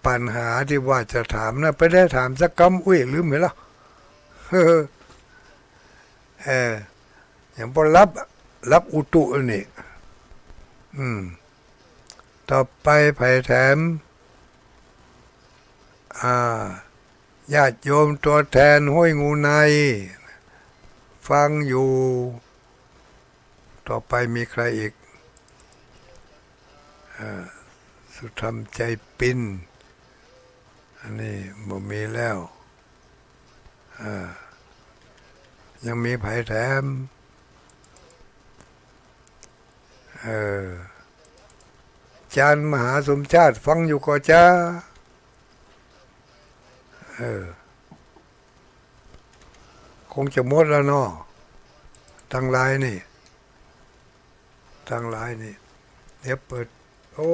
ปัญหาตี้ว่าจะถามนะ บ่ได้ถามสักกำ อุ๊ย ลืมไปแล้ว เออ ยังบ่หลับ หลับอุตุอันนี้ อืม ต่อไปใผแถม อ่า ญาติโยมตัวแทนห้วยงูใน ฟังอยู่ ต่อไปมีใผอีก อ่า สุธรรมใจปิน อันนี้บ่มีแล้ว อ่า ยังมีใผแถม เออ จารย์มหาสมชาติ ฟังอยู่ก่อจ๊ะ เออ คงจะหมดแล้วเนาะ ตังหลายนี่ ตังหลายนี่ เดี๋ยวเปิด โอ้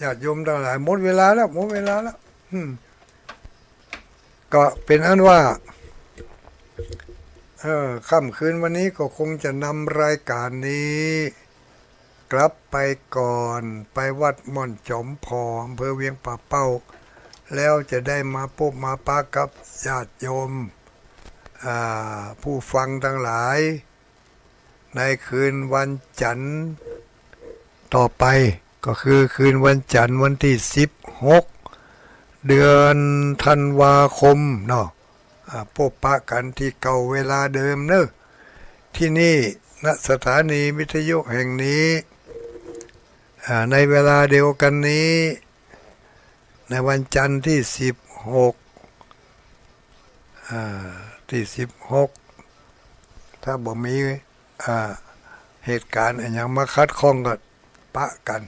ญาติโยมตังหลาย หมดเวลาแล้ว หมดเวลาแล้ว อืม ก็เป๋นอันว่า เออ ค่ำคืนวันนี้ก็คงจะนำรายการนี้ กลับไปก่อน ไปวัดม่อนจ๋อมผ่อ อำเภอเวียงป่าเป้า แล้วจะได้มาปบมาปะกับญาติโยม อ่า ผู้ฟังตังหลาย ในคืนวันจันทร์ต่อไป ก็คือคืนวันจันทร์วันตี้สิบหก เดือนธันวาคมเนาะ อ่า ปบปะกั๋นตี้เก่าเวลาเดิมเนอะ ตี้นี่ ณ สถานีวิทยุแห่งนี้ อ่า ในเวลาเดียวกั๋นนี้ ในวันจันทร์ตี้สิบหก อ่า ตี้สิบหก ถ้าบ่มี อ่า เหตุก๋ารณ์อะหยังมาขัดข้องก็ปะกั๋น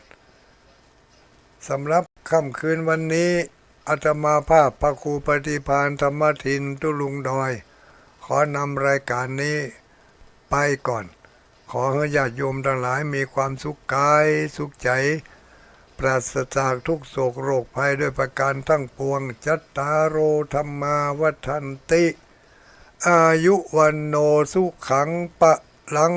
สำหรับค่ำคืนวันนี้ อาตมาภาพพระครูปฏิภาณธรรมทิน ตุ๊ลุงดอย ขอนำรายการนี้ไปก่อน ขอหื้อญาติโยมตังหลายมีความสุขก๋ายสุขใจ๋ ปราศจากทุกข์โศกโรคภัยด้วยประก๋านตังปวง จัตตาโร ธัมมา วัฑฒันติ อายุ วัณโณ สุขัง พะลัง